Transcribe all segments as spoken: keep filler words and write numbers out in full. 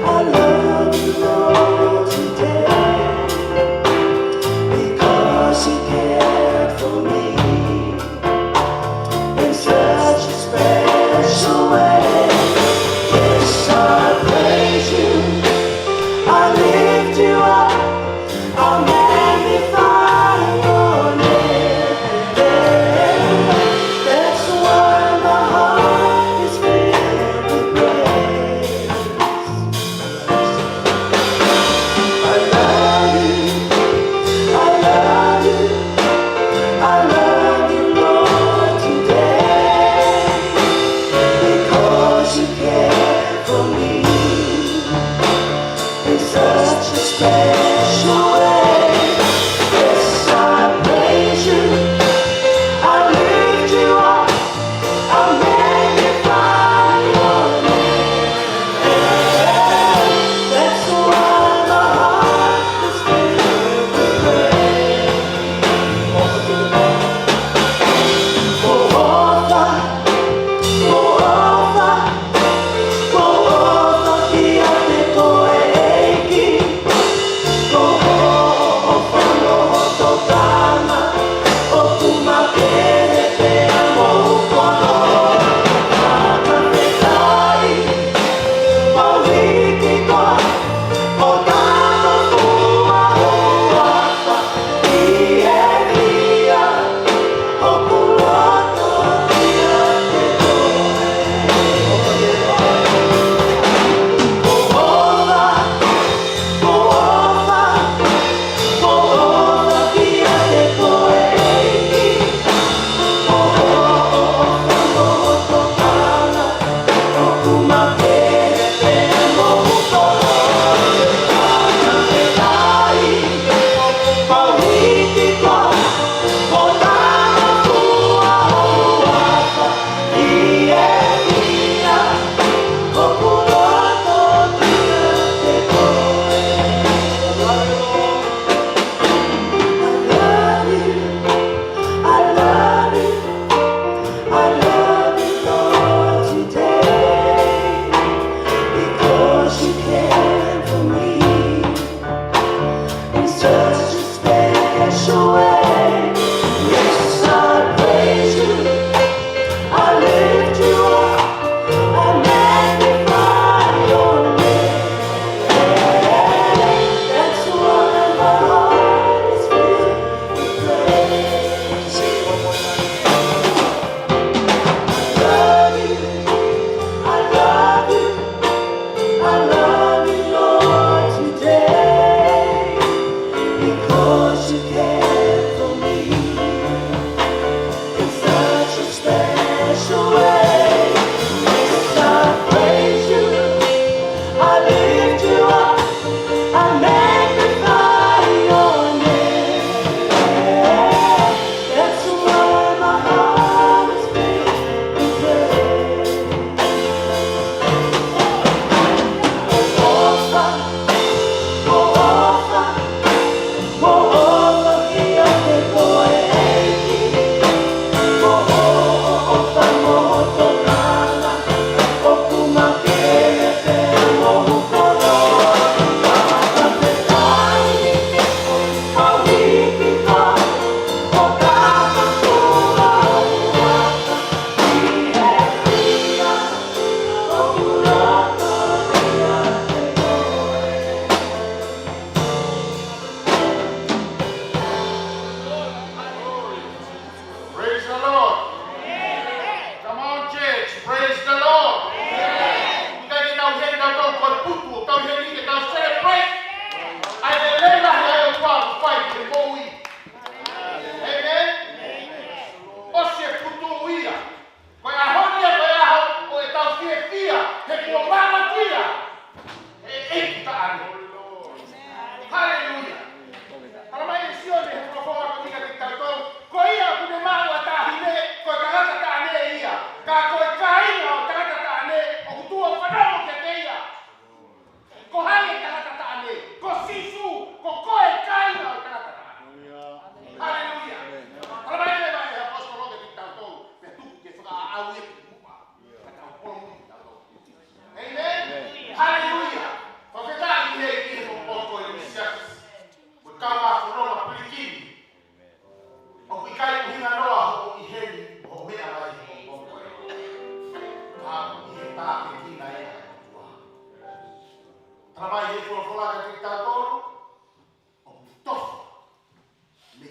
I love you, Lord, today, because you cared for me in such a special way. Yes, I praise you, I lift you up, I magnify your name. That's why my heart is filled with praise. I love you, I love you, I love you, Lord, today, because you care for me in such a special way. Yes, I praise you, I lift you up, I magnify your name. That's why my heart is filled with praise. Ko ʻofa, ko ʻofa, ko ʻofa kiate koe ʻEiki. Ko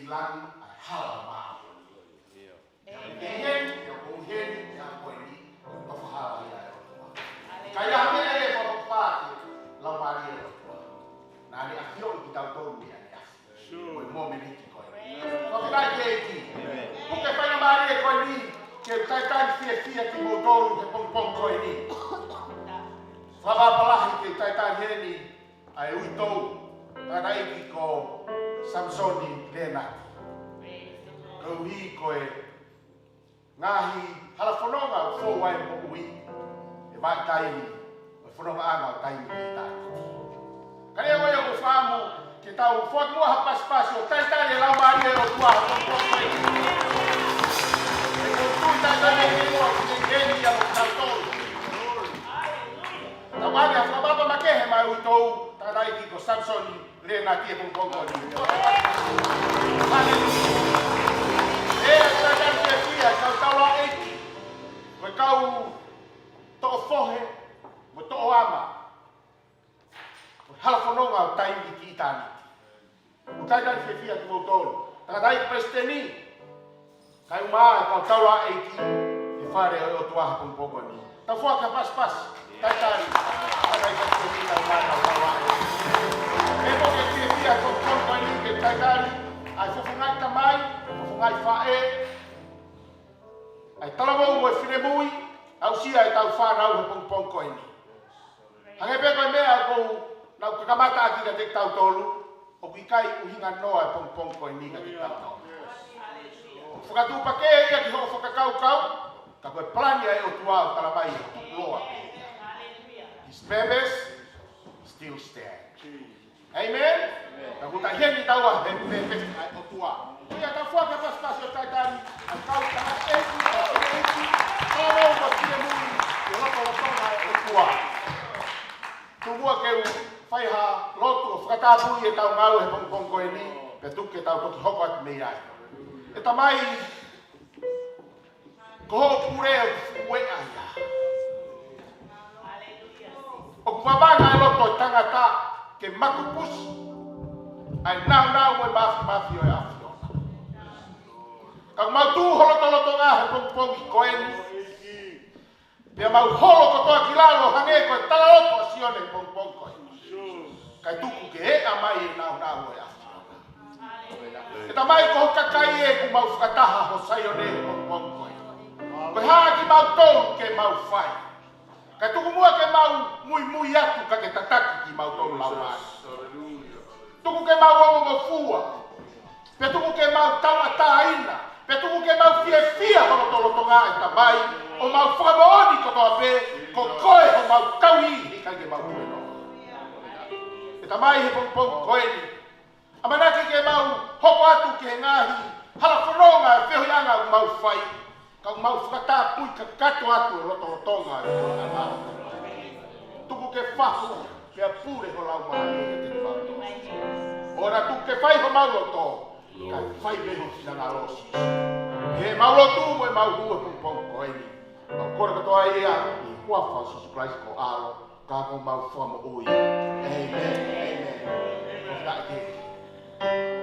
Langi ʻa e hala māʻoniʻoni. ʻIo. ʻIo. Ke heni, ʻio, ko heni, ʻio, ko eni, ko e nofo hala ia ʻo e ʻOtua. Ka ʻi ai ha meʻa ʻe fakapapau ke lau mālie ʻa e ʻOtua. Naʻa ne ʻafioʻi kitautolu ʻi he ʻaneafi. Sure. Ko e mōmeniti ko eni. Ko e ʻEiki. Amen. Puke faingamālie ko eni, ke u talitali fiefia kimoutolu he pongipongi ko eni. Fakapapau lahi ke u talitali heni, ʻa e uitou, tangataʻeiki ko Samisoni Lenati. Koeʻuhi ko e ngaahi hala fononga ʻoku fou ai e moʻui, ʻe vaʻi taimi, ʻo e fonongaʻanga ʻo taimi ki taimi. Ka ʻi he ʻoku ou fakaʻamu ke tau foaki muʻa ha pasipasi ʻo talitali e laumālie ʻo e ʻOtua he pongipongi ko eni. He ʻoku ou tui talitali e ʻOtua ʻoku ne ʻi heni ʻiate kitautolu. Tau ʻoange ha fakatapu makehe maʻa e uitou, tangataʻeiki ko Samisoni Lenati he pongipongi ko eni. Haleluia. ʻE, ʻoku talitali fiefia, kau taulaʻeiki, ko e kau toʻo fohe, mo toʻo ama. Ko e hala fononga ʻo taimi ki ʻitāniti. ʻOku talitali fiefia kimoutolu. Tangataʻeiki Palesiteni, kae ʻumaʻā e kau taulaʻeiki he fale ʻo e ʻOtua he pongipongi ko eni. Tau foaki ha pasipasi. Talitali. Tangataʻeiki Palesiteni, kae ʻumaʻā e kau taulaʻeiki. ʻE, ʻoku ou fiefia he pongipongi ko eni ke talitali ʻa e fofongaʻi tamai, fofongaʻi faʻē, ʻa e talavou mo e finemui, aʻusia ʻetau fānau he pongipongi ko eni. Hangē pē ko e meʻa ʻoku nau kakamata ʻaki kiate kitautolu, ʻoku ʻikai ʻuhinga noa e pongipongi ko eni kiate kitautolu. Fakatuʻupakē ia ki hoʻo fakakaukau, ka ko e palani ʻa e ʻOtua ʻoku talamai ʻe tuku loa. His purpose still stand. Amen? Ka ʻoku tau ʻi heni taua he purpose ʻa e ʻOtua. Ko ia tau foaki ha pasipasi ʻo talitali ʻa e kau tangataʻeiki, kau tangataʻeiki, kau mau ka finemui, ʻi he lotolotonga ʻo e ʻOtua. Tuku muʻa ke u fai ha lotu ʻo fakatapui ʻetau ngāue he pongipongi ko eni, pea tuku ke tau toki hoko atu mei ai. ʻE Tamai, ko hoʻo pule ʻoku fueʻa ia. ʻOku vavanga e loto ʻo e tangata ke makupusi ʻa e nāunau mo e māfimafi ʻo e ʻAfiona. Ka ʻoku mau tuʻu ho lotolotonga he pongipongi ko eni, pea mau holo kotoa ki lalo hangē ko e talaloto ʻa Sione he pongipongi ko eni. Kae tuku ke eʻa mai e nāunau ʻo e ʻAfiona. ʻE Tamai, ko ho kakai ē, ʻoku mau fakataha ho Saione he pongipongi ko eni. Ko e hā kimautolu ke mau fai? Kae tuku muʻa ke mau muimui atu ka ke tataki kimautolu laumālie. Tuku ke mau ongongofua. Pea tuku ke mau tauʻatāina. Pea tuku ke mau fiefia ho lotolotonga, ʻe Tamai, ʻo mau fakamoʻoni kotoa pē, ko koe homau tauhi, ʻikai ke mau tuēnoa. ʻE Tamai, he pongipongi ko eni, ʻamanaki ke mau hoko atu ki he ngaahi hala fononga e feohiʻanga ʻoku mau fai, ka ʻoku mau fakatapui kakato atu e lotolotonga e feohiʻanga. Tuku ke fahu, pea pule ho laumālie kiate kimautolu. ʻOua naʻa tuku ke fai homau loto, kae fai mei ho finangalo, Sīsū. He mau lotu mo e mau hū he pongipongi ko eni. Mau kole kotoa ia ʻi he huafa ʻo Sīsū Kalaisi ko ho ʻAlo, ka ko homau Fakamoʻui. ʻĒmeni. ʻĒmeni. Fakafetaʻi.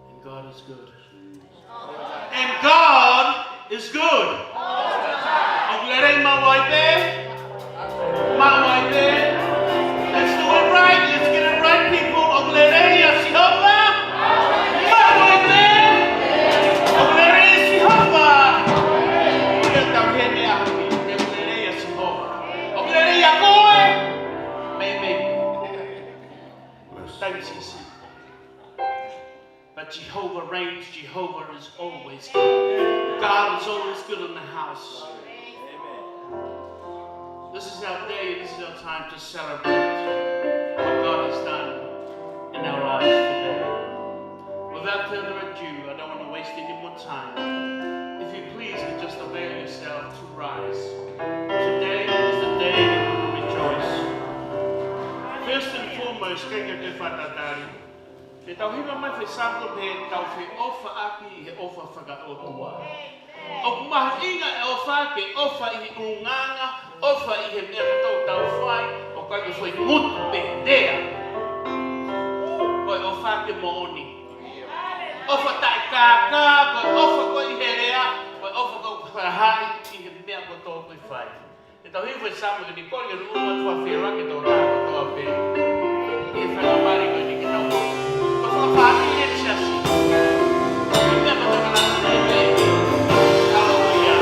And God is good. And God is good. ʻOku lelei maʻu ai pē. Maʻu ai pē. Let's do it right. Let's get it right, people. ʻOku lelei ʻa Sihova. Maʻu ai pē. ʻOku lelei ʻa Sihova. Ia tau heni ʻa ʻoku lelei ʻa Sihova. ʻOku lelei ʻa koe. Maybe. Thanks, Sisi. But Jehovah reigns. Jehovah is always good. God is always good in the house. This is our day. This is our time to celebrate what God has done in our lives today. Without further ado, I don't want to waste any more time. If you please, just avail yourself to rise. Sikeike ke fakatatali. Ke tau hiva mai foʻi Saame ko ē pea tau feʻofaʻaki ʻi he ʻofa fakaʻotua. ʻOku mahuʻinga e ʻofa ke ʻofa ʻi he ʻulungaanga, ʻofa ʻi he meʻa kotoa ʻoku tau fai, ʻoku ʻikai ko e foʻi ngutu pe lea. Ko e ʻofa ke moʻoni. ʻOfa taʻekākā, ko e ʻofa ko ē ʻi he lea, ko e ʻofa ko ē ʻoku fakahā ʻi he meʻa kotoa ʻoku fai. Ke tau hiva foʻi Saame ko eni, kole ke ʻunu atu ʻa e fēfē ke tau tā kotoa pē. ʻI he faingamālie ko eni ke tau. Ko e fakafaʻahinga ʻeni siasi. Ko e meʻa ko ē ʻoku tau lava ʻo pehē. Haleluia.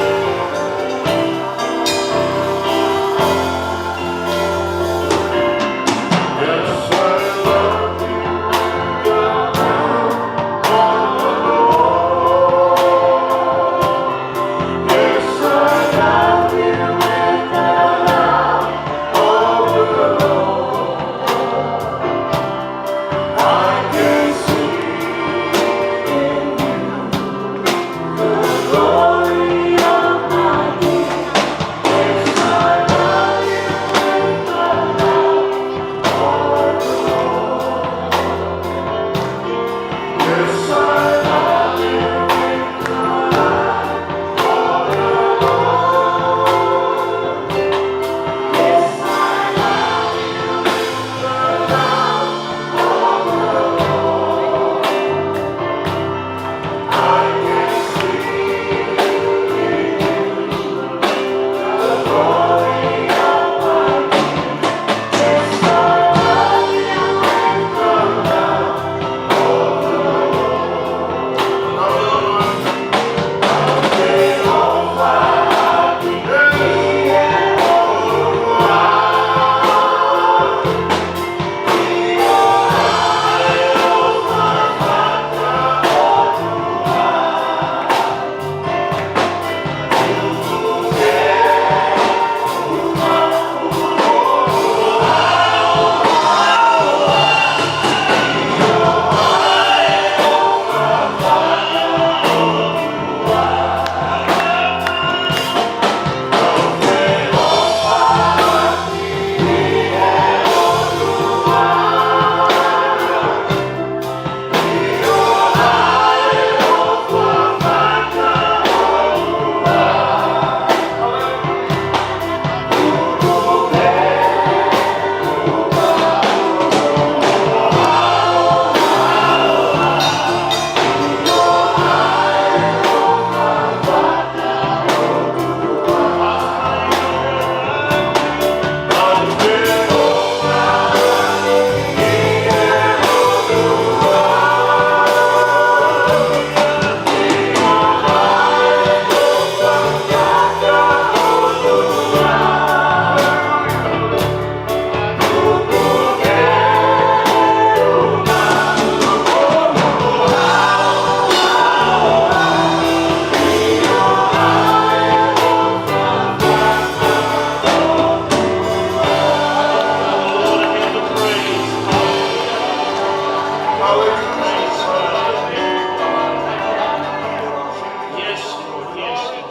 Yes, Lord. Yes, Lord.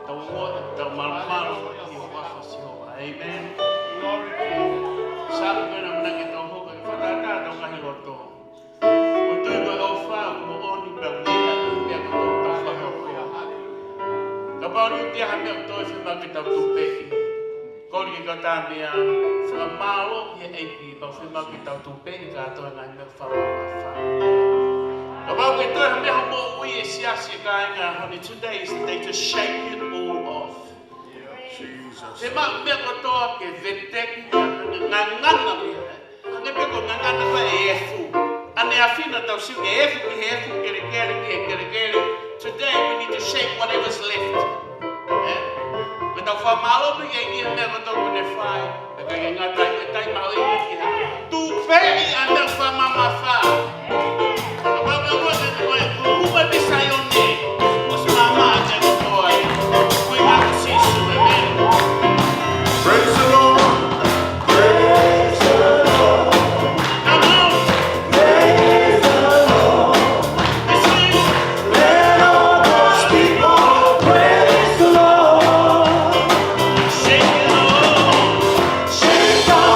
Tau mo-, tau malumalu ʻi he huafa ʻo Sihova. Amen. Saame ko ena naʻa ke tau hoko ke fakatātā ʻetau ngaahi loto. ʻOku tui ko e ʻofa ʻoku moʻoni pea ʻoku lea ʻi he meʻa kotoa ʻoku tau fakahoko. Kapau ʻoku ʻi ai ha meʻa kotoa ʻe fiemaʻu ke tau tupeʻi, kole ke kau tā meʻa, fakamālō ki he ʻEiki, pea ʻoku fiemaʻu ke tau tupeʻi kātoa e ngaahi meʻa fakamamafa. Kapau ʻoku ʻi ai ha meʻa ʻi hoʻo moʻui, e siasi, e kāinga, honey, today is the day to shake it all off. Jesus. Fiemaʻu meʻa kotoa ke veteki, ngangana meʻa, ē. Hangē pē ko e ngangana ko ē e efu. ʻAneafi naʻa tau sio ki he efu, ki he efu, kelekele ki he kelekele. Today we need to shake whatever's left. Ē? Ke tau fakamālō pē ki he ʻEiki he meʻa kotoa kuo ne fai. Pea ʻikai ke ngata ai, ko e taimi mahuʻinga ke tupeʻi ʻa e meʻa fakamamafa. Kapau ʻoku ke ʻosi mai ki Saione, ʻosi maama ʻa e tēvolo ai. Ko e ʻuhinga ko Sīsū, amen. Praise the Lord. Praise the Lord. Come on. Praise the Lord. Let's sing. Let all God's people praise the Lord. Shake it off. Shake off.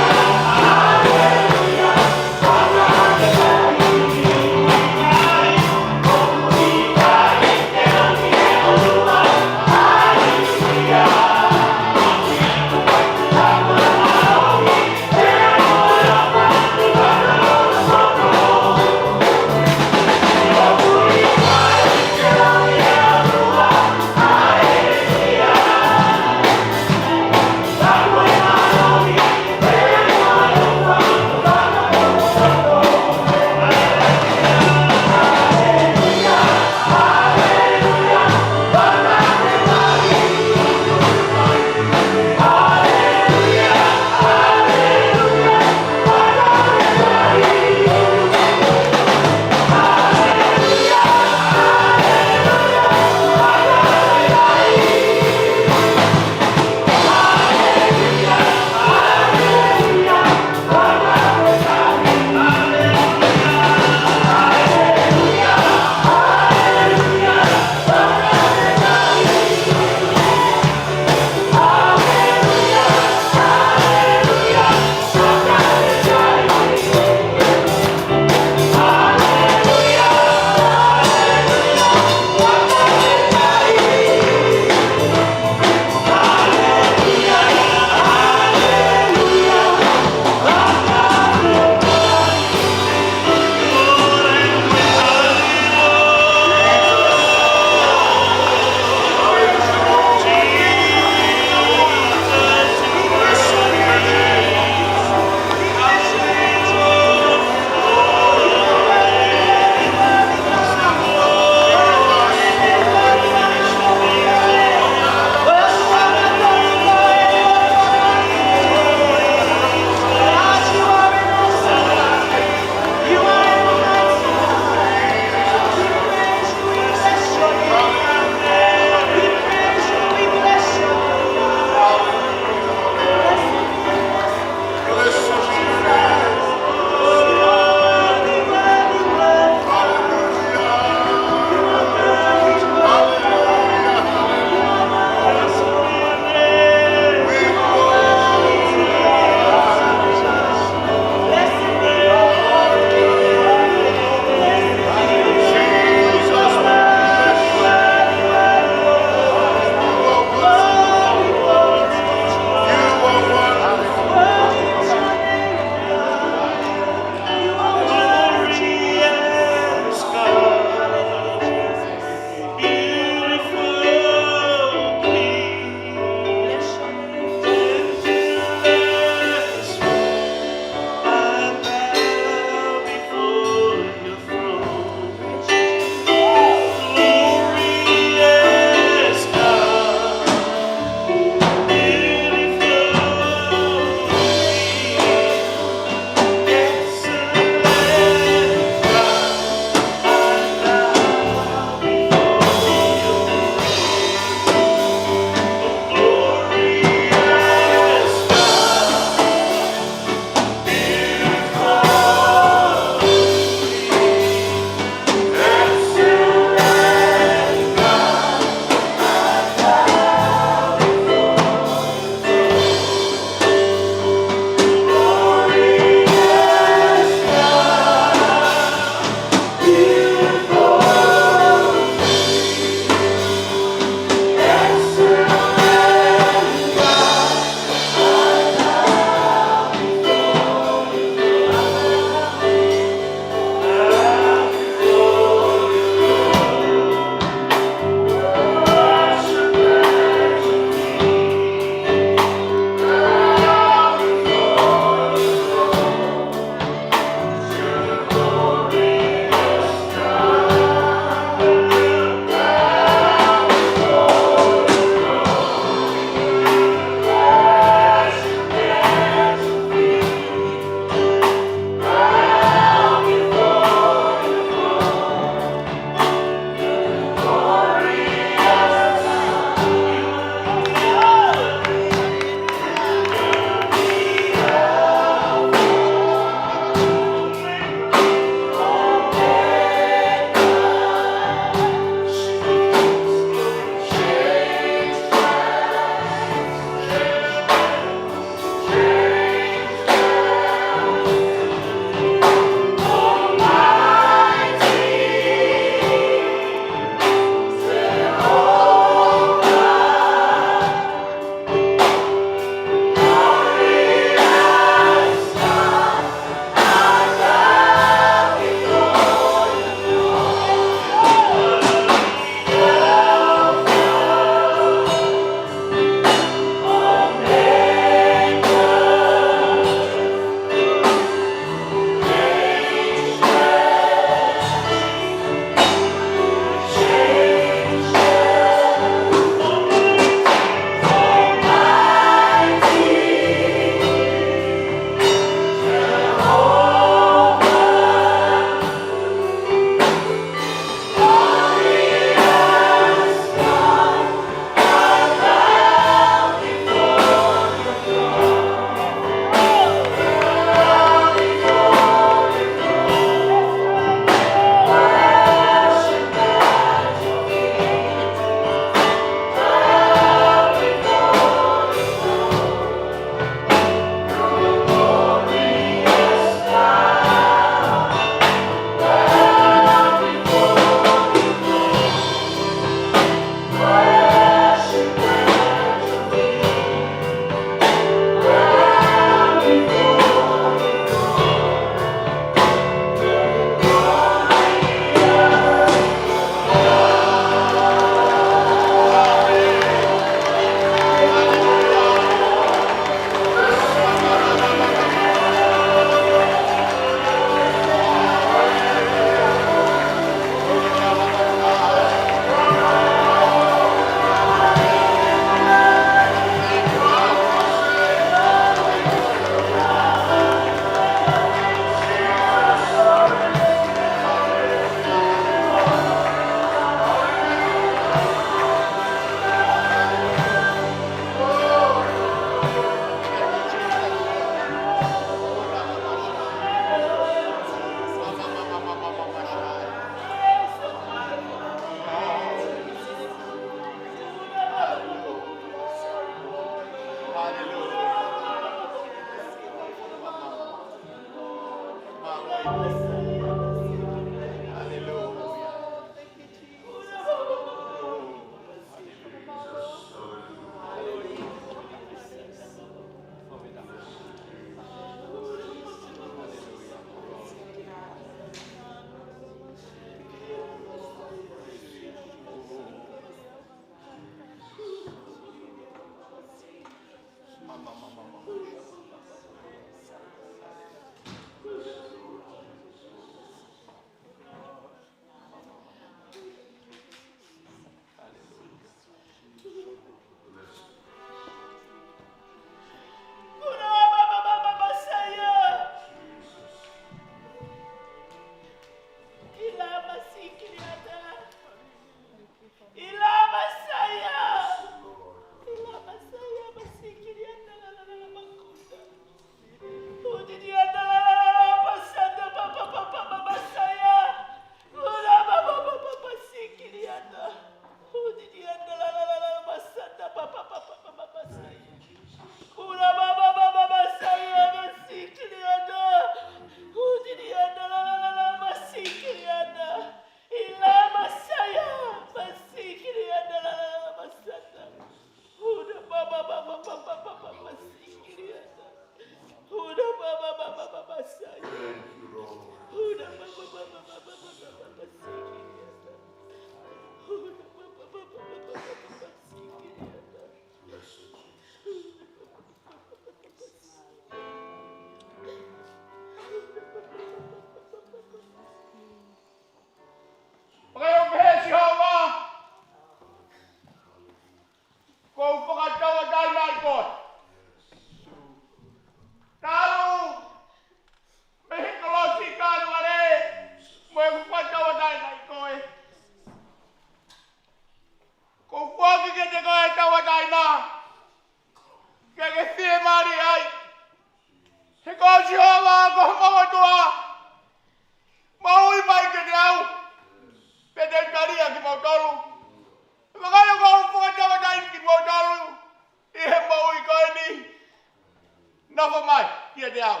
au.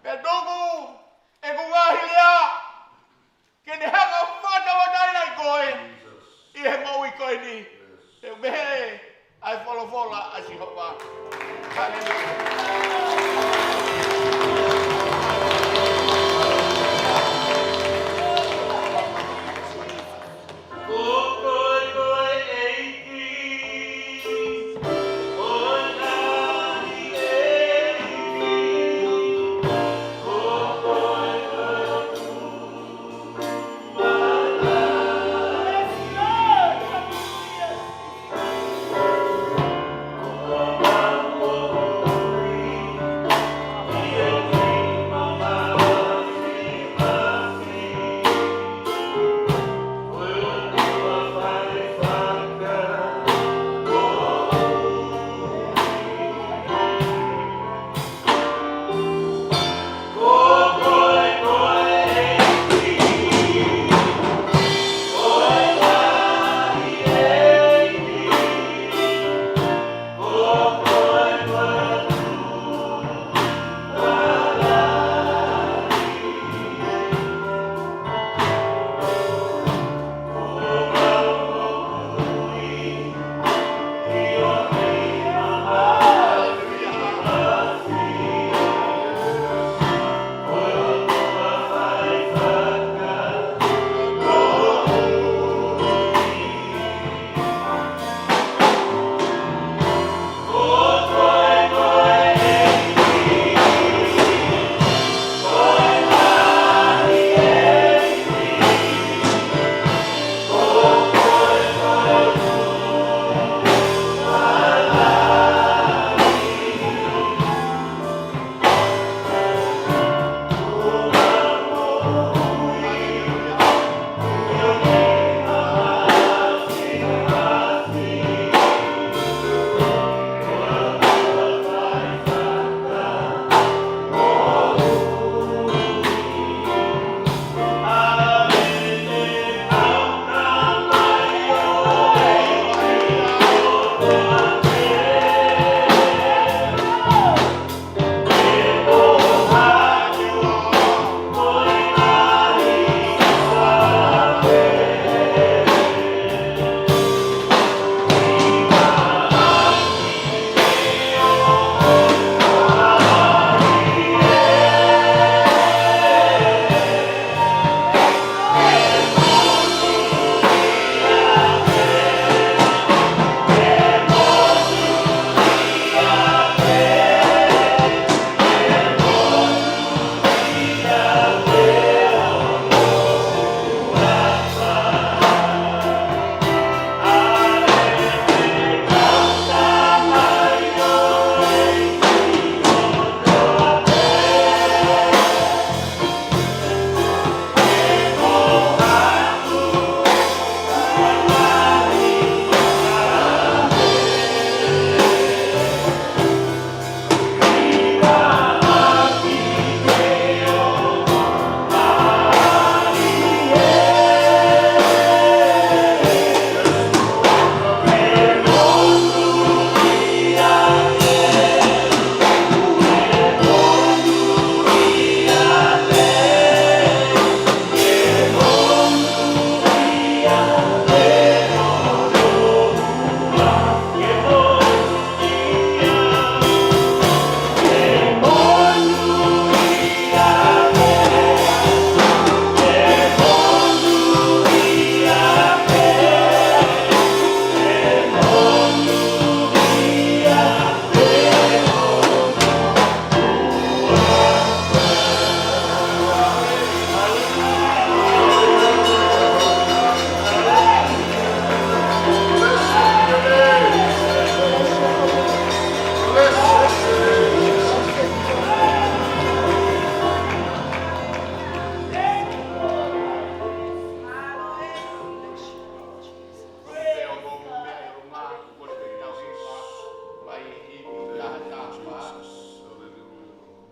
Pea tuku ʻeku ngaahi lea ke ne hanga ʻo fakatauʻatāinaʻi koe ʻi he moʻui ko eni. Te u pehē ʻa e folofola ʻa Sihova. Haleluia. Ko koe ko e ʻEiki, ʻo e ngaahi ʻeiki, ko koe ko e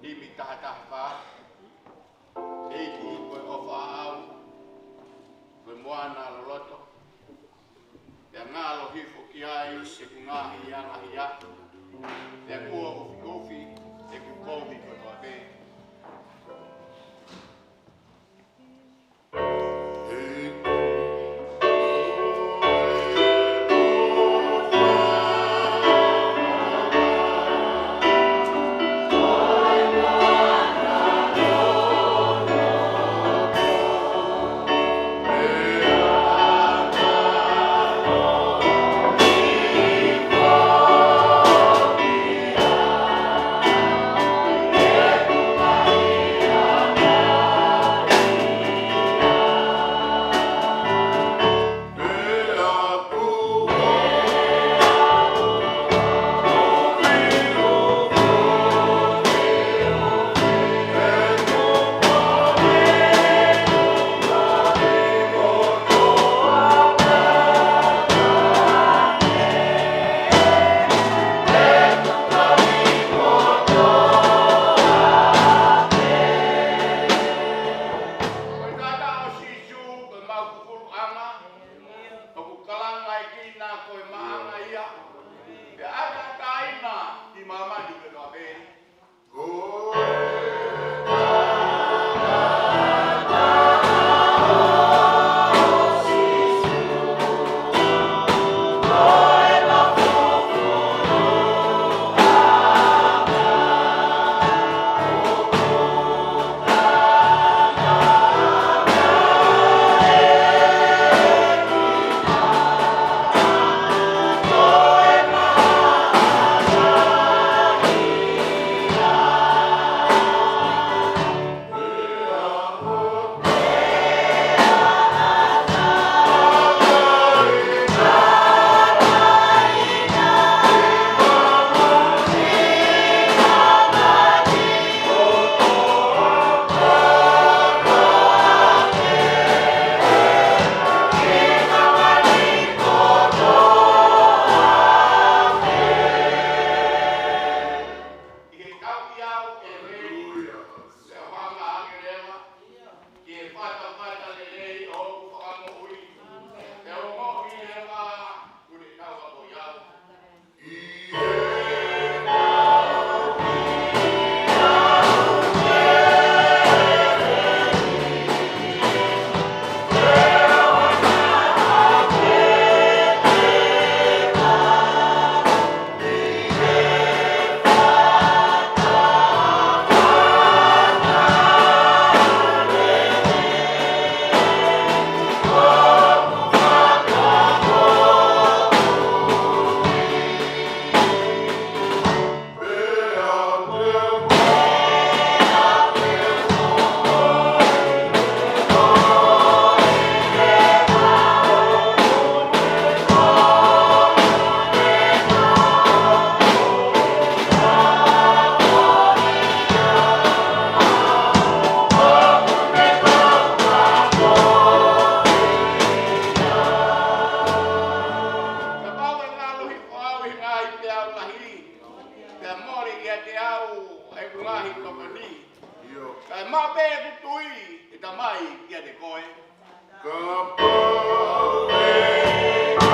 Himi taha taha fā. ʻEiki, ko e ʻofa ʻaʻau, ko e moana loloto, pea ngalo hifo ki ai ʻeku ngaahi angahala, pea kuo ufiufi ʻeku kovi Ko e maʻanga ia. Pea ʻatā ʻa e kāinga ʻi māmani kotoa pē. ʻI he tauhi au ʻe he, ʻio, se hanga ake leva ki he fatafata lelei ʻo hoku fakamoʻui. Pea ongoʻi leva kuo ne tauhi au. Kapau ʻe ngalo hifo au ʻi he ngaahi peau lahi, pea mole kiate au ʻeku ngaahi tokoni, ʻio, kae maʻu pē ʻeku tui, ʻe Tamai, kiate koe. Kapau ʻe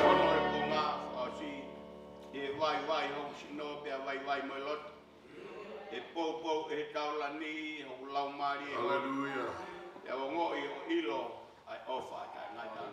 Ono e konga fakaʻosi. ʻE vaivai hoku sino pea vaivai mo e loto. ʻE poupou ʻe he taulani hoku laumālie. Haleluia. ʻE ongoʻi ʻo ʻilo ʻa e ʻofa taʻengata.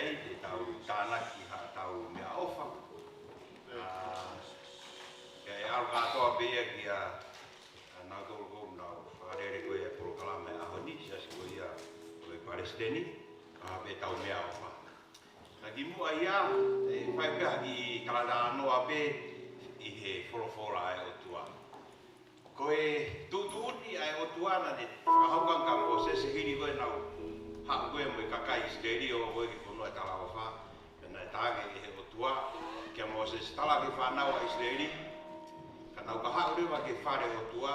Te tau tānaki haʻatau meʻaʻofa. ʻA, ʻe ʻalu kātoa pē ia kia, ʻa, nautolu ʻoku nau fakalele ko ia e polokalama he ʻaho ni, siasi ko ia ʻo e palesiteni, ʻa, pea tau meʻaʻofa. Ka kimuʻa ia, ʻe fai pē ha kiʻi talanoa pē ʻi he folofola ʻa e ʻOtua. Ko e tuʻutuʻuni ʻa e ʻOtua naʻa ne fakahoko ange kia Mōsese hili ko ʻenau haʻu ko ē mo e kakai ʻIsileli ʻo ʻoku ʻi he fonua ʻo e talaʻofa, pea naʻe talaange ʻe he ʻOtua kia Mōsese, tala ki he fānau ʻa ʻIsileli, ka nau ka haʻu leva ki he fale ʻo e ʻOtua,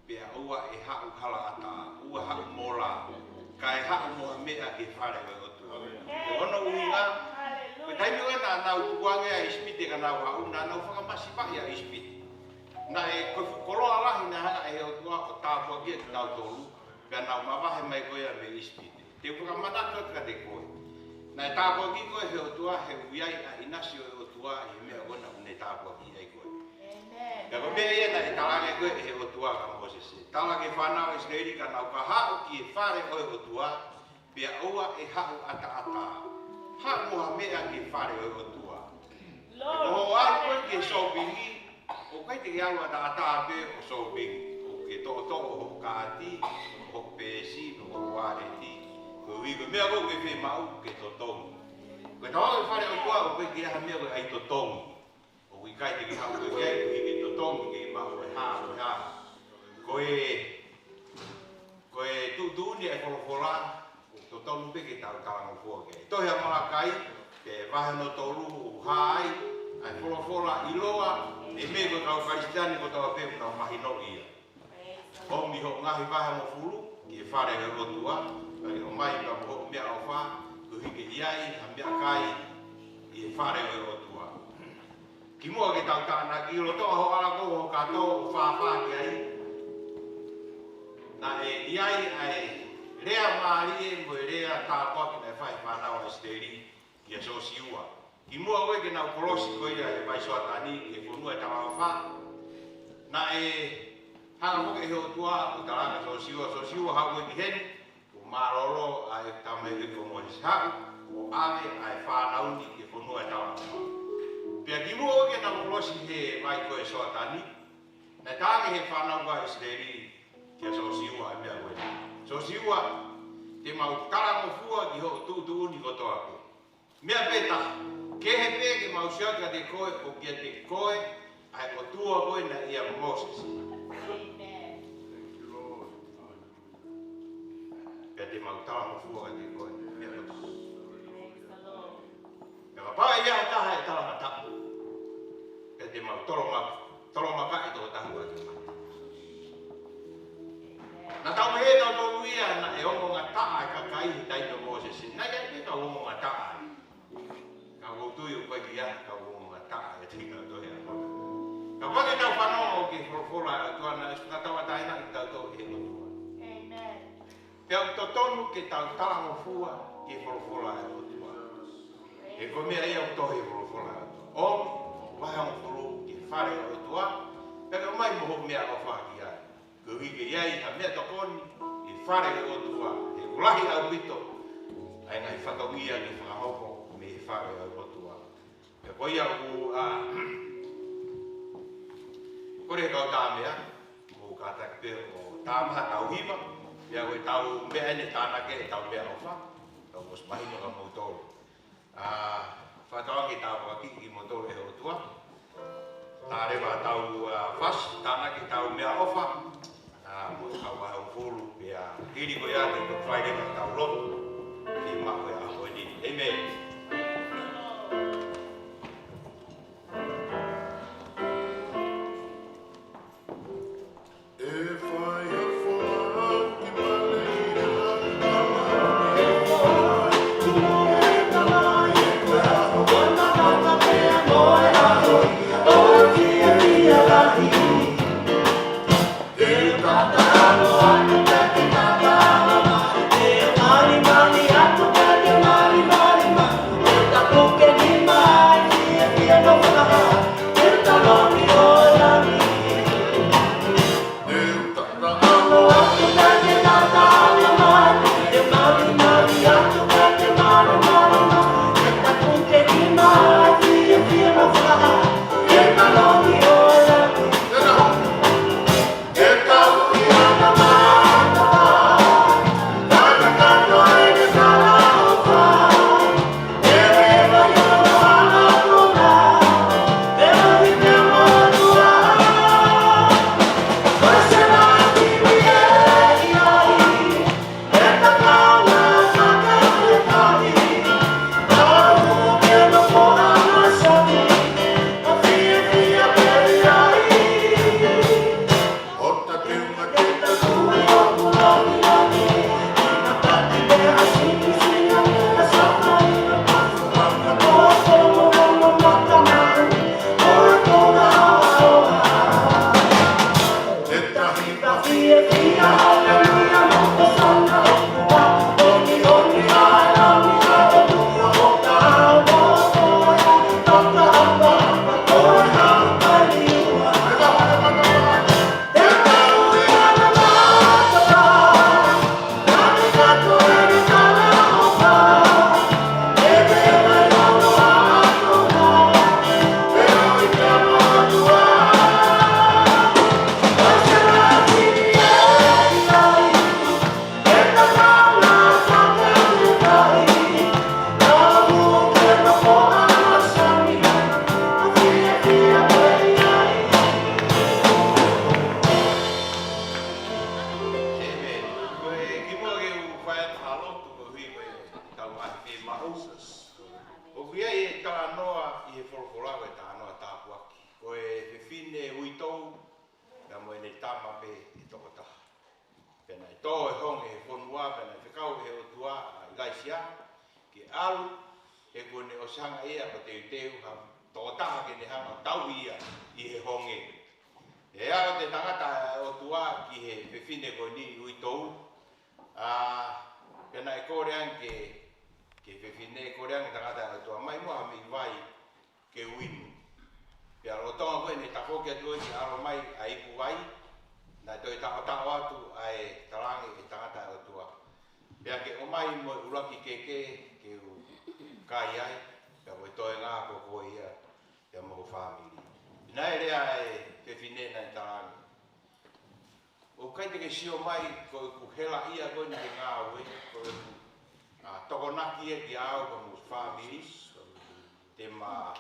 pea ʻoua ʻe haʻu halaʻatā, ʻoua haʻu mola, kae haʻu mo ha meʻa ki he fale ʻo e ʻOtua. Ko hono ʻuhinga, ko e taimi ko ē naʻa nau tukuange ʻa ʻIsipite ka nau haʻu, naʻa nau fakamasivaʻi ʻa ʻIsipite. Naʻe ko e fuʻu koloa lahi naʻe hanga ʻe he ʻOtua ʻo tāpuakiʻi kinautolu, pea nau mavahe mai ko ia mei ʻIsipite. Te u fakamanatu atu kiate koe. Naʻe tāpuakiʻi koe ʻe he ʻOtua, he ʻoku ʻi ai ʻa e ʻinasi ʻo e ʻOtua ʻi he meʻa ko ē naʻa ne tāpuakiʻi ai koe. ʻĒmeni. Pea ko e meʻa ia naʻe talaange ko ē ʻe he ʻOtua kia Mōsese. Tala ki he fānau ʻIsileli ka nau ka haʻu ki he fale ʻo e ʻOtua, pea ʻoua ʻe haʻu ʻataʻatā. Haʻu mo ha meʻa ki he fale ʻo e ʻOtua. Lord, ko hoʻo ʻalu ko ē ki he sōpingi, ʻoku ʻikai te ke ʻalu ʻataʻatā pē ʻo sōpingi. ʻOku ke toʻotoʻo hoʻo kaati, hoʻo peesi, hoʻo uāleti. Koeʻuhi ko e meʻa ko ē ʻoku ke fiemaʻu ke totongi. Ko e tau ʻalu ki he fale ʻo e ʻOtua, ʻoku ʻikai ke ʻi ai ha meʻa ko e ʻai totongi. ʻOku ʻikai te ke haʻu ki ai, ʻoku ʻikai ke totongi ke maʻu e hā, ko e hā. Ko e, ko e tuʻutuʻuni ʻa e folofola, ʻoku totonu pē ke tau talangofua ki ai. Tohi ʻa Malakai, pea vahe hono tolu, ʻoku hā ai ʻa e folofola, ʻiloa ʻe he meʻa ko e kau Kalisitiane kotoa pē ʻoku nau mahinoʻi ia. ʻOmi hoʻo ngaahi vahehongofulu ki he fale ʻo e ʻOtua, kae ʻomai pea mo hoʻo meʻaʻofa, koeʻuhi ke ʻi ai ha meʻakai ʻi he fale ʻo e ʻOtua. Kimuʻa ke tau tānaki, lolotonga hoʻo ʻalu ko ē ʻo kātaki ʻo fāfā ki ai, naʻe ʻi ai ʻa e lea mālie mo e lea tāpuaki naʻe fai ʻe he fānau ʻa ʻIsileli kia Sosiua. Kimuʻa ko ē ke nau kolosi ko ia ʻi he vai Soatani ki he fonua ʻo e talaʻofa, naʻe hanga foki ʻe he ʻOtua ʻo talaange kia Sosiua, Sosiua, haʻu koe ki heni, kuo mālōlō ʻa e tamaioʻeiki ko Mōsese, haʻu ʻo ʻave ʻa e fānau ni ki he fonua ʻo e talaʻofa. Pea kimuʻa ko ē ke nau kolosi he vai ko ē Soatani, naʻe talaange ʻe he fānau ʻa ʻIsileli kia Sosiua ʻa e meʻa ko eni. Sosiua, te mau talangofua ki hoʻo tuʻutuʻuni kotoa pē. Meʻa pē taha, kehe pē ke mau sio kiate koe, ʻoku ʻiate koe ʻa e ʻOtua ko ē naʻe ʻia Mōsese. ʻĒmeni. Pea te mau talangofua kiate koe. Meʻa pē taha. Pea kapau ʻe ʻi ai ha taha ʻe talangataʻa, pea te mau tolomaka-, tolomakaʻi toko taha ʻa e mate. Naʻa tau meʻa naʻa tau ia naʻe ongongataʻa e kakai he taimi ʻo Mōsese. Naʻe ʻi ai pē kau ongongataʻa. Ka ʻoku ou tui ʻoku ʻikai ke ʻi ai ha kau ongongataʻa ʻiate kinautolu he ʻaho ni. Kapau te tau fanongo ki he folofola ʻa e ʻOtua, naʻe ʻosi fakatauʻatāinaʻi kitautolu ʻe he ʻOtua. ʻĒmeni. Pea ʻoku totonu ke tau talangofua ki he folofola ʻa e ʻOtua. He ko e meʻa ia ʻoku tohi he folofola ʻa e ʻOtua. ʻOmi hoʻo vahehongofulu ki he fale ʻo e ʻOtua, pea ke ʻomai mo hoʻo meʻaʻofa ki ai. Koeʻuhi ke ʻi ai ha meʻatokoni ʻi he fale ʻo e ʻOtua, he ʻoku lahi ʻaupito ʻa e ngaahi fatongia ke fakahoko mei he fale ʻo e ʻOtua. Pea ko ia ʻoku, ʻa, kole kau tā meʻa, ʻoku kātaki pē ʻo tā maha tau hiva, pea ko e tau meʻa ʻeni tānaki ʻetau meʻaʻofa, tau ʻosi mahino kia moutolu. ʻA, fakatauange ke tāpuakiʻi kimoutolu ʻe he ʻOtua. Tā leva ʻetau, ʻa, fasi, tānaki ʻetau meʻaʻofa, ʻa, mo e kau vahehongofulu, pea hili ko ia te tau fai leva ʻetau lotu, ke maʻu e ʻaho ko eni. ʻĒmeni. Fai atu ha lotu koeʻuhi ko e tau ngaahi fiemaʻu. ʻOku ʻi ai e talanoa ʻi he folofola, ko e talanoa tāpuaki. Ko e fefine uitou, pea mo ʻene tama pē ʻe toko taha. Pea naʻe tō e honge he fonua, pea naʻe fekau ʻe he ʻOtua ʻa ʻIlaisiā ke ʻalu, he kuo ne ʻosi hanga ʻe ia ʻo teuteu ha tokotaha ke ne hanga ʻo tauhi ia ʻi he honge. ʻE ʻalu atu e tangata ʻa e ʻOtua ki he fefine ko eni uitou, ʻa, pea naʻe kole ange ki he fefine, kole ange e tangata ʻa e ʻOtua, mai muʻa ha meʻi vai ke u inu. Pea lolotonga ko ē ʻene tafoki atu ʻo ʻalu mai ʻa e ipu vai, naʻe toe taʻotaʻo atu ʻa e, talaange ʻe he tangata ʻa e ʻOtua, pea ke ʻomai mo e ʻuluaki keke ke u kai ai, pea ko e toenga ko koe ia, pea mo ho fāmili. Naʻe lea ʻa e fefine, naʻe talaange, ʻoku ʻikai te ke sio mai ko ʻeku helaʻia ko eni he ngāue, ko ʻeku, ʻa, tokonaki ia kiate au pea mo e fāmili, te ma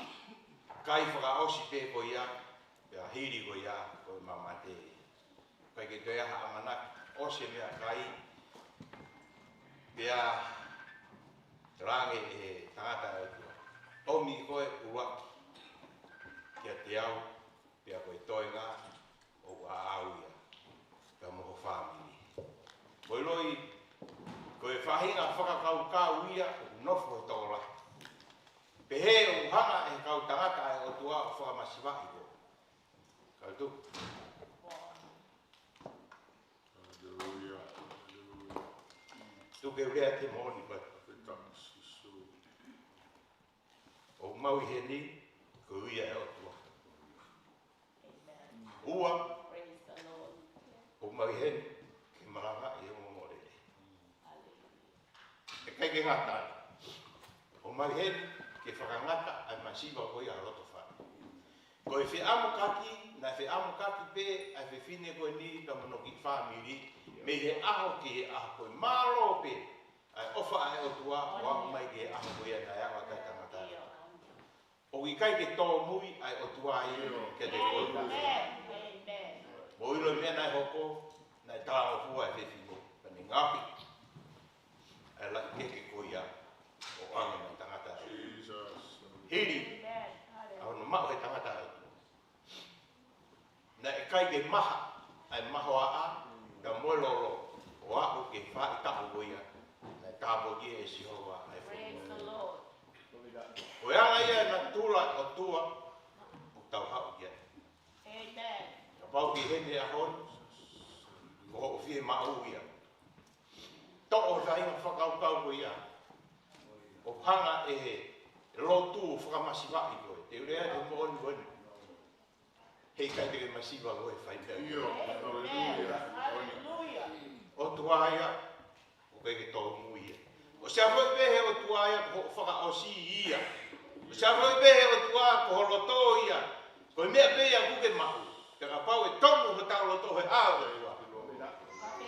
kai fakaʻosi pē ko ia, pea hili ko ia ko ʻema mate. ʻIkai ke toe ʻi ai ha ʻamanaki, ʻosi e meʻakai. Pea talaange ʻe he tangata ʻa e ʻOtua, ʻomi koe ʻuluaki kiate au, pea ko e toenga ʻoku ʻaʻau ia, pea mo ho fāmili. Mou ʻiloʻi, ko e faʻahinga fakakaukau ia ʻoku nofo he tokolahi. Pehē ʻoku hanga ʻe he kau tangata ʻa e ʻOtua ʻo fakamasivaʻi koe. Kau tu. Haleluia. Haleluia. Tuku ke u lea atu e moʻoni ko ē. ʻOku mau ʻi heni koeʻuhi ko e ʻOtua. Ua, ʻoku mau ʻi heni ke malangaʻi e ongoongolelei. ʻIkai ke ngata ai, ʻoku mau ʻi heni ke fakangata ʻa e masiva ko ia ʻa e loto fale. Ko e feʻamokaki, naʻe feʻamokaki pē ʻa e fefine ko eni pea mo hono kiʻi fāmili, mei he ʻaho ki he ʻaho, ko e mālō pē ʻa e ʻofa ʻa e ʻOtua ʻo aʻu mai ki he ʻaho ko ia naʻe aʻu ai e tangata. ʻOku ʻikai ke tōmui ʻa e ʻOtua ia kiate koe. Mou ʻilo e meʻa naʻe hoko, naʻe talangofua e fefine, pea ne ngaohi ʻa e laʻi keke ko ia ʻo ʻoange maʻa e tangata. Hili ʻa hono maʻu ʻe he tangata ʻa e ʻOtua, naʻe ʻikai ke maha ʻa e mahoaʻa, ka mo e lolo, ʻo aʻu ki he faʻahitaʻu ko ia naʻe tāpuakiʻi ʻe Sihova ʻa e fonua. Ko e anga ia e natula ʻo e ʻOtua ʻoku tau haʻu ki ai. Kapau ʻoku ke ʻi heni he ʻaho ni, ko hoʻo fiemaʻu ia. Toʻo e faʻahinga fakakaukau ko ia ʻoku hanga ʻe he lotu ʻo fakamasivaʻi koe. Te u lea atu e moʻoni ko eni. Heʻikai te ke masiva koe he fai meʻa. ʻIo, haleluia. ʻOtua ia, ʻoku ʻikai ke tōmui ia. ʻOsi ʻalu pē he ʻOtua ia ko hoʻo fakaʻosi ia. ʻOsi ʻalu pē he ʻOtua ko ho loto ia. Ko e meʻa pē ia ʻoku ke maʻu. Pea kapau ʻe tomu hotau loto he ʻao ʻo e ʻOtua,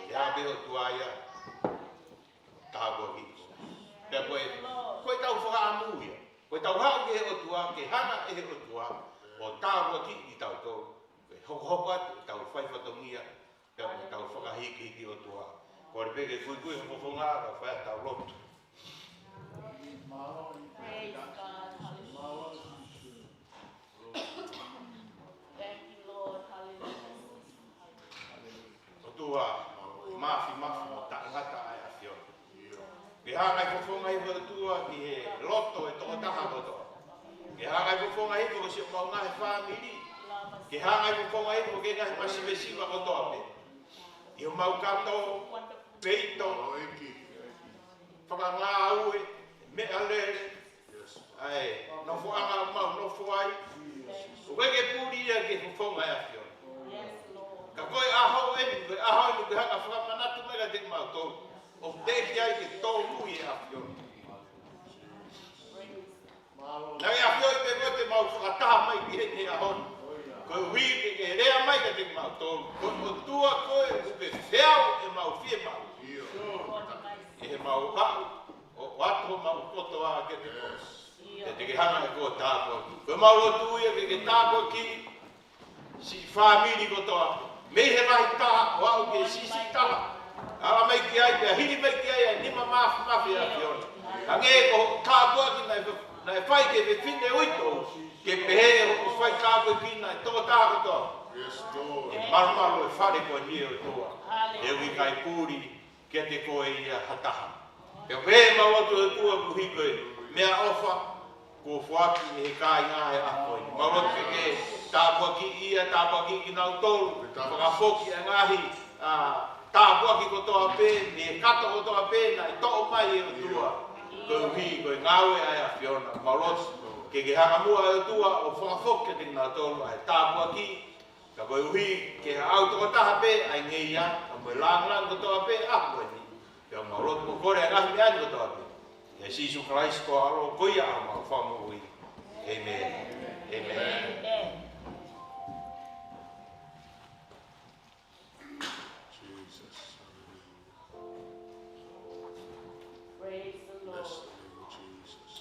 ʻe hā pē ʻOtua ia. Tāpuakiʻi koe. Pea ko e, ko ʻetau fakaʻamu ia. Ko ʻetau haʻu ki he ʻOtua, ke hanga ʻe he ʻOtua ʻo tāpuakiʻi kitautolu. Ke hokohoko atu ʻetau fai fatongia, pea mo ʻetau fakahīkihiki ʻOtua. Kole pē ke kuikui ho fofonga, ka fai ʻetau lotu. Praise God. Hallelujah. Thank you, Lord. Hallelujah. ʻOtua, māfimafi mo taʻengata ʻa e ʻAfiona. Ke hanga ʻe he fofonga hifo ʻOtua ki he loto ʻo e tokotaha kotoa. Ke hanga ʻe he fofonga hifo ki siʻomau ngaahi fāmili. Ke hanga ʻe he fofonga hifo ki he ngaahi masivesiva kotoa pē ʻi homau kato, peito, fakangāue, meʻalele, ʻa e nofoʻanga ʻoku mau nofo ai. ʻOku ʻikai ke puli ia ki he fofonga ʻo e ʻAfiona. Ka ko e ʻaho eni, ko e ʻaho eni ke hanga ʻo fakamanatu mai kiate kimautolu ʻoku teʻeki ai ke tōmui e ʻAfiona. Naʻa ke ʻafioʻi pē koe te mau fakataha mai ki heni he ʻaho ni, koeʻuhi ke ke lea mai kiate kimautolu. Ko e ʻOtua koe ʻoku ke feau ʻemau fiemaʻu, ʻi heʻemau haʻu ʻo ʻoatu homau kotoa kiate koe. Te ke hanga ʻe koe ʻo tāpuakiʻi. Ko ʻemau lotu ia ke ke tāpuakiʻi siʻi fāmili kotoa, mei he lahi taha ʻo aʻu ki he siʻisiʻi taha. Ala mai ki ai, pea hili mai ki ai ʻa e nima mafimafi ʻa e ʻAfiona. Hangē ko e tāpuaki naʻe, naʻe fai ki he fefine uitou, ke pehē ʻe hoʻo fai tāpuekina ʻa e tokotaha kotoa. ʻE malumalu e fale ko eni ʻOtua. ʻE ʻikai puli kiate koe ia ha taha. Pea pehē ʻemau lotu ʻOtua koeʻuhi ko e meʻaʻofa kuo foaki ʻe he kāinga he ʻaho ni. Mau lotu ke ke tāpuakiʻi ia, tāpuakiʻi kinautolu, fakafoki ʻa e ngaahi, ʻa, tāpuaki kotoa pē, mei he kato kotoa pē naʻe toʻo mai ʻe ʻOtua. Koeʻuhi ko e ngāue ʻa e ʻAfiona. Mau lotu ke ke hanga muʻa ʻOtua ʻo fakafoki kiate kinautolu ʻa e tāpuaki, ka koeʻuhi ke ʻaʻau tokotaha pē ʻa e ngeia, ka mo e lāngilangi kotoa pē ʻa ko eni. Pea mau lotu mo kole ʻa e ngaahi meʻa ni kotoa pē ʻia Sīsū Kalaisi ko ho ʻAlo, ko ia ʻa homau Fakamoʻui. ʻĒmeni. ʻĒmeni. Jesus. Praise the Lord. Bless the name of Jesus.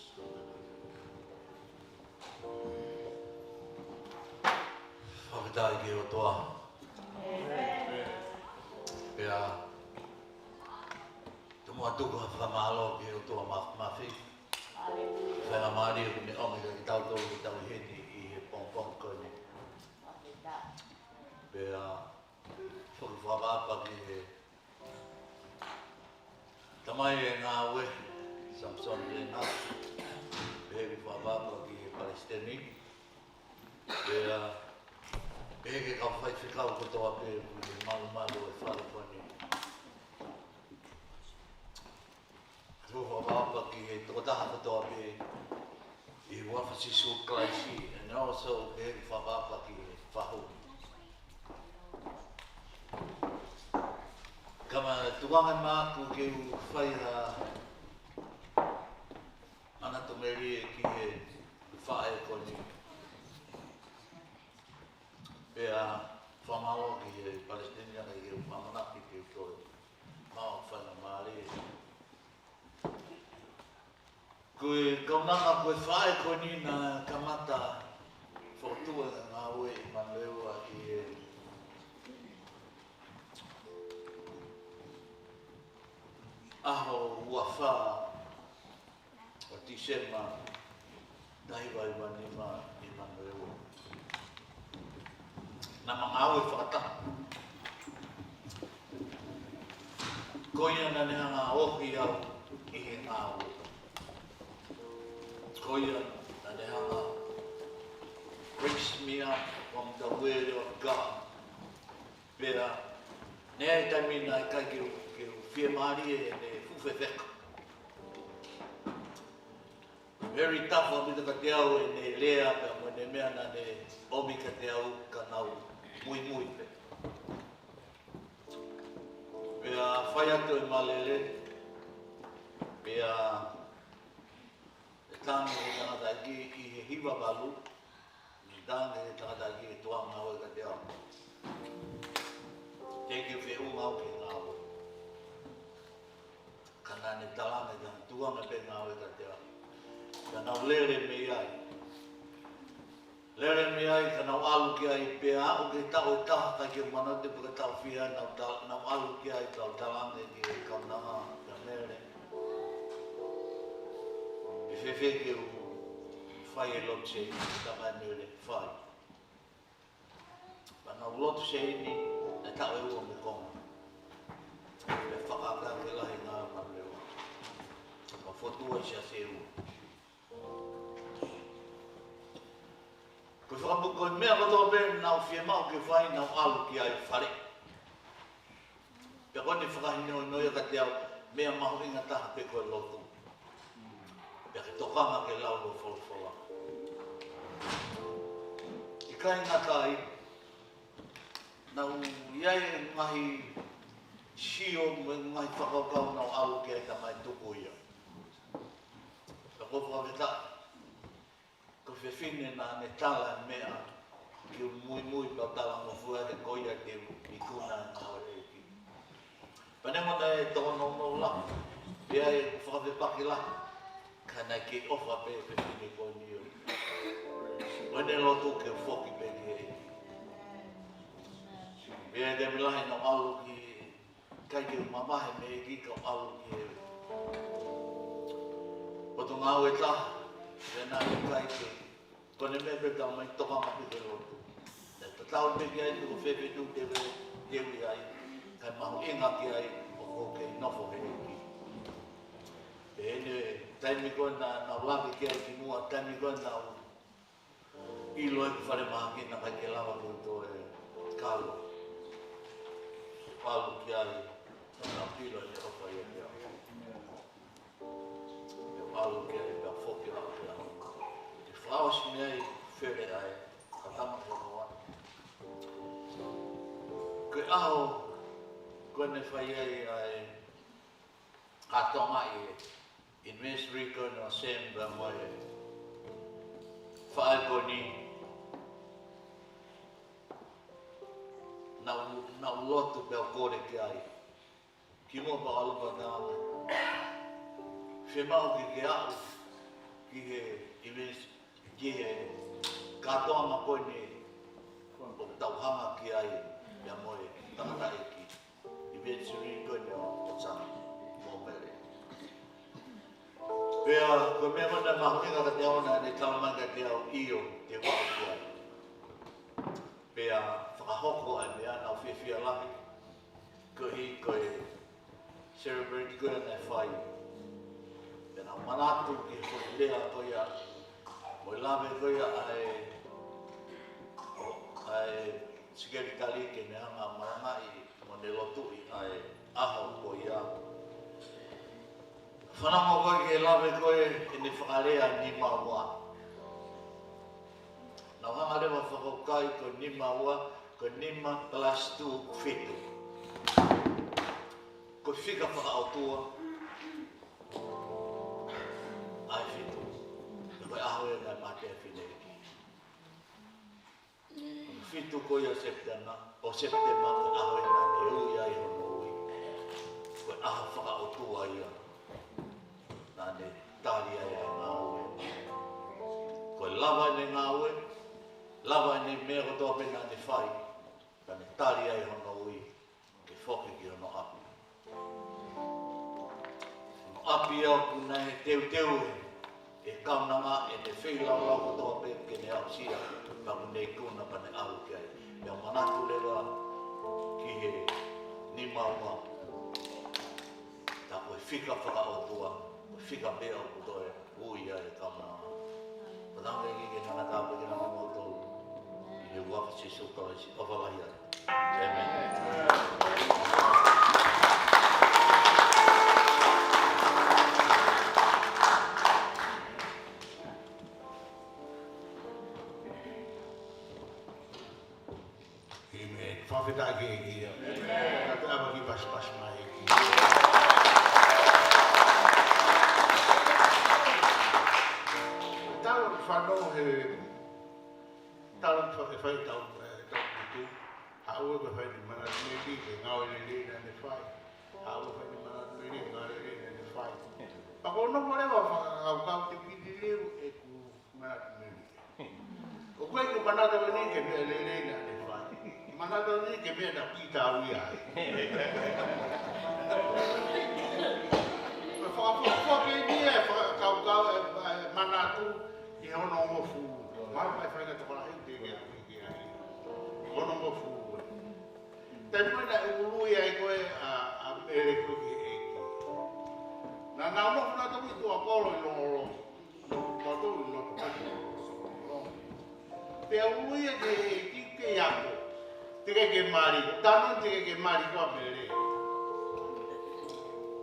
Fakafetaʻi ki he ʻOtua. Pea tomuʻa tuku ha fakamālō ki he ʻOtua Māfimafi. Faingamālie kuo ne ʻomi kiate kitautolu ke tau ʻi heni ʻi he pongipongi ko eni. Pea foki fakaʻapaʻapa ki he tamai e ngāue, Samisoni Lena, pehē ki he fakaʻapaʻapa ki he palesiteni, pea pehē ki he kau faifekau kotoa pē ʻoku malumalu e fale ko eni. Foki fakaʻapaʻapa ki he tokotaha kotoa pē ʻi he huafa ʻo Sīsū Kalaisi, and also pehē ki he fakaʻapaʻapa ki he fahu. Ka ma tuanga maku ke u fai ha manatu melie ki he faʻē ko eni. Pea fakamālō ki he palesiteni ʻa ia ʻoku fakamanatu ke u toe maʻu faingamālie. Ko e kaunanga ko e faʻē ko eni naʻe kamata fokotuʻu e ngāue ʻi Manurewa ʻi he ʻaho ua fā ʻo Tīsema, taha hiva hiva nima ʻi Manurewa. Naʻá ma ngāue fakataha. Ko ia naʻá ne hanga ʻo ohi au ʻi he ngāue. Ko ia naʻá ne hanga ʻo raise me up from the word of God. Pea naʻe ʻi ai e taimi naʻe ʻikai ke u, ke u fiemālie ʻene fuʻu fefeka. Very tough ʻaupito kiate au ʻene lea pea mo ʻene meʻa naʻá ne ʻomi kiate au ka nau muimui pē. Pea fai atu e malele, pea ʻe tangi e tangataʻeiki ʻi he hiva valu, ʻe tangi e tangataʻeiki ʻi he tuanga ngāue kiate au. Teʻeki ke u feʻunga au ki he ngāue. Ka naʻá ne talaange ke u tuanga pē ngāue kiate au. Ka nau lele mei ai. Lele mei ai ka nau ʻalu ki ai pea aʻu ki he taʻu ʻe taha, ʻikai ke u manatu pe ko e taʻu fiha, nau ta-, nau ʻalu ki ai kau talaange ki he kaunanga, ka Mele, ʻe fēfē ke u fai e lotu seini? Talamai ʻe Mele, fai. Pea nau lotu seini, ʻi he taʻu ʻe ua mei he konga. Pea fakaake lahi e ngāue ʻa Manurewa. Pea fokotuʻu ai e siasi ʻe ua. Ko e fakapuke, ko e meʻa kotoa pē naʻá ku fiemaʻu ke fai, nau ʻalu ki ai ʻo faleʻi. Pea ko ʻene fakahinohino ia kiate au, meʻa mahuʻinga taha pē ko e lotu. Pea ke tokanga ke lau e folofola. ʻIkai ngata ai, naʻe ʻi ai e ngaahi sio mo e ngaahi fakakaukau naʻá ku ʻalu ki ai, talamai tuku ia. Ka ko e fakafetaʻi, ko e fefine naʻá ne tala e meʻa, ke u muimui pea u talangofua he ko ia te u ikuna e ngāue ʻa e ʻEiki. Pea neongo naʻe tōnounou lahi, pea ʻe fakafepaki lahi, ka naʻe kei ʻofa pē e fefine ko eni ʻo, ʻo ne lotu ke u foki pē ki he ʻEiki. Pea ʻi he taimi lahi naʻá ku ʻalu ki ʻikai ke u mavahe mei he ʻEiki ka u ʻalu ki he potungāue ʻe taha, pea naʻe ʻikai ke, ko ʻene meʻa pē tau mai tokanga pē ki he lotu. Naʻe tatau pē ki ai pe ko fē feituʻu te u, te u ʻi ai, kae mahuʻinga ki ai ʻoku ou kei nofo he ʻEiki. Pea ʻi he taimi ko ē naʻa, naʻa ku lave ki ai kimuʻa, taimi ko ē naʻa ku ʻilo ʻeku falemahaki naʻe ʻikai ke lava ke u toe kalo. ʻAlu ki ai, naʻa ku ʻilo ʻene ʻofa ʻiate au. Pea ʻalu ki ai pea foki au pea. Ke fakaʻosi mei ai fele ai, ka tama ke hoa. Ko e ʻaho, ko ʻene fai ai ʻa e kātoanga ʻi he anniversary ko eni ʻo Sam pea mo e faʻē ko eni. Naʻa ku, naʻa ku lotu pea u kole ki ai. Kimuʻa pea u ʻalu pea u talaange, fiemaʻu ke ke aʻu ki he event, ki he kātoanga ko eni ʻoku tau hanga ki ai pea mo e tangataʻeiki. Event ko eni ʻo, ʻo Sam, mo Mele. Pea ko e meʻa ko ē naʻe mahuʻinga kiate au naʻa ne talamai kiate au ʻio, te u aʻu ki ai. Pea fakahoko ʻa e meʻa naʻa ku fiefia lahi. Koeʻuhi ko e celebrate ko ia naʻe fai. Pea naʻa ku manatu ki he foʻi lea ko ia, mo e lave ko ia ʻa e, ʻa e sekelitali ke ne hanga ʻo malangaʻi mo ne lotuʻi ʻa e ʻaho ko ia. Fanongo koe ki he lave ko ē ʻene fakalea nima ua. Naʻa ku hanga leva ʻo fakakaukau ko e nima ua, ko e nima plus two fitu. Ko e fika fakaʻotua ʻa e fitu. Ko e ʻaho ia naʻe mate ai e fineʻeiki. Fitu ko ia ʻo Sepitema, ʻo Sepitema ko e ʻaho ia naʻa ne ui ai hono ui. Ko e ʻaho fakaʻotua ia. Naʻa ne tali ai ʻa e ngāue. Ko e lava ʻene ngāue, lava ʻene meʻa kotoa pē naʻa ne fai, naʻa ne tali ai hono ui ke foki ki hono ʻapi. Hono ʻapi ia ʻoku ne teuteu ʻe he kaunanga ʻene feilaulau kotoa pē ke ne aʻusia, ka ʻoku ne ikuna pea ne ʻalu ki ai. Pea manatu leva ki he nima ua. Tā ko e fika fakaʻotua, ko e fika pē ʻoku toe ui ai e kaunanga. Pea naʻa ke ke nana ka pe ke nana mo tau. ʻI he huafa ʻo Sīsū Kalaisi, ʻofa lahi atu. ʻĒmeni. ʻĒmeni. Fakafetaʻi ki he ʻEiki. ʻĒmeni. Ka te ava ki pasipasi mai ki. Tau fanongo he, tau fa-, fai tau, eh, tau kutu. Haʻu ʻo fai ni mana meli, ke ngāue lelei naʻa ne fai. Haʻu ʻo fai ni mana meli, ngāue lelei naʻa ne fai. Pea ko hono leva fakakaukau te piti liu ʻeku mana meli. ʻOku ʻikai ke manatu ni ke meʻa lelei naʻa ne fai. Manatu ni ke meʻa naʻa ne pita au ia ai. Ko e fakafoki ni e fakakaukau e, e manatu ʻi hono ngofu. Mau mai fai ka tokolahi te ke aʻu ki ai. Hono ngofu. Taimi naʻe ului ai ko ē ʻa, ʻa Mele ko ē ki he ʻEiki. Naʻa nau nofo nautolu ʻi tuʻa kolo ʻi Longolongo. Nofo nautolu ʻi loto paki. Pea ului ia ki he ʻEiki ke ako. Teʻeki ke mali. Tano teʻeki ke mali ko ē ʻa Mele.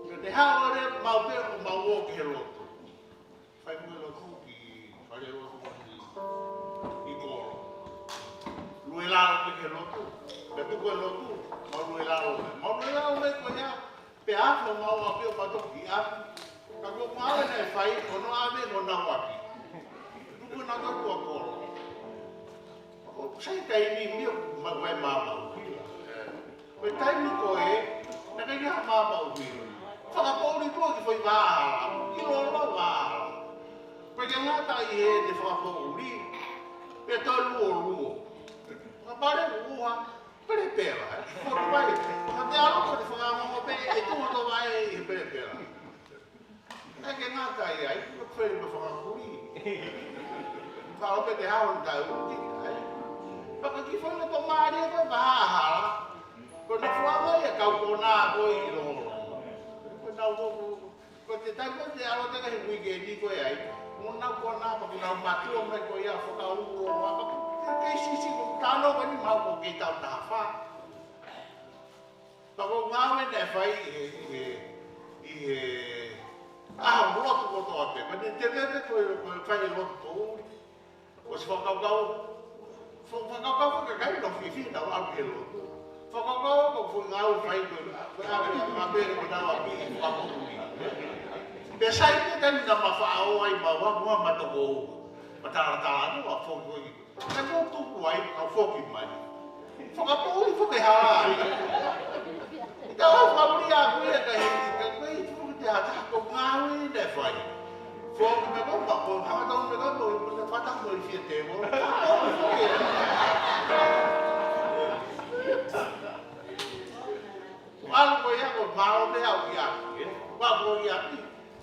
Pea te haʻu leva maʻu pē ʻo mau ō ki he lotu. Fai mo e lotu ki fale lotu ʻi, ʻi kolo. Lue lalo pē ki he lotu. Pea tuku e lotu, mau lue lalo mai. Mau lue lalo mai ko ia, pea afe ʻo mau afe ʻo mau toki afe. Ka ko mau ʻene fai, ko hono ʻave, ko hono ʻaki. Tuku na ko tuʻa kolo. ʻOku sai taimi ni ʻoku mau vai māmāʻuhila. Ko e taimi ko ē, naʻe ʻikai ha māmāʻuhila. Fakapoʻuli ko ē ki he foʻi vā hala, ki lolo vā hala. Ko e ke ngata ʻi heʻene fakapoʻuli, pea toe luoluo. Fakapale uha, Pelepela, ē? Ko e vai, ka te ʻalu ko e fakaongo pē, ʻe tuʻu hoto vaʻe ʻi he pelepela. ʻE ke ngata ai, ko e pele mo e fakakuli. Ka ʻo pē te hao ni tau ki ai. Pea ko e kiʻi foʻi loto mālie ko e vahahala. Ko e nofo ʻa e kau konā ko ē ʻi lolo. Ko e nau ko Ko e taimi ko ē te ʻalu atu ki he uike ni ko ē ai, mo nau konā pea kuo nau mātuʻa mai ko ia fakaulu o apa. Ke sisi ko tano ko ni mau ko ke tau taha fā. Pea ko e ngāue naʻe fai ʻi he, ʻi he, ʻi he ʻaho lotu kotoa pē. Ko e te pē ko e, ko e fai lotu ko ē. ʻOsi fakakaukau, fa-, fakakaukau ko e kakai nau fiefia nau ʻalu ki he lotu. Fakakaukau ko e foʻi ngāue fai ko e, ko e ʻalu ki he ʻapē ko e nau ʻapi fakakaukau. Pea sai pē taimi naʻa ma faʻa ō ai ma ua mua ma toko ua. Ma talatala noa foki ko ē. Naʻa ku tuku ai, kau foki mai. Fakapōʻuli foki hala ai. ʻI ka hau fakamulia aku ia ka he, ka ko e foki te ata ko ngāue naʻe fai. Foki mai ko ma ko hanga tau mai ko ko ko fata ko i fia te mo. Foki. ʻAlu ko ia ko mālō pē au ki ʻapi, ē? Ua ko i ʻapi.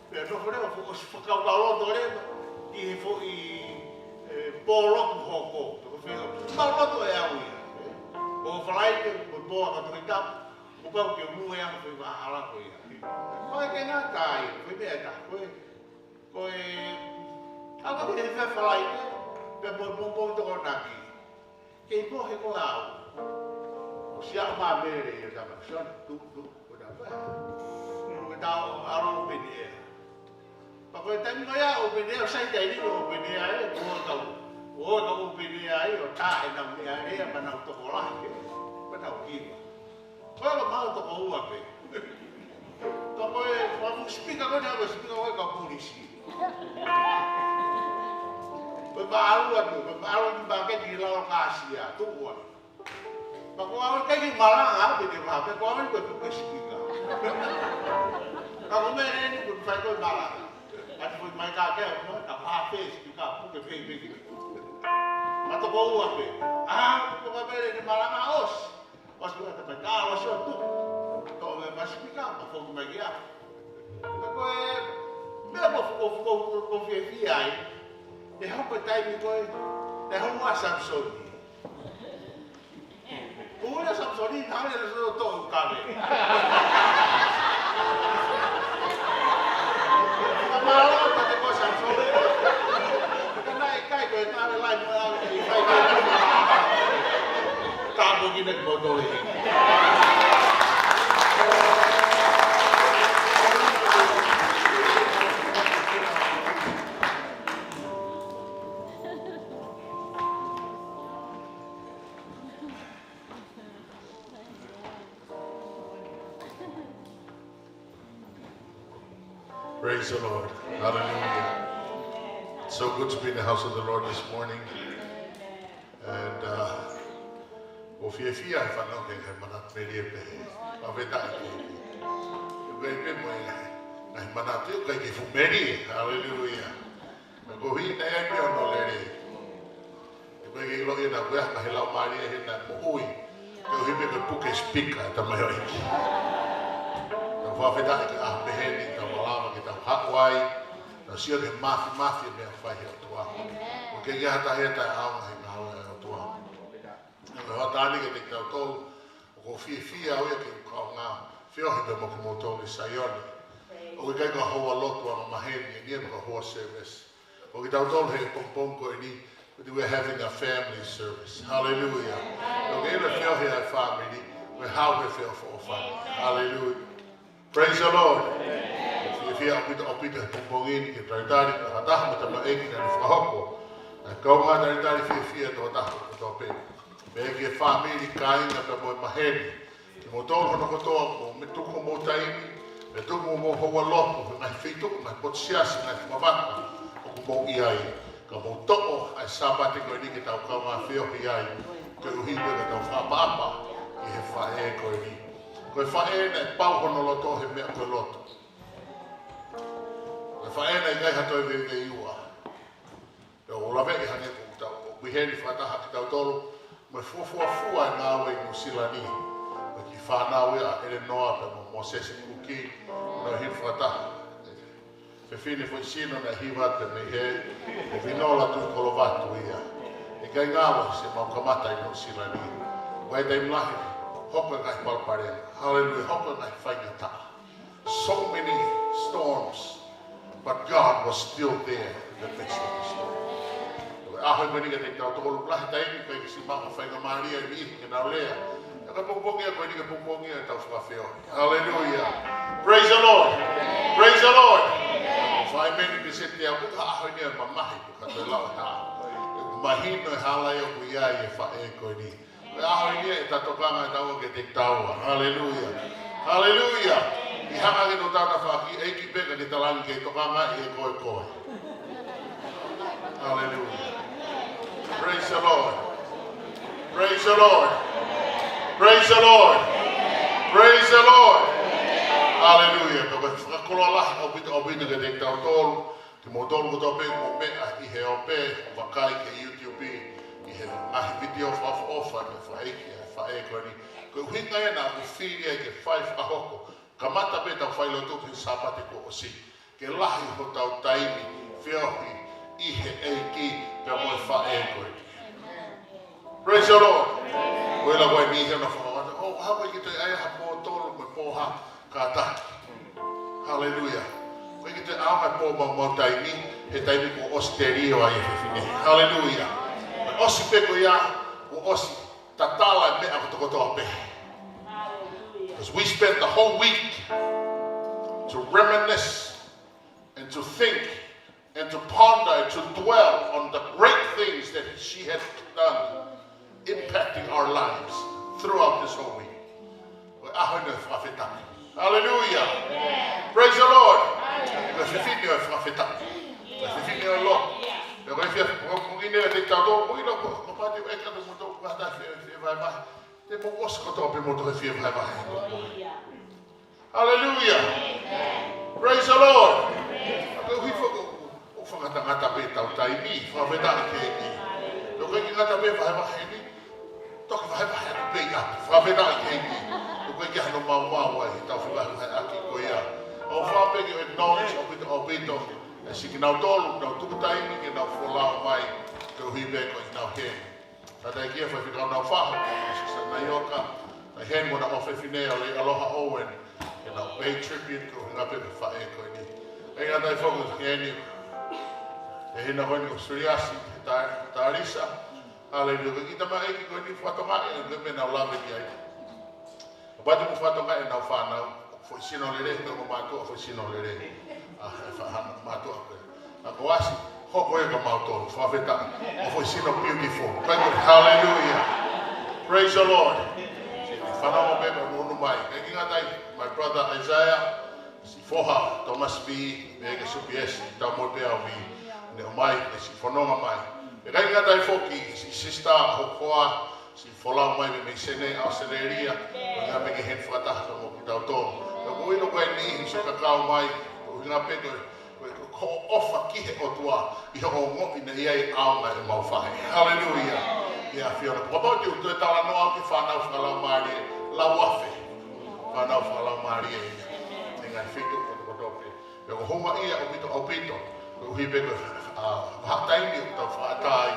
Pea nofo leva, foʻi ʻosi fakakaukau loto leva ki he foʻi, ē, pō lotu hoko. Pea ko e foʻi pō lotu ʻe au ia, ē? Pō Falaite, ko e pō ʻa ka Tohitapu, ʻo pau ke mui ʻa e foʻi vahahala ko ia. Ko e ke ngata ai, ko e meʻa ʻe taha, ko e, ko e, ʻa ka ke he fea Falaite, pea mo, mo, mo Tokonaki. Kei pohe ko au. ʻOsi aʻu mai Mele ia tama, Sione, tuʻu, tuʻu, ko tau pē. Ko e tau ʻalu open air. Pea ko e taimi ko ia open air, ʻosi taimi ni open air ē, ko e tau. ʻO e tau open air ai, ʻo tā ʻenau meʻalea, ma nau tokolahi ē. Ko e tau kiva. Ko e ko mau toko ua pē. Ka ko e, ko e speaker ko ē, ko e speaker ko ē ka pulisi. Ko e maʻalu atu, ko e maʻalu ni maketi ʻi lalo kāsia, tuʻu ua. Ka ko au ʻikai ke malanga, pē te mape, ko au ko e puke speaker. Ka ko Mele ni ko e fai ko e malanga. Ati ko e mai ka ke, ka mape speaker, puke pē, pē. Ma toko ua pē. ʻA, ko ka Mele ni malanga ʻosi. ʻOsi ko e takai, ka ʻosi ʻo tuʻu. Tō me ma speaker, ma foki mai kia. Ka ko e, meʻa ko fuko, fuko, fuko, fuko fiefia ai. ʻE hoko taimi ko ē, ʻe hoko ʻa Samisoni. Ko ʻuhinga Samisoni, naʻe le so to kave. Ka mālō ka te ko Samisoni. Ka naʻe ʻikai ko e naʻe le lai mo e au ki fai ko e. Ka ko kina ki moto e. Praise the Lord. Hallelujah. It's so good to be in the house of the Lord this morning. And, uh, ʻoku ou fiefia he fanongo ki he manatu melie pehē. Fakafetaʻi ki he ʻEiki. ʻOku ʻi ai pē mo e ngaahi manatu ʻoku ʻikai ke fuʻu melie. Hallelujah. Ka ko e hā naʻe ʻi ai pē hono lelei. ʻOku ʻikai ke ʻilo ia naʻa ko e hā ka he laumālie he naʻe moʻui. Ke ʻuhi pē ko e puke speaker ʻa e tamaioʻeiki. Ka fakafetaʻi ki he ʻaho pehē ni tau malava ke tau haʻu ai. Tau sio ki he māfimafi e meʻa fai he ʻOtua. ʻOku ʻikai ke ʻi ai ha taha ia taʻeʻaonga he ngāue ʻa e ʻOtua. Naʻa ko e hoʻatā ni kiate kitautolu, ʻoku ou fiefia au ia ke u kaungā feohi pea mo kimoutolu ʻi Saione. ʻOku ʻikai ko e houa lotu angamaheni eni, eni ko e houa service. ʻOku kitautolu he pongipongi ko eni, but we're having a family service. Hallelujah. ʻOku ʻi ai e feohi ʻa e family, we're having a feohi for family. Hallelujah. Praise the Lord. Fiefia ʻaupito, ʻaupito he pongipongi ni ke talitali, ha taha mo e tamaioʻeiki naʻe fakahoko. Naʻe kaungā talitali fiefia tō taha kotoa pē. Pea ki he fāmili, kāinga pea mo e maheni. Kimoutolu hono kotoa, mou meʻa tuku homou taimi, meʻa tuku homou houa lotu, he ngaahi feituʻu, ngaahi potu siasi, ngaahi fuʻu vaka ʻoku mou ʻi ai. Ka mou toʻo ʻa e Sāpate ko eni ke tau kaungā feohi ai, koeʻuhi pē ke tau fakaʻapaʻapa ki he faʻē ko eni. Ko e faʻē naʻe pau hono loto he meʻa ko e lotu. Ko e faʻē naʻe ʻikai ha toe veiveiua. Pea ʻoku ou laveʻi hangē ko ʻetau, ʻoku ʻi heni fakataha kitautolu, Ko e fuofua fua e ngāue ʻi Nuʻusila ni. Ko e kiʻi fānau ia ʻa ʻElenoa pea mo Mōsese Kuki, naʻe hili fakataha. Fefine foʻi sino naʻe hiva atu mei he, ko Vinola Tuʻikolovatu ia. ʻIkai ngalo siʻemau kamata ʻi Nuʻusila ni. Ko e taimi lahi, hoko e ngaahi palopalema. Haleluia, hoko e ngaahi faingataʻa. So many storms, but God was still there in the midst of the storm. Ko e ʻaho ko eni kiate kitautolu, lahi e taimi ʻoku ʻikai ke siʻi maʻu ha faingamālie ʻe niʻihi ke nau lea. Ka ko e pongipongi ko eni ko e pongipongi ʻetau fakafeohi. Haleluia. Praise the Lord. Praise the Lord. Fai meni pē se te au, ko e ʻaho ni ʻe mamahi, ko e kato e lau e hā. ʻE mahino e hala ia ʻoku ʻi ai e faʻē ko eni. Ko e ʻaho ni ʻe tatokanga e taua kiate kitaua. Haleluia. Haleluia. ʻI hanga ke tau tānaki, ʻEiki pē ka ke talangi ke tokanga ʻi he ko e ko e. Haleluia. Praise the Lord. Praise the Lord. Praise the Lord. Praise the Lord. Haleluia. Ka ko e fakakoloa lahi ʻaupito, ʻaupito kiate kitautolu. Kimoutolu kotoa pē ʻoku mou meʻa ʻi he ope, vakai ki he YouTube, ʻi he ngaahi vitiō fakaʻofoʻofa, ke fai ki he faʻē ko eni. Ko e ʻuhinga ia naʻa ku fili ai ke fai fakahoko. Kamata pē ʻetau failotu he Sāpate kuo ʻosi. Ke lahi hotau taimi feohi ʻi he ʻEiki pea mo e faʻē ko eni. Praise the Lord. Ko e lau ko eni he na fakawata. ʻO, ha ko e kite ai ha pō tolu mo e pō ha kātaki. Haleluia. Ko e kite ai ha pō maumau taimi, he taimi kuo ʻosi telio ai e fefine. Haleluia. Ko e ʻosi pē ko ia, kuo ʻosi tatala e meʻa kotokotoa pē. Because we spent the whole week to reminisce and to think and to ponder and to dwell on the great things that she had done impacting our lives throughout this whole week. Ko e ʻaho ni ʻo e fakafetaʻi. Hallelujah. Praise the Lord. Ko e fefine ʻo e fakafetaʻi. Ko e fefine ʻo e lotu. Ko e fia, ko e kukine ʻa te tau tō, ko ʻilo ko, ko pati ʻo e kato mo tō, ko hata fie, fie vaevae. Te mou ʻosi kotoa pē mou toki fie vaevae. Hallelujah. Praise the Lord. Ko e ʻuhi foki ʻoku fakangatangata pē ʻetau taimi, fakafetaʻi ki he ʻEiki. Ko e ʻikai ke ngata pē vaevae ni, toki vaevae atu pē ia, fakafetaʻi ki he ʻEiki. Ko e ʻikai ke hano maumau ai ʻetau fakaʻahiʻahi ko ia. ʻOfa pē ke acknowledge ʻaupito, ʻaupito. ʻE siʻi kinautolu, nau tuku taimi ke nau folau mai, koeʻuhi pē ko ʻenau heni. Kātaki e faifekau Naufahu, Sister Naioka, ʻa e heni mo ʻena ʻofefine ʻa Lei Aloha Owen, ke nau pay tribute ko e ʻuhinga pē ki he faʻē ko eni. ʻIkai ngata ai foki ki heni, ʻe hina ko eni ko Suliasi, tā, Tārisa, haleluia. Ko e kiʻi tamaiki ko eni fakatokangaʻi, ʻe meʻa naʻa nau lave ki ai. Kapau te mou fakatokangaʻi ʻenau fānau, foʻi sino lelei, ko e ongo mātuʻa, foʻi sino lelei. ʻA, e faʻahinga mātuʻa ko ē. ʻA ko ʻasi, hoko ia kia mautolu, fakafetaʻi. ʻO foʻi sino beautiful. Ko e, hallelujah. Praise the Lord. Fanongo pē ka unu mai. ʻIkai ngata ai, my brother Isaiah, siʻi foha, Thomas V, me ke supiesi, tau mo pē au vi. Ne ʻomai, ne siʻi fononga mai. ʻIkai ngata ai foki, siʻi sister, hokoa, siʻi folau mai mei, mei Senē, ʻAositelēlia, ko e ʻuhinga pē ke heni fakataha mo kitautolu. Ka ko e ʻilo ko eni, siʻi kakau mai, ko e ʻuhinga pē ko e, ko e, ko e ʻofa ki he ʻOtua, ʻi he ongoʻi naʻe ʻi ai e ʻaonga ʻemau faʻē. Hallelujah. ʻIa ʻAfiona. Kapau te u toe talanoa ki he fānau fakalaumālie, lau afe. Fānau fakalaumālie ia. ʻI he ngaahi feituʻu kotokotoa pē. Pea ʻoku ou houngaʻia ʻaupito, ʻaupito. Koeʻuhi pē ko e, uh, vahaʻa taimi ʻoku tau fakaʻatā ai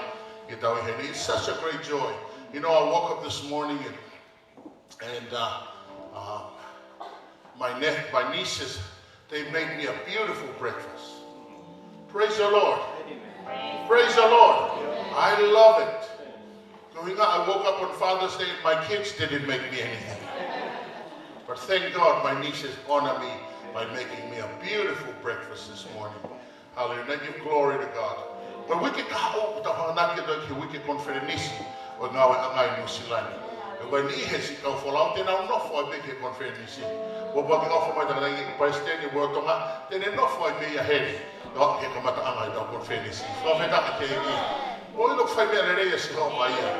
ke tau ʻi heni. It's such a great joy. You know, I woke up this morning and, and, uh, uh, my ne-, my nieces, they made me a beautiful breakfast. Praise the Lord. Praise the Lord. I love it. Ko e ʻuhinga, I woke up on Father's Day and my kids didn't make me anything. But thank God my nieces honor me by making me a beautiful breakfast this morning. Hallelujah. Give glory to God. Ko e uike kahaʻu, ʻoku tau hanganaki atu ki he uike konifelenisi ʻo e ngāueʻanga ʻi Nuʻusila ni. Ko e niʻihi siʻi kau folau te nau nofo ai pē ki he konifelenisi. Ko e paki nofo mai tangataʻeiki palesiteni ʻo Tonga, te ne nofo ai pē ia heni. ʻO aʻu ki he kamataʻanga ʻetau konifelenisi. Fakafetaʻi ki he ʻEiki. ʻOku ʻilo ʻoku fai meʻa lelei ʻa Sihova ia.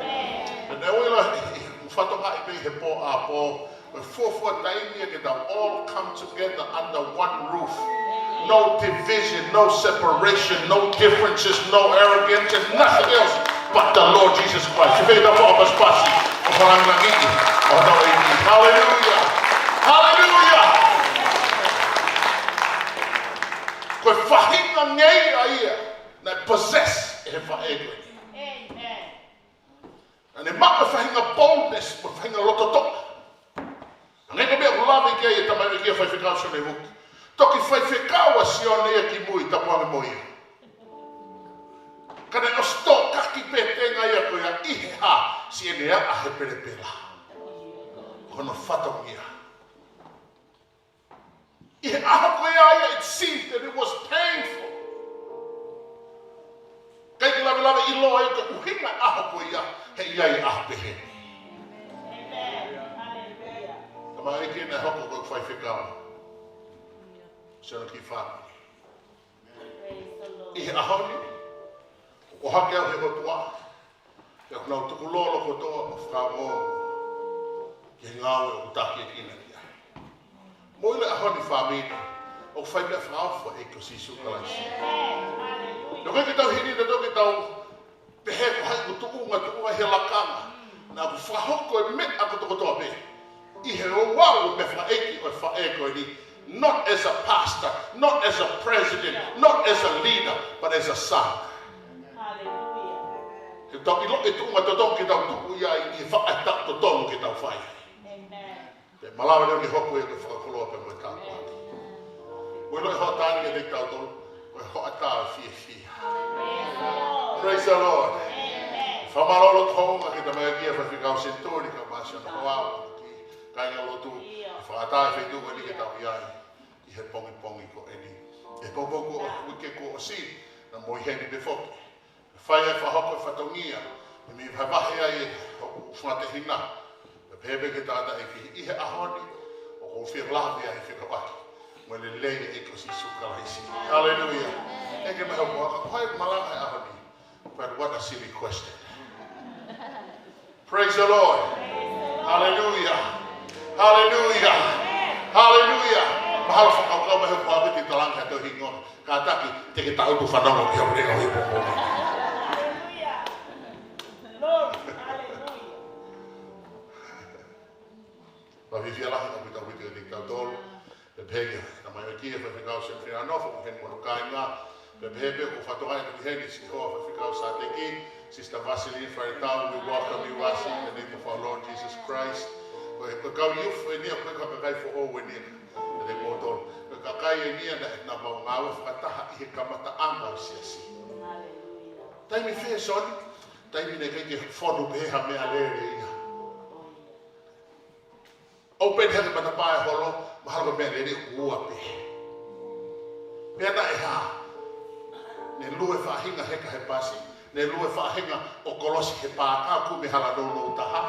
Pea ʻoku ʻilo ʻi, ʻi, ʻoku fakatokangaʻi pē ʻi he pō ʻa pō. Ko e fuofua taimi ia ke tau all come together under one roof. No division, no separation, no differences, no arrogance, and nothing else. But the Lord Jesus Christ. Fēfē ʻetau fakapasipasi ʻo fakalāngilangiʻi ʻa hotau ʻEiki? Hallelujah. Hallelujah. Ko e faʻahinga ngeia ia naʻe possess ʻe he faʻē ko eni. Amen. Naʻa ne maʻu e faʻahinga boldness, mo e faʻahinga loto toʻa. Hangē ko e meʻa ʻoku lave ki ai e tamaioʻeiki ʻa e faifekau Sione Vuki. Toki faifekau ʻa Sione ia kimui, tapu ange mo ia. Ka naʻe ʻosi tōkaki pē tenga ia ko ia ʻi he hā, siʻene ʻaʻa he pelepela. Ko hono fatongia. ʻI he ʻaho ko ia ia, it seemed that it was painful. ʻIkai ke lavelave ʻiloa ia ko e ʻuhinga ʻaho ko ia, he ʻi ai e ʻaho pehē ni. Tamaioʻeiki naʻe hoko ko e faifekau. Sione ki fā. ʻI he ʻaho ni, ʻohake au he ʻOtua, pea ʻoku nau tukulolo kotoa ʻo fakaongo ki he ngāue ʻoku takiekina ki ai. Mou ʻilo ʻaho ni fāmili, ʻoku fai meʻa fakaofo ʻa e ʻEiki ko Sīsū Kalaisi. Naʻe ʻikai ke tau hini naʻa tau ke tau pehē ko hai ʻoku tuʻunga, tuʻunga he lakanga. Naʻa ku fakahoko e meʻa kotokotoa pē ʻi he ouau e meʻa fakaʻeiki ʻo e faʻē ko eni, not as a pastor, not as a president, not as a leader, but as a son. Hallelujah. Ke tau ʻilo e tuʻunga totonu ke tau tuʻu ai ʻi he faʻahinga totonu ke tau fai. Amen. Pea malava leva ke hoko ia ko e fakakoloa pea mo e tāpuaki. Mou ʻilo e hoʻatā ni kiate kitautolu, ko e hoʻatā fiefia. Praise the Lord. Amen. Fakamālō ʻaupito ki he tamaioʻeiki ʻa e faifekau Senituli, kae ʻumaʻā siʻono hoa, ki he kāingalotu, ʻio, ʻi he fakaʻatā e feituʻu ko eni ke tau ʻi ai ʻi he pongipongi ko eni. He pongipongi ko, ʻio, uike kuo ʻosi, naʻa mou ʻi heni pē foki. Fai e fakahoko e fatongia, ʻi he meʻa vahevahe ai e hoku fanga tehina. Pea pehē pē ki he tangataʻeiki ʻi he ʻaho ni, ʻoku ou fie lave ai fekauʻaki mo e lelei ʻa e ʻEiki ko Sīsū Kalaisi. Hallelujah. ʻE ke mahe o koa, ka ko hai malanga he ʻaho ni. But what a silly question. Praise the Lord. Hallelujah. Hallelujah. Hallelujah. Mahalo fakakaukau mai he kuawe te talange ha toe hingoa. Kātaki, te ke tau tu fanongo ki he ʻaho ni ʻo e pongipongi. Hallelujah. Glory. Hallelujah. Pea fiefia lahi ʻaupito ʻaupito kiate kitautolu. Pea pehē ki he tamaioʻeiki ʻa e faifekau Sione Filianofo, ʻoku heni mo hono kāinga. Pea pehē pē ko e fatongia ʻoku heni siʻi hoa faifekau Sāteki, Sister Vaseline Faletau, we welcome you, Vasi, in the name of our Lord Jesus Christ. Ko e, ko e kau youth eni ia, ko e kau kakai foʻou eni ia. Pea te kimoutolu. Ko e kakai eni ia naʻa, naʻa mau ngāue fakataha ʻi he kamataʻanga ʻo e siasi. Taimi fē, Sione? Taimi naʻe ʻikai ke fonu pē ha meʻalele ia. ʻOpeni hake matapā e holo, mahalo ko e meʻalele ʻoku ua pē. Pea naʻe hā? Ne lue faʻahinga heka he pasi, ne lue faʻahinga ʻo kolosi he pāka, kumi hala nounou taha.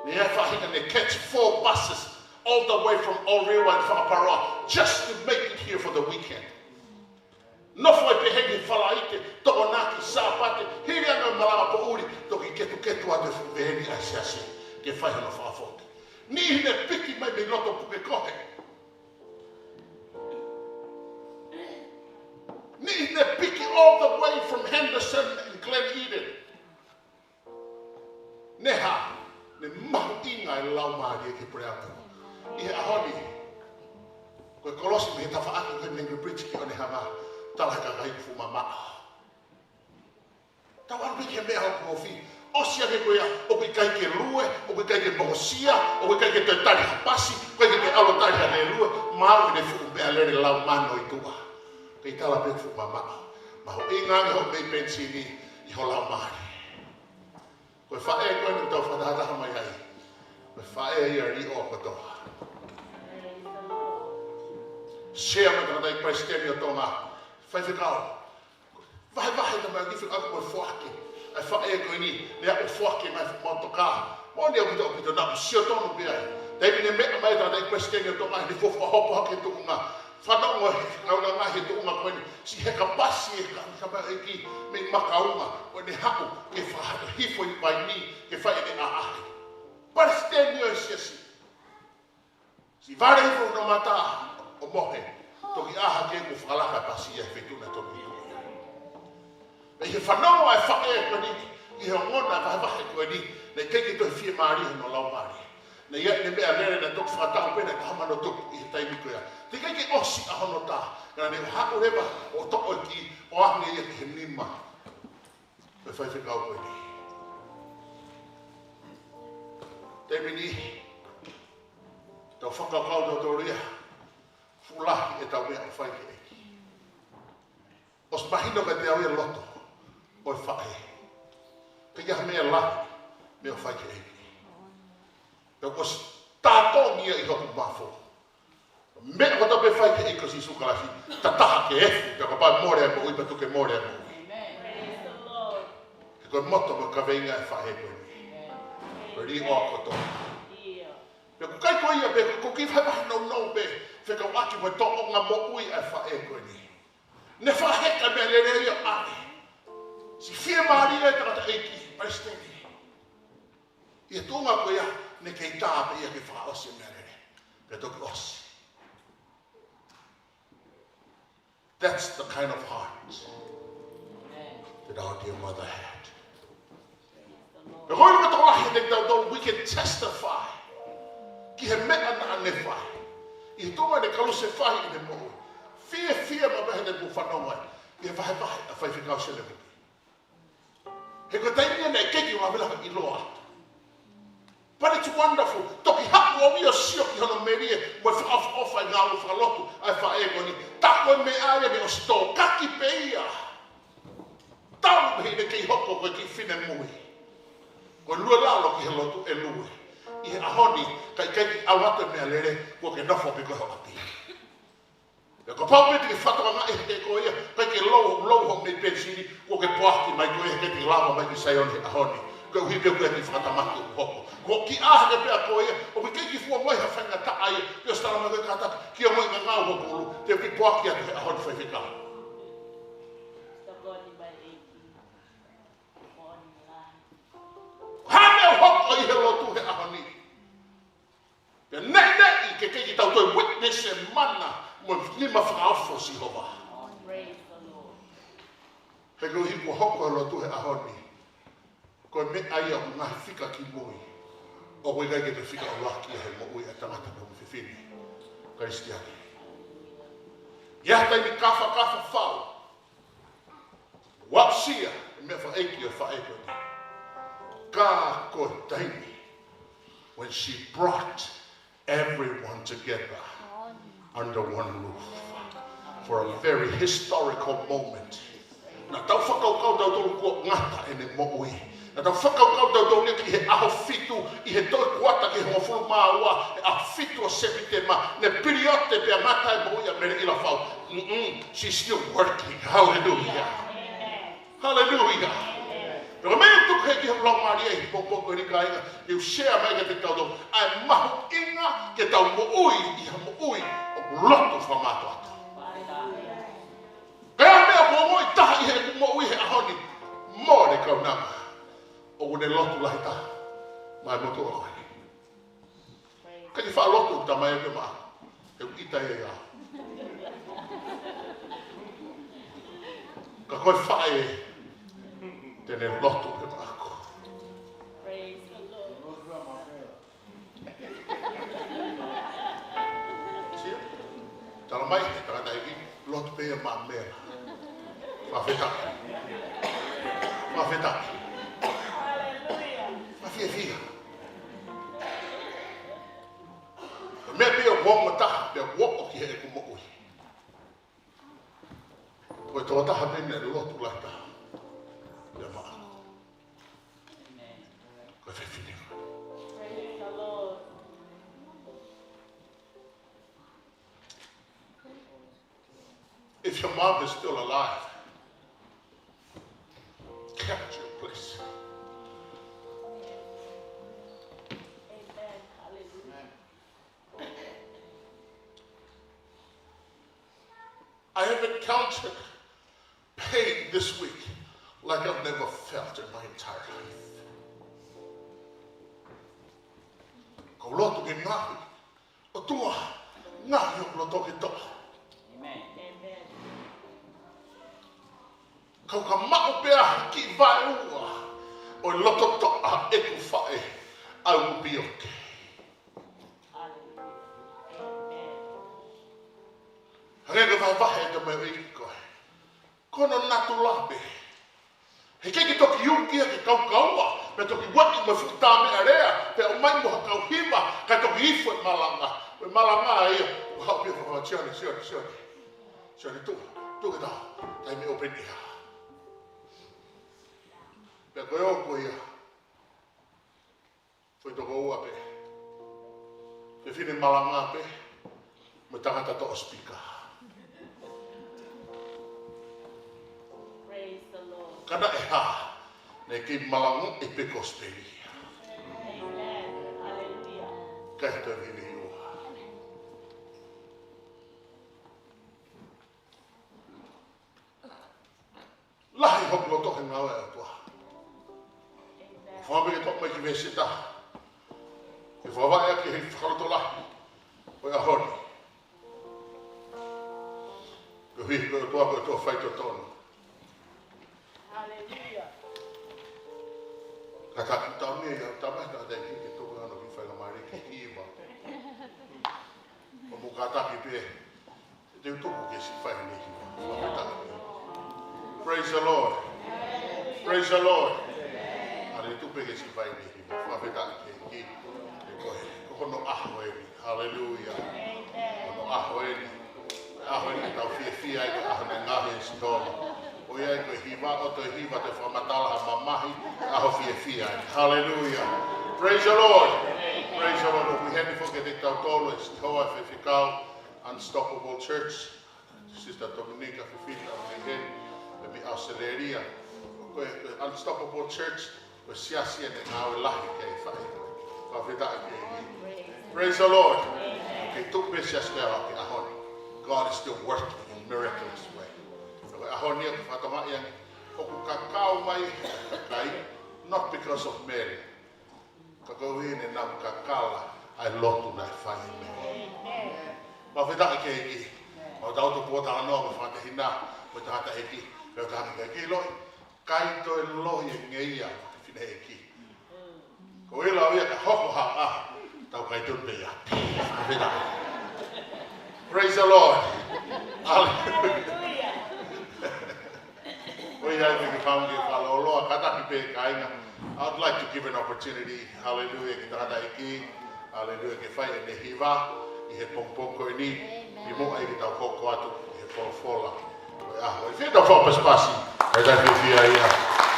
Ne ʻi ai e faʻahinga ne catch four buses all the way from Orewa and Whakaparoa just to make it here for the weekend. Nofo ai pē heni he Falaite, Tokonaki, Sāpate, hili ange malanga poʻuli, toki ketuketu atu e fuʻu veeni ʻa e siasi ke fai hono fakafoki. Niʻihi ne piki mai mei loto Pukekohe. Niʻihi ne piki all the way from Henderson and Glen Eden. Ne hā, ne mahuʻinga e laumālie ki he puleako. ʻI he ʻaho ni, ko e kolosi mei he tafaʻaki ko ē mei he Bridge ki ʻOnehunga, tala he kakai ʻoku fuʻu mamaʻo. Tau ʻalu pē ki he meʻa ʻoku ofi, ʻosi ange ko ia, ʻoku ʻikai ke lue, ʻoku ʻikai ke mokosia, ʻoku ʻikai ke toe tali ha pasi, ʻoku ʻikai ke toe ʻalu tali ha lēlue, maʻu ʻene fuʻu meʻalele lau mano ʻi tuʻa. Kei tala pē fuʻu mamaʻo. Mahuʻinga ange hoʻo mei penisini ʻi ho laumālie. Ko e faʻē ko eni ʻoku tau fakatahataha mai ai. Ko e faʻē ia ʻo e ʻaho kotoa. Sea mai tangataʻeiki palesiteni ʻo Tonga. Faifekau. Vahevahe tamaioʻeiki fekauʻaki mo e foaki. ʻA e faʻē ko eni, ne aʻu foaki mai motokā. Moʻoni ʻaupito ʻaupito naʻa ku sio tonu pē ai. Taimi ne meʻa mai tangataʻeiki palesiteni ʻo Tonga, ne fuofua hopo hake tuʻunga. Fanongo he kaunanga he tuʻunga ko eni, siʻi heka pasi e kau tamaioʻeiki mei Makaunga, ʻo ne haʻu ke fakahifo ʻi Vainī, ke fai ʻene ʻaʻahi. Palesiteni ʻo e siasi. Siʻi vale hifo hono mata ʻo mohe, toki ʻā hake kuo fakalaka e pasi ia he feituʻu naʻe tonu ʻi tuʻa. Pea ʻi he fanongo ʻa e faʻē ko eni, ʻi he ongona vahevahe ko eni, naʻe ʻikai ke toe fiemālie hono laumālie. Naʻe ʻi ai ʻene meʻalele naʻe toki fakatau pē naʻe taha mano tupu ʻi he taimi ko ia. Teʻeki ai ke ʻosi ʻa hono tā, ka naʻe haʻu leva ʻo toʻo e kī ʻo ʻave ia ki he nima ʻo e faifekau ko eni. Taimi ni, tau fakakaukau tautolu ia, fuʻu lahi ʻetau meʻa ʻoku fai ki he ʻEiki. ʻOsi mahino kiate au ia loto ʻo e faʻē. ʻIkai ha meʻa lahi, meʻa ʻoku fai ki he ʻEiki. Pea kuo ʻosi tātongi ia ʻi hoku mafo. Meʻa kotoa pē fai ki he ʻEiki ko Sīsū Kalaisi, tataha ke efu, pea kapau mole ʻa e moʻui, pea tuku ke mole ʻa e moʻui. He ko e moto mo e kaveinga ʻa e faʻē ko eni. Ko e liʻoa kotoa. Pea ko e kai ko ia pē, ko e kiʻi vahevahe nounou pē, fekauʻaki mo e tōʻonga moʻui ʻa e faʻē ko eni. Ne fakaheka meʻalele ia ʻo ʻave. Siʻi fiemālie ʻa e tangataʻeiki, palesiteni. ʻI he tuʻunga ko ia, ne kei tā pē ia ke fakaʻosi e meʻalele. Pea toki ʻosi. That's the kind of heart that our dear mother had. Pea ko e ʻuhinga tokolahi ʻiate kitautolu, we can testify ki he meʻa naʻa ne fai. ʻI he tuʻunga ne kalusefai ʻene moʻui. Fiefia maʻu pē heʻete fanongo ai ki he vahevahe ʻa Faifekau Selemuki. He ko e taimi ia naʻe ʻikai ke u lavelavea ʻiloa atu. But it's wonderful. Toki haʻu au ia ʻo sio ki hono melie mo e fakaʻofoʻofa e ngāue fakalotu ʻa e faʻē ko eni. Tā ko e meʻa ia ne ʻosi tōkaki pē ia. Tau mei heʻene kei hoko ko e kiʻi finemui. Ko e lue lalo ki he lotu ʻe lue. ʻI he ʻaho ni, ka ʻikai ke ʻalu atu e meʻalele, kuo ke nofo pē koe ho ʻapi. Pea kapau pē te ke fakatokangaʻi hake koe ia, ʻikai ke lou, lou hoʻo mei penisini, kuo ke poaki mai koe ia, ʻikai te ke lava mai ki Saione he ʻaho ni. Koeʻuhi pē ko e kiʻi fakatamaki ʻoku hoko. Kuo ke ʻā hake pē ʻa koe ia, ʻoku ʻikai ke fua mai ha faingataʻa ia, pea ʻosi tala mai koe kātaki, kia moʻi ngangau hoku ʻulu, te u kiʻi poaki atu he ʻaho ni Faifekau. Hane o hoko ʻi he lotu he ʻaho ni. Pea neʻineʻi ke kei ke tau toe witness e mana mo e nima fakaofo ʻo Sihova. He koeʻuhi kuo hoko e lotu he ʻaho ni, ko e meʻa ia ʻoku ngaahi fika kimui ʻoku ʻikai ke toe fika ʻuluaki ia he moʻui ʻa e tangata mo e fefine Kalisitiane. ʻI ha taimi kafakafa fau, ʻoku ou sio he meʻa fakaʻeiki ʻo e faʻē ko eni. Ka ko e taimi when she brought everyone together under one roof for a very historical moment. Naʻa tau fakakaukau tautolu kuo ngata ʻene moʻui. Naʻa tau fakakaukau tautolu ia ki he ʻaho fitu ʻi he toe kuata ki he hongofulu mā ua, he ʻaho fitu ʻo Sepitema, ne piliote pea ngata e moʻui ʻa Mele ʻIlafau. Mm-mm, she's still working. Hallelujah. Hallelujah. Pea ko e meʻa ʻoku tuku heni ki hoku laumālie ʻi he pongipongi ko eni kāinga, ke u share mai kiate kitautolu ʻa e mahuʻinga ke tau moʻui ʻi ha moʻui ʻoku lotu fakamātoato. Ko e meʻa ʻoku ou ongoʻi taha ʻi heʻeku moʻui he ʻaho ni, mole kaunanga, ʻoku ne lotu lahi taha maʻa e motuʻa ko eni. Ka ke faʻa lotu tamai ake maʻa. He ʻoku ʻita ia ia. Ka ko e faʻē, te ne lotu pē maʻaku. Sio? Tala mai he tangataʻeiki, lotu pē ia maʻa Mele. Fakafetaʻi. Fakafetaʻi. Fakafiefia. Ko e meʻa pē ia ʻoku ongo taha, pea ʻoku oʻo ki heʻeku moʻui. Ko e tokotaha pē naʻe lotu lahi taha ia maʻaku. Ko e fefine ko ē. If your mom is still alive, count your blessing. Amen. Hallelujah. I have encountered pain this week like I've never felt in my entire life. Ko e lotu ke ngaohi, ʻOtua, ngaohi hoku loto ke toʻa. Amen. Kau ka maʻu pē ha kiʻi vaeua, Ko e loto toʻa ʻeku faʻē, I will be okay. Hangē ko e vahevahe ʻe he tamaioʻeiki ko ē. Ko hono natula pē. He ʻikai ke toki uki ia ke kaukaua, pea toki uaki mo e fuʻu tā meʻalea, pea ʻomai mo ha kau hiva, kae toki ifo e malanga. Ko e malanga ia, ʻoku haʻu pē ʻo fai, Sione, Sione, Sione. Sione, tuʻu, tuʻu ke tau, taimi open ʻair. Pea ko e ʻoku ia. Foʻi tokoua pē. Fefine malanga pē. Mo e tangata toʻo sipika. Praise the Lord. Ka naʻe hā, naʻe kei malanga ʻi he kosipeli. Amen. Hallelujah. Ka he toe vivi ua. Lahi hoku loto he ngāue ʻa e ʻOtua. Fakaʻamu ke toʻo mai ki he veesi ʻe taha. Ke fakavaʻe ʻaki he fakalotolahi ʻo e ʻaho ni. Ko e hia ko e ʻOtua, ko e ʻOtua faitotonu. Hallelujah. Kātaki tau ni ia, tau mai tau te ki ke tō ano ki faingamālie ki hiva. ʻO mo kātaki pē. Te u tuku ke siʻi fai ni. Fakafetaʻi. Praise the Lord. Praise the Lord. Ale tuku pē ke siʻi fai ni. Fakafetaʻi ki he ʻEiki. Ko e, ko hono ʻaho eni. Hallelujah. Hono ʻaho eni. ʻAho eni ke tau fiefia ai ko e ʻaho naʻe ngaohi ʻe Sihova. ʻOku ʻi ai ko e hiva, ʻoku toe hiva, toe fakamatala ha mamahi, ʻaho fiefia ai. Hallelujah. Praise the Lord. Praise the Lord. ʻOku ʻi heni foki kiate kitautolu ʻe Sihova e faifekau Unstoppable Church, Sister Dominica Fifita, ʻoku ʻi heni, mei Australia. Ko e, ko e Unstoppable Church, ko e siasi eni naʻe ngāue lahi ki ai e faʻē. Fakafetaʻi ki he ʻEiki. Praise the Lord. Ke tuʻu pē siasi ko ia ki he ʻaho ni. God is still working in miraculous way. Ko e ʻaho ni ʻoku fakatokangaʻi ange, ʻoku kakau mai e kakai, not because of Mele. Ka koeʻuhi he naʻa nau kakala ʻa e lotu naʻe fai ʻe Mele. Fakafetaʻi ki he ʻEiki. ʻOku tau tupu ʻo talanoa mo e fakatehina, mo e tangataʻeiki. Pea ʻoku hangē ʻikai ke ʻiloʻi, ʻikai toe loi e ngeia ʻo e fineʻeiki. Ko e lau ia ka hoko ha ʻaho, tau kai tonu pē ia. Fakafetaʻi. Praise the Lord. Hallelujah. ʻOi ai, ke fāmili, ke fakalōloa, kātaki pē kāinga. I would like to give an opportunity, hallelujah, ki he tangataʻeiki, hallelujah, ke fai ʻene hiva ʻi he pongipongi ko eni, ʻi muʻa ai ke tau hoko atu ʻi he folofola ʻo e ʻaho. ʻOi, fie tau fakapasipasi, ʻai tau fiefia ia,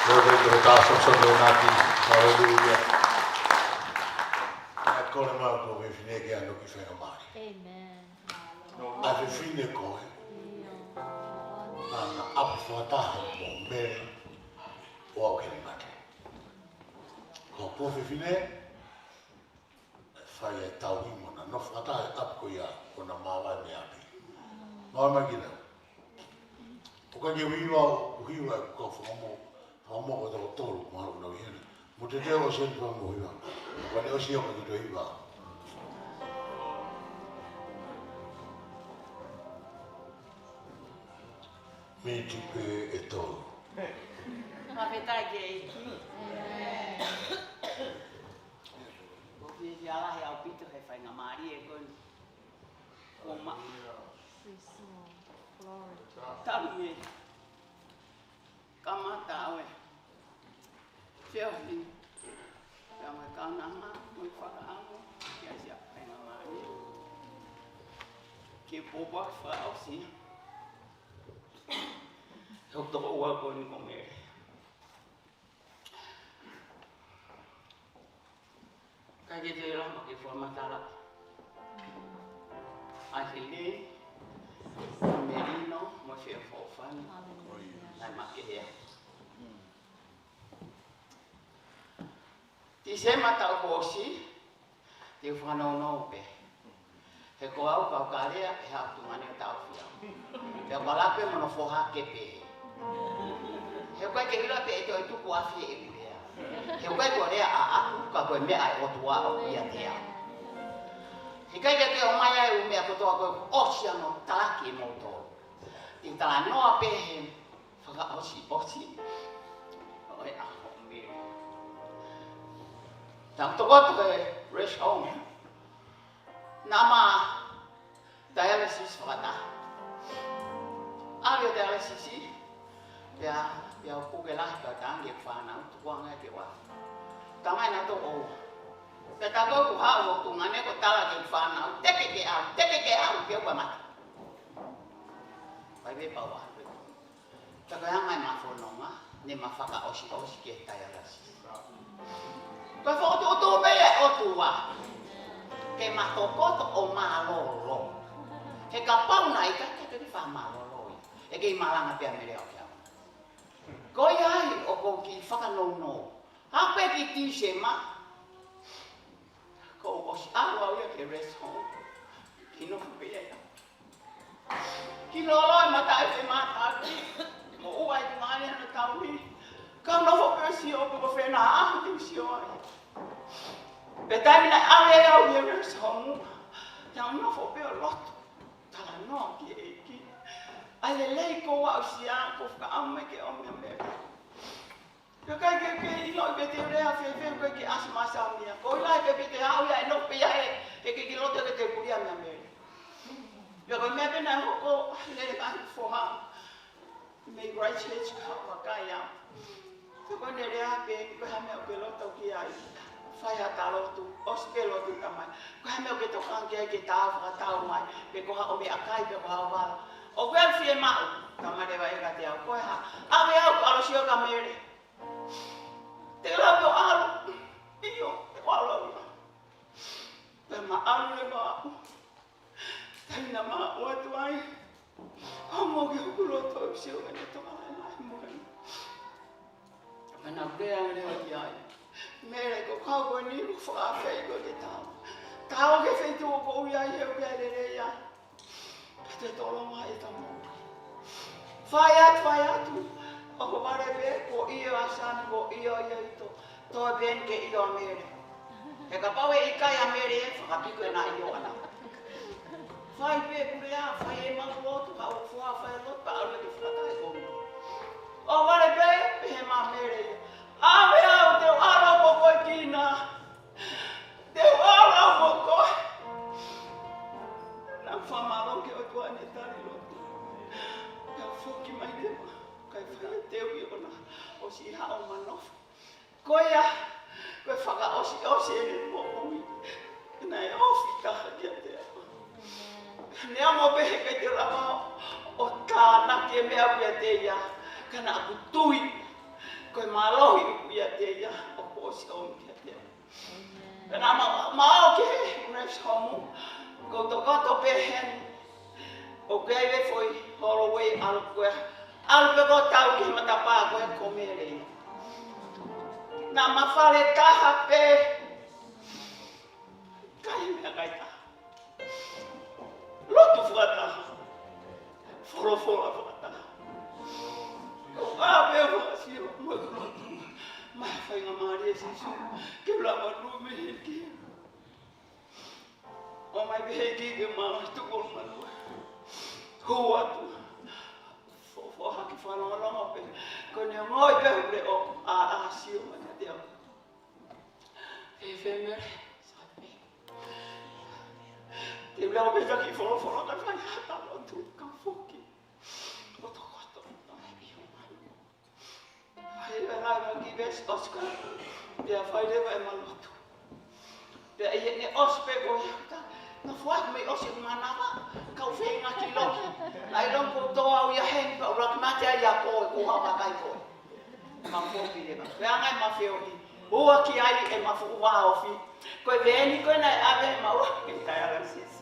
Reverend Toketā Samson Leonati, hallelujah. ʻAi kole mai ʻa e fefine ke ʻalu ki faingamālie. Amen. ʻA e fefine ko ē. Naʻa na ʻapi fakataha mo Mele ʻo aʻu ki he mate. Ko e fefine, fai e tauhi mo na nofo fakataha he ʻapi ko ia ʻo na māvae mei ʻapi. Māvae mai ki lau. ʻOku ʻikai ke u hiva, u hiva ʻeku kau fakamoʻui. Fakamoʻui ko e toko tolu, mahalo ʻoku nau ʻi heni. Mo te te o seni fakamoʻui hiva. Ka ne ʻosi ʻoku ke toe hiva. Miniti pē ʻe tolu. Fakafetaʻi ki he ʻEiki. ʻOku fiefia lahi ʻaupito he faingamālie ko eni. Ko ma. Praise the Lord. Glory to God. Talu mei he kamata ʻo e feohi. Pea mo e kaunanga, mo e fakaʻamu, ke ʻai siʻa faingamālie ke u pōpoaki fakaʻosi hoku tokoua ko eni ko Mele. ʻIkai ke toe lava ke fakamatala ʻa e lelei, melino, mo e feʻofoʻofani naʻe makehe ai. Tīsema taʻu kuo ʻosi, te u fakanounou pē. He ko au ka u ka lea, ʻe haʻu tuʻunga ni ʻo taʻofi au. Pea u ka lape mo hono foha ke pehē. He ʻoku ʻikai ke u ʻilo pe ʻe toe tuku afi ʻeku lea. He ʻoku ʻikai ko e lea ʻaʻaku, ka ko e meʻa ʻa e ʻOtua ʻoku ʻiate au. He ʻikai ke toe ʻomai ʻa e ʻū meʻa kotoa ko ē ʻosi ʻa hono talaki ʻe moutolu. Te u talanoa pē he fakaʻosiʻosi ʻo e ʻaho Mele. Tau tokoto he rest home. Naʻá ma dialysis fakataha. ʻAlu ʻo dialysis, pea, pea u puke lahi pea u talaange ki he fānau, tukuange ke u ʻalu. Talamai ʻenautolu ʻoua. Pea tā ko ē kuo haʻu hoku tuongaʻane ko e tala ki he fānau, teke ke ʻalu, teke ke ʻalu, pea u mate. Vai ve pau a. Pea ko e anga ʻema fononga, ne ma fakaʻosiʻosi ki he dialysis. Ko e fokotuʻutuʻu pē ia ʻa e ʻOtua ke ma tokoto ʻo mālōlō. He kapau naʻe ʻikai, ʻikai ke fakamālōlō ia, ʻe kei malanga pē ʻa Mele ʻo ke au. Ko ia ai ʻoku ou kiʻi fakanounou. Haʻu pē ki Tīsema, kuo u ʻosi ʻalu au ia ki he rest home. Kiʻi nofo pē ia. Kiʻi lolo e mata e fe mata ki. Mo ua i mani ana taumi. Ka nofo pē ʻo sio pe ko fē nā ʻaho te u sio ai. Pea taimi naʻe ʻave au ia ki he rest home, te u nofo pē ʻo lotu. Talanoa ki he ʻEiki. ʻAi lelei ko au sia, ko fakaʻamu mai ke ʻomi ʻa Mele. Ka ʻikai ke, ke ʻiloʻi pe te u lea fēfē, ʻikai ke ʻasi mai ʻa Mele. Ko e ʻilo ai pē pe te u haʻu ia ʻo nofo pē ia he, he ke kiʻi lotu ke te u pulia mai ʻa Mele. Pea ko e meʻa pē naʻe hoko, lele mai e foha mei Christchurch ka haʻu ʻo vakai au. Pea ko ʻene lea pē, ko e hā e meʻa ʻoku ke loto ki ai? Fai haʻata lotu, ʻosi pē lotu, Tamai. Ko e hā e meʻa ʻoku ke tokanga ki ai ke tau fakatau mai, pe ko haʻo meʻakai, pe ko haʻo vala? ʻOku ou fiemaʻu, Tamai, lea ʻa e ʻEiki kiate au, ko e hā? ʻAve au ke ʻalu ʻo sio kia Mele. Te u lava ʻo ʻalu? ʻIo, te u ʻalu au. Pea ma ʻalu leva au. Taimi naʻa ma ʻalu atu ai, ʻoku ou ʻi hoku loto ʻo sio ki heʻene tokolahi mo ʻene. Pea naʻá ku lea leva ki ai. Mele, ko e kau ko eni ʻoku ou fakaafeʻi koe ke tau. Tau ki he feituʻu ʻoku ou ʻi ai he ʻoku ʻikai lelei ai. Pea te u tolonga ʻi he tau moʻui. Fai atu, fai atu. ʻOku vale pē, ko e ʻio ʻa Sami, ko e ʻio ia ʻi to. Toe pē eni ke ʻio ʻa Mele. He kapau ʻe ʻikai ʻa Mele ʻe fakapiko ʻena ʻio ʻana. Fai pē pule ā, fai ʻemau lotu, haʻu e foha fai lotu, pea ʻalu ke fakataha ko. ʻOku vale pē, pehē mai ʻa Mele ia. ʻAve au, te u ʻalu au mo koe Kina. Te u ʻalu au mo koe. Naʻá ku fakamālō ki he ʻOtua heʻene tali lotu. Pea foki mai leva, ʻikai fai ha teu ʻiʻona, ʻosi haʻu ʻo ma nofo. Ko ia, ko e fakaʻosiʻosi ʻene moʻui. Naʻe ofi taha kiate au. Neongo pē heʻikai te u lava ʻo tānaki e meʻa ʻoku ʻiate ia, ka naʻá ku tui ko e mālohi ʻoku ʻiate ia ʻoku ʻosi ʻomi kiate au. Pea naʻa ma, ma ō ki he rest home, ko e tokoto pē heni. ʻOku ʻi ai e foʻi hallway ʻalu ko ē. ʻAlu pē ko e tau ki he matapā ko ē ko Mele. Naʻa ma fale taha pē. ʻIkai meʻakai taha. Lotu fakataha. Folofola fakataha. Ko e ʻā pē ʻo fakasio mo e lotu. Mai faingamālie Sīsū. Ke lava lumi hiki. ʻOmai pē hiki ke mālohi tuku ʻo malu. Hū atu. Fo, fo haki fakalongolongo pē. Ko ʻene ongoʻi pē ʻoku le ʻo, ʻa, ʻa, sio mai kiate au. He, he, Mele, sai pē. Te u lau pē taki folofola ka fai ha tau lotu ka foki. ʻO tokoto, ʻo e pio mai. Fai leva e kiʻi veesi ʻosi ko ē. Pea fai leva ʻema lotu. Pea ʻi heʻene ʻosi pē ko ia ka, naʻá ku foaki mai ʻosi e manava, kau feinga ki loki. ʻAi lon ko tō au ia heni pea ʻuluaki mate ai ia ko e ko hau kakai ko ē. Ma foki leva. Pea ngai ma feohi. Ua ki ai ʻema fuʻu vāofi. Ko e veeni ko ē naʻe ʻave ma ua ki dialysis.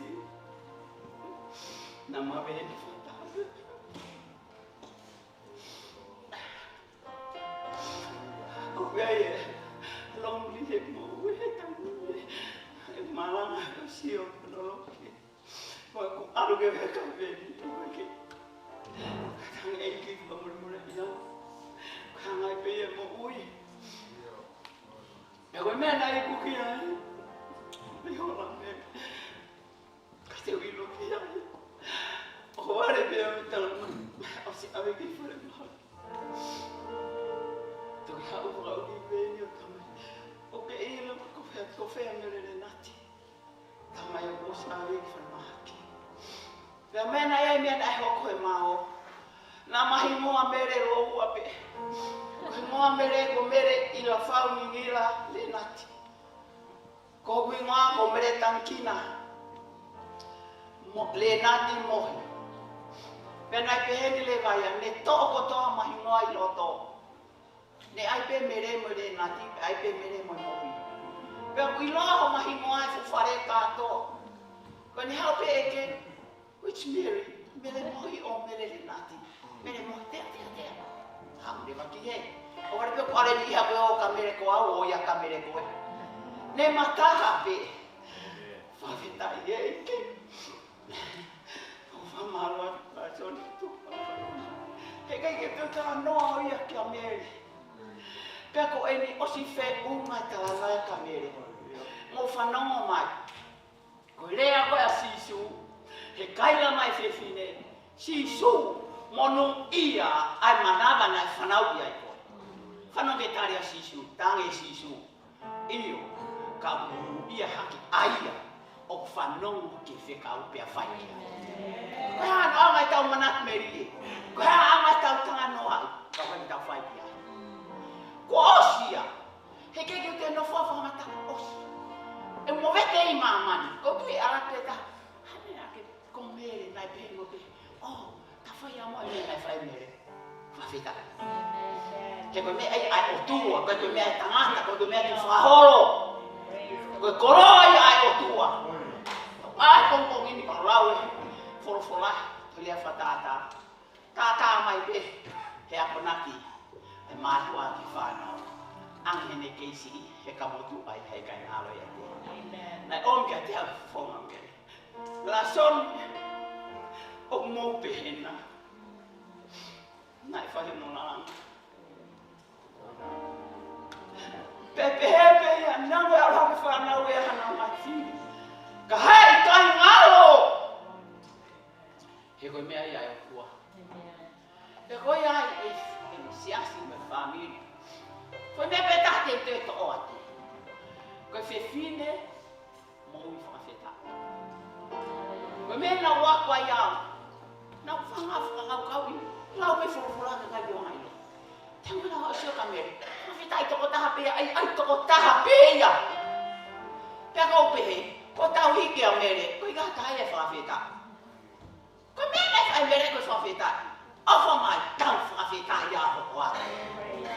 Naʻa ma veeni fakataha. ʻOku ʻi ai e lonely he moʻui he taimi ni. ʻE malanga ʻo sio loloki. Ko ʻeku ʻalu ke veka veni, ʻoku ʻikai ke. Ka tangi ʻEiki fakamolemole ia. Ka ngai pē ia moʻui. ʻE ko e meʻa naʻe iku ki ai. Mei hola me. Ka te u ʻilo ki ai. ʻOku vale pē ʻo tala mai. ʻOsi ʻave ki fale mahalo. Toki haʻu fakaʻuli pē ni ʻo tamai. ʻOku ke ʻilo ko Naʻá ma hingoa Mele Loua pē. Ko e hingoa Mele ko Mele ʻIlafau Ngingila Lenati. Ko hoku hingoa ko Mele Tangikina mo Lenati Mohi. Pea naʻe pehē ni leva ia, ne toʻo kotoa ma hingoa ʻi loto. Ne ʻai pē Mele mo Lenati, pea ʻai pē Mele mo Mohi. Pea ʻoku ʻiloa homa hingoa ʻi he fuʻu fale kātoa. Ko ʻene haʻu pē ʻeke, "Which Mary? Mele Mohi ʻo Mele Lenati?" "Mele Mohi." "Tea, tea, tea." Haʻu leva ki hē. ʻO vale pē ko ale ni ia ko ē ʻo ka Mele ko au, ʻo ia ka Mele ko ē. Ne ma taha pē. Fakafetaʻi ʻEiki. ʻOku ou fakamālō atu, Soni, tu. Heʻikai ke u talanoa ʻo ia kia Mele. Pea ko eni ʻosi feʻunga e talanoa kia Mele. Mou fanongo mai. Ko e lea ko ē ʻa Sīsū, he kaila mai fefine, Sīsū, monūʻia ʻa e manava naʻe fanauʻi ai koe. Fanongo ki he tali ʻa Sīsū, talaange ʻe Sīsū, ʻio, ka monūʻia hake ʻa ia ʻoku fanongo ki he fekau pea fai ki ai. Ko e hā ʻa e ʻaonga ʻetau manatu melie? Ko e hā ʻa e ʻaonga ʻetau talanoa? Ka fai ʻetau fai ki ai. Kuo ʻosi ia. Heʻikai ke u toe nofo ʻo fakamatala ʻosi. ʻE mo vete ʻi māmani. Ko u tui ala pē ta. Hane ake ko Mele naʻe pehē mo pehē. ʻŌ, ta fai ʻa mo e meʻa naʻe fai Mele. Fakafetaʻi. He ko e meʻa ia ʻa e ʻOtua, ko e meʻa ʻa e tangata, ko e meʻa ʻa e fakaholo. Ko e koloa ia ʻa e ʻOtua. ʻA e pongipongi ni pau lau e folofola, ko e lea fakatātā. Tātā mai pē he akonaki ʻa e mātuʻa ki he fānau. ʻAnge heʻene kei siʻi, he ka motuʻa ia heʻikai ngalo ia te. Amen. Naʻe ʻomi kiate au e fofonga Mele. Lāsoni, ʻoku mou pehē na. Naʻe fai mo langa. Pea pehē pē ia, naʻa mo e ʻalu hake fānau ʻi hana mati. Ka heʻikai ngalo. He ko e meʻa ia ʻa e ʻOtua. Amen. He ko ia ai e, e siasi mo e fāmili. Ko e meʻa pē taha te u toe toʻo atu. Ko e fefine moʻui fakafetaʻi. Ko e meʻa naʻa ku ako ai au. Naʻa ku fanga fakakaukauʻi. Lau pē folofola kae ʻikai ʻi ai ha ʻilo. Te u mena ʻo sio kia Mele. Fakafetaʻi tokotaha pē ia, ʻai, ʻai tokotaha pē ia. Pea ko u pehē, ko ʻetau hiki ʻa Mele, ko e ʻikai ha taha ia ʻe fakafetaʻi. Ko e meʻa naʻe fai ʻe Mele ko e fakafetaʻi. ʻOfa mai, tau fakafetaʻi ʻa hoko atu.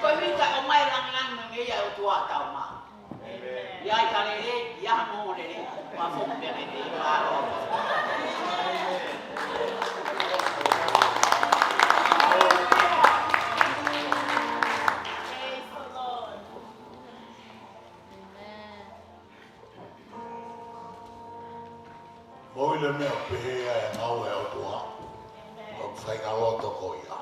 Ko e hita ʻo mai langilangi mo e ngeia ʻo e ʻOtua ʻa e tau maʻu. ʻI ai ha lelei, ʻi ai ha moʻui lelei, ʻoku foki pē mei he mālō. Praise the Lord. Amen. Mou ʻilo e meʻa ʻoku pehē ai e ngāue ʻa e ʻOtua, ko e faʻahinga loto ko ia.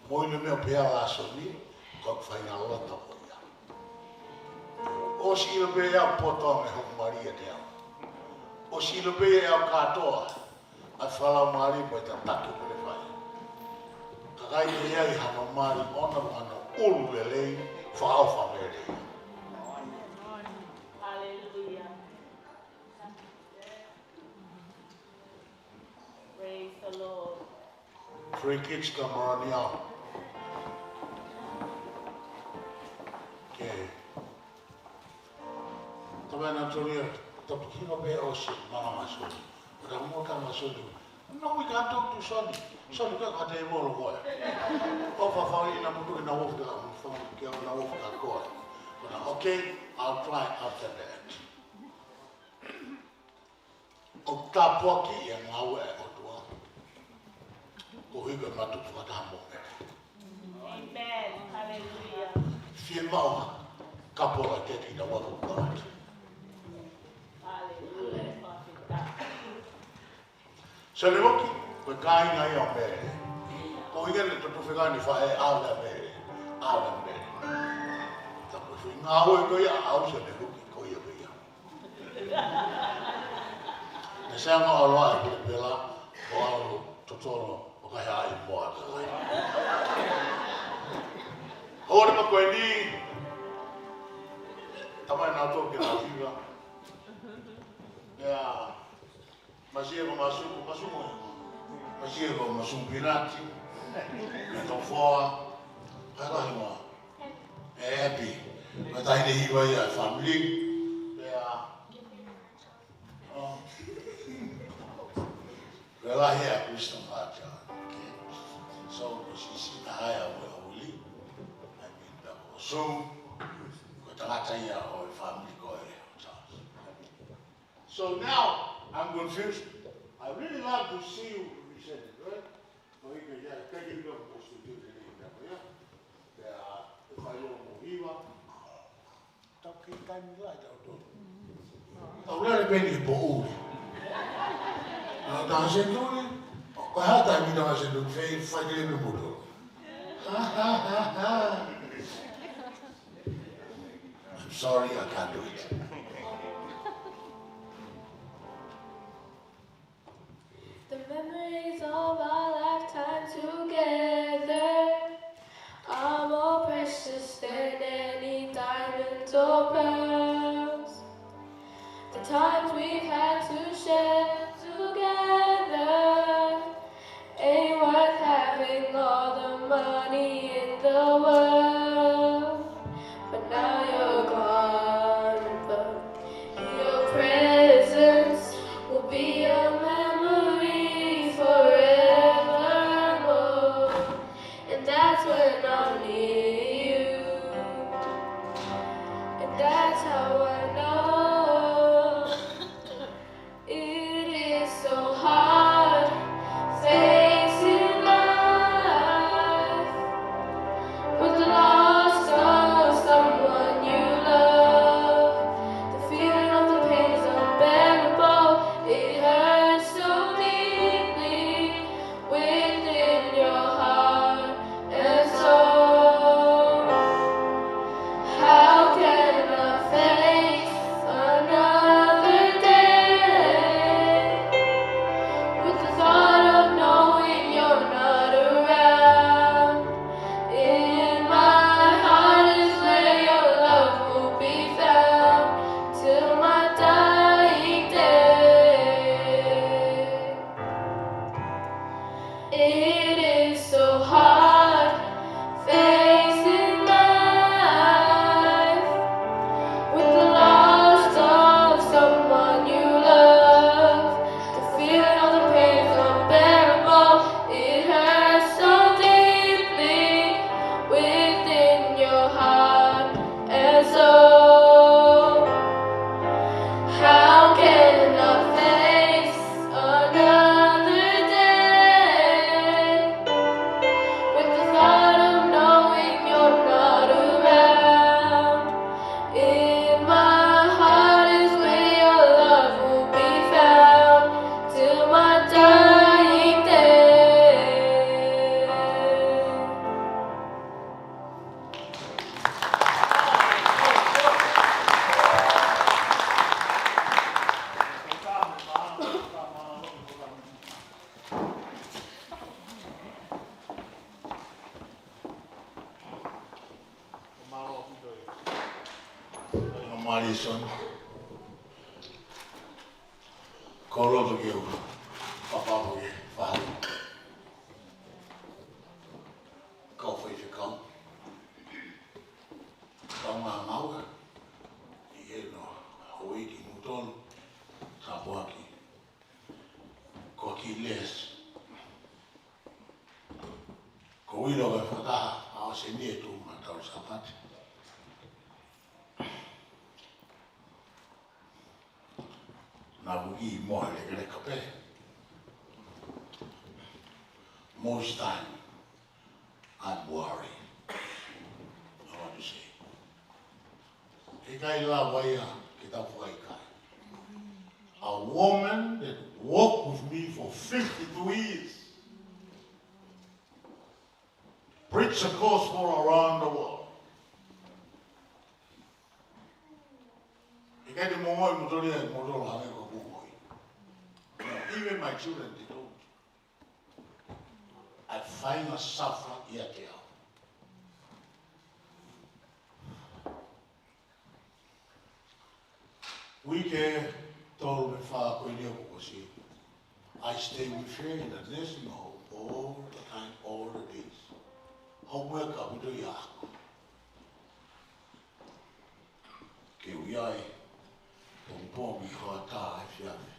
Mou ʻilo e meʻa ʻoku pehē ai e lāsoni, ko e faʻahinga loto ko ia. ʻOsi ʻilo pē ʻe au poto ange hoku mali ʻiate au. ʻOsi ʻilo pē ʻe au kātoa ʻa e fakalaumālie mo e tataki ʻoku ne fai. Ka ʻikai ke ʻi ai hano mali ʻoʻona mo hano ʻulu lelei, fakaʻofa Mele. Hallelujah. Praise the Lord. Free kids come around here. Okay. Tama na Antonio, tapu kino pē ʻosi, mama Soni. Ora mo ka ma Soni. No, we can't talk to Soni. Soni, ka ka te mo lo ko. ʻO fafau ʻi na mutu ʻi na wofu ka, fafau ki na wofu ka ko. Ora, okay, I'll try after that. ʻOku tāpuakiʻi e ngāue ʻa e ʻOtua. Ko hiko e matu fakataha mo Mele. Amen. Hallelujah. Fiemaʻu ha kapo ʻa e keki na waku kātu. Hallelujah. Soni Moki, ko e kāinga ia ʻo Mele. Ko ia ne toto fekani faʻē ʻa Mele. ʻA Mele. Ta ko e fai ngāue ko ia ʻa au Soni Moki, ko ia ko ia. Ne sanga ʻo ʻalu ʻa e pelepela, ʻo ʻalu totolo, ʻo kai haʻi moa ka kai. Hore ma ko eni, tamai na tō ke na hiva. Ia, masi e ko masuku, masuku. Masiʻi ko Masupinati, Tofoa, kae lahi mo e Epi. Ko e taʻahine hiva ia e family. Pea, oh. Pea lahi ʻa Christopher John. Okay. So, ko Sisi Tahai ʻa Weholi. I mean, pea ko Sue. Ko e tangata ia ʻo e family ko ē ʻo Charles. So now, I'm confused. I really love to see you presented, right? So you can, yeah, take it up, go to the, the, the, yeah. Yeah, if I don't move, tau kei taimi lahi tautolu. Tau lele pē ni he poʻuli. Naʻa tau senituli, ko e hā taimi naʻa tau senituli, fai, fai lele pē moutolu. Ha, ha, ha, ha. I'm sorry, I can't do it. The memories of our lifetime together are more precious than any diamonds or pearls. The times we've had to share together ain't worth having all the money in the world. But now you're gone, but your presence will be a memory forevermore. And that's when I'm near you. And that's how I know it is so hard facing life with the loss of someone you love. The feeling of the pain is unbearable. It hurts so deeply within your heart and soul. How can I face another day with the thought of knowing you're not around? In my heart is where your love will be found till my dying day. It is so hard facing life with the loss of someone you love. The feeling of the pain is unbearable. It hurts so deeply within your heart and soul. How can I face another day with the thought of knowing you're not around? In my heart is where your love will be found till my dying day. Mālō ʻaupito. Mālō Marison. Ko loto ke u pāpā pē ke fai. Kau faifekau. Kau ngāue. ʻI heni, houʻeiki, kimoutolu. Tāpuaki. Ko Kiles. Ko e ʻilo ko e fakataha ʻa ʻOseni e tuʻu maʻa e tau Sāpate. Naʻa ku ʻi mohe lekeleka pē. Most time, I'm worried. I want to say. ʻIkai lava ia ke tau fakaʻikaiʻi. A woman that walked with me for fifty-two years. Preach the gospel around the world. ʻIkai te mou moʻui moutolu ia, moutolu hangē ko ʻeku moʻui. Even my children, they don't. I find a suffer ia te au. Uike tolu pe fā ko eni ʻoku ʻosi. I Stay with her in the nursing home all the time, all the days. Hau mai ka pito ia aku. Ke u ʻi ai, pongipongi, hoʻatā, efiafi.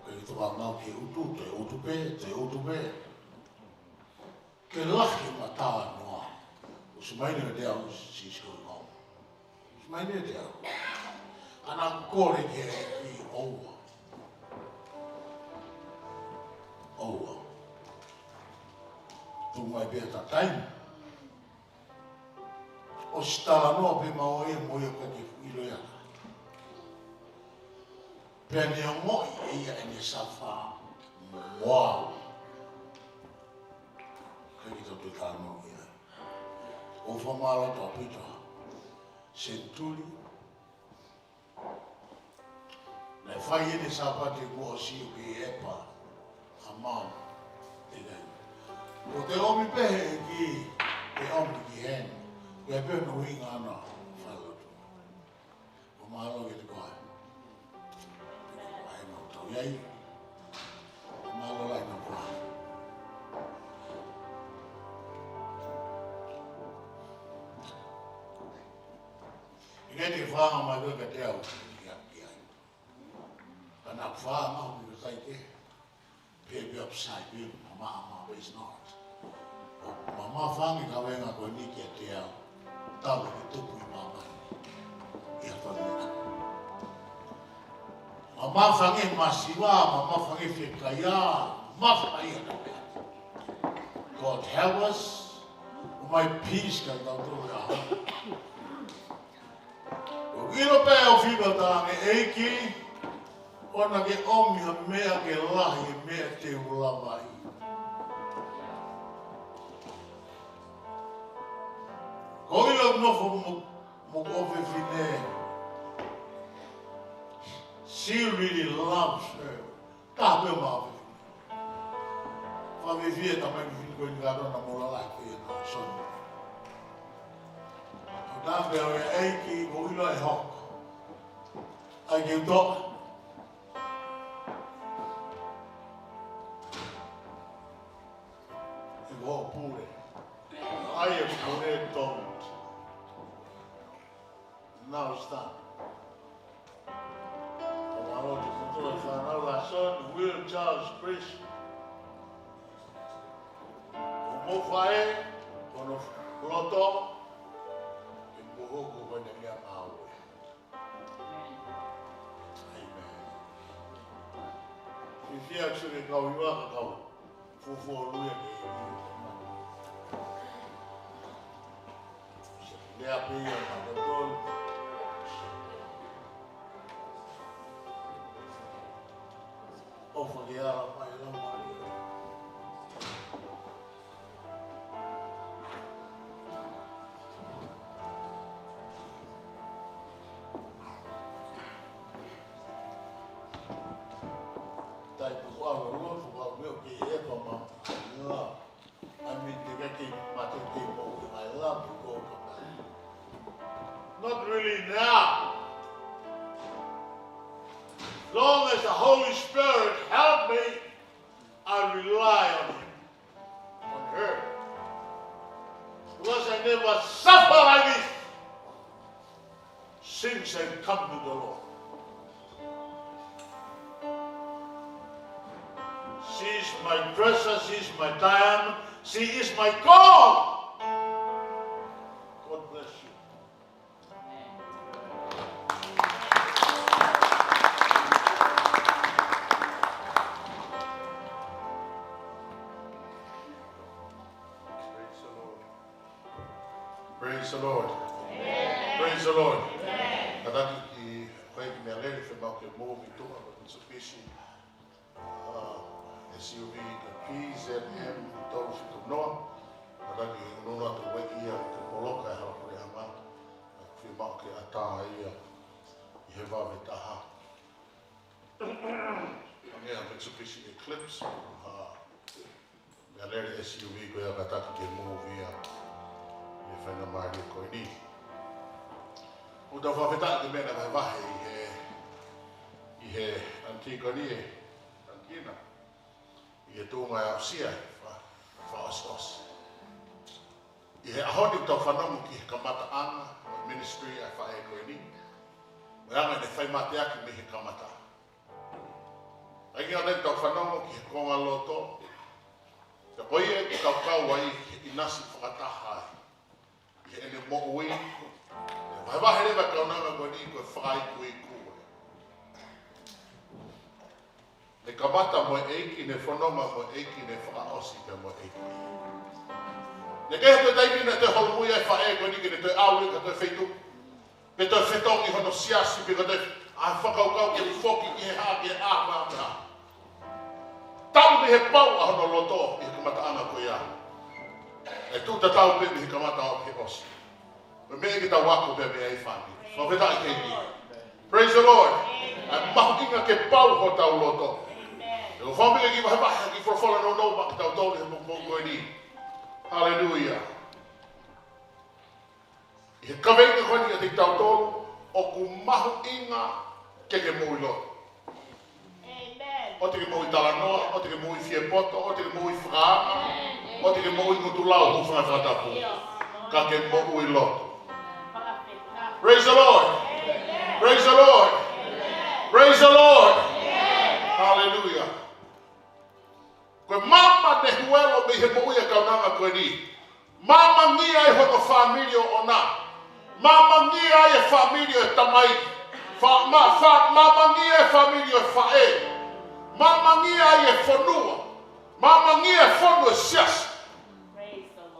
Ke u toka ngau ke utu, te utu pē, te utu pē. Ke lahi mata noa. ʻOsi mai ni te au sisiko ngau. ʻOsi mai ni te au. Ana kole ke i ʻoua. ʻOua. Tuʻu mai pē ha taimi. ʻOsi talanoa pē mo ia mo ia ko e ke ʻilo ia. Pea ne ongoʻi ʻe ia ʻene suffer mo au. Ka ki tau te talanoa ia. ʻOku fakamālō atu ʻaupito. Senituli. Naʻe fai ʻene Sāpate kuo ʻosi ʻo ke epa a mau. ʻIkai. Ko te ʻomi pē he ʻEiki, ke ʻomi ki heni. Ko e pē no ʻuhinga ana fai lotu. Ko mālō ke te koe. Ko e mau tau ʻi ai. Ko mālō lahi no koe. ʻIkai te fānga mai koe ka te au ia ki ai. Ka naʻa fānga au ki kai ke. Pe pe upside pe mama ama, but it's not. ʻO mama fānga ka venga ko ni ke te au. Tau ki tupu ʻi mama. Ia fānga. Mama fānga masiva, mama fānga fekaia, mama fānga na pea. God help us. My peace ka tau tō ia. ʻOku ʻilo pē ʻoku fiu ʻa e ʻEiki, ʻoua ke ʻomi ha meʻa ke lahi e meʻa te u lava ai. Ko ʻilo nofo mo, mo ko fefine. She really loves her. Ka pe ma fefine. Fefine tamai fefine ko eni ka tona mo lala ko ia na son. Ko ta pe ʻo e ʻEiki ko ʻilo e hoko. ʻAi ke u toʻa. E ko pule. ʻAi e pule don't. Now it's time. Ko mālō te kotoa e fānau la son, Will Charles Chris. Ko mo fae, ko no loto, ke mo hoko ko ena ia maue. Amen. Fifia ki he kau iwa ka kau. Fuofua ʻo ia ke lea pē ia ma totonu. ʻOfa ke ala mai la mai. Tai tuku alo lo, tuku alo meo ke e pa ma. Love. I mean, te ke ke ma te ke mo, I love you, go, go, go. Not really now. Long as the Holy Spirit help me, I rely on him, on her. Because I never suffer like this since I come to the Lord. She is my treasure, she is my diamond, she is my gold. God bless you. Praise the Lord. Praise the Lord. Amen. Praise the Lord. Amen. Kātaki ki, ko e kiʻi meʻalele, fiemaʻu ke move ʻi tuʻa, ko Mitsubishi. Uh, S U V, ko e P Z M tolu fitu noa. Kātaki ke unono atu ʻo ueʻi ia ke poloka e hala pule hama. Fiemaʻu ke ʻatā ia ʻi he vave taha. Ange a Mitsubishi Eclipse, uh, meʻalele S U V ko ia kātaki ke move ia ʻi he faingamālie ko eni. ʻOku tau fakafetaʻi ki he meʻa naʻe vahevahe ʻi he, ʻi he ʻanti ko eni ē, ʻAntina. ʻi he tuʻunga ʻe aʻusia e fa-, fakaʻosiʻosi. ʻI he ʻaho ni ʻoku tau fanongo ki he kamataʻanga ʻo e ministry ʻa e faʻē ko eni, mo e anga ʻene fai mateaki mei he kamata. ʻA ia ʻoku tau fanongo ki he konga loto, pea ko ia ʻoku tau kau ai ki he ʻinasi fakataha ai ʻi heʻene moʻui. Vahevahe leva e kaunanga ko eni ko e fakaikuiku. Ne kamata mo e ʻEiki, ne fononga mo e ʻEiki, ne fakaʻosi pē mo e ʻEiki. Ne ʻikai ha toe taimi naʻe toe holomui ai e faʻē ko eni ke ne toe ʻalu ki ha toe feituʻu, pe toe fetongi hono siasi, pe ko e toe ʻai fakakaukau ke foki ki he hā, ki he hā, ki he hā. Tau mei he pau ʻa hono loto ʻi he kamataʻanga ko ia. ʻE tuʻu tatau pē mei he kamata ʻo aʻu ki he ʻosi. Ko e meʻa ke tau ako pē mei ai, fāmili. Fakafetaʻi ki he ʻEiki. Praise the Lord. ʻE mahuʻinga ke pau hotau loto. ʻOku ou fakaʻamu ke kiʻi vahevahe ha kiʻi folofola nounou maʻa kitautolu he pongipongi ko eni. Hallelujah. ʻI he kaveinga ko eni ʻiate kitautolu, ʻoku mahuʻinga ke ke moʻui lotu. ʻOua te ke moʻui talanoa, ʻoua te ke moʻui fiepoto, ʻoua te ke moʻui fakaanga, ʻoua te ke moʻui ngutu lau, hūfanga he fakatapu. Ka ke moʻui lotu. Praise the Lord. Praise the Lord. Praise the Lord. Hallelujah. Ko e maama ne huelo mei he moʻui ʻa e kaunanga ko eni. Maamangia ai hono fāmili ʻoʻona. Maamangia ai e fāmili ʻo e tamai. Fa-, ma-, fa-, maamangia e fāmili ʻo e faʻē. Maamangia ai e fonua. Maamangia e fonu ʻo e siasi.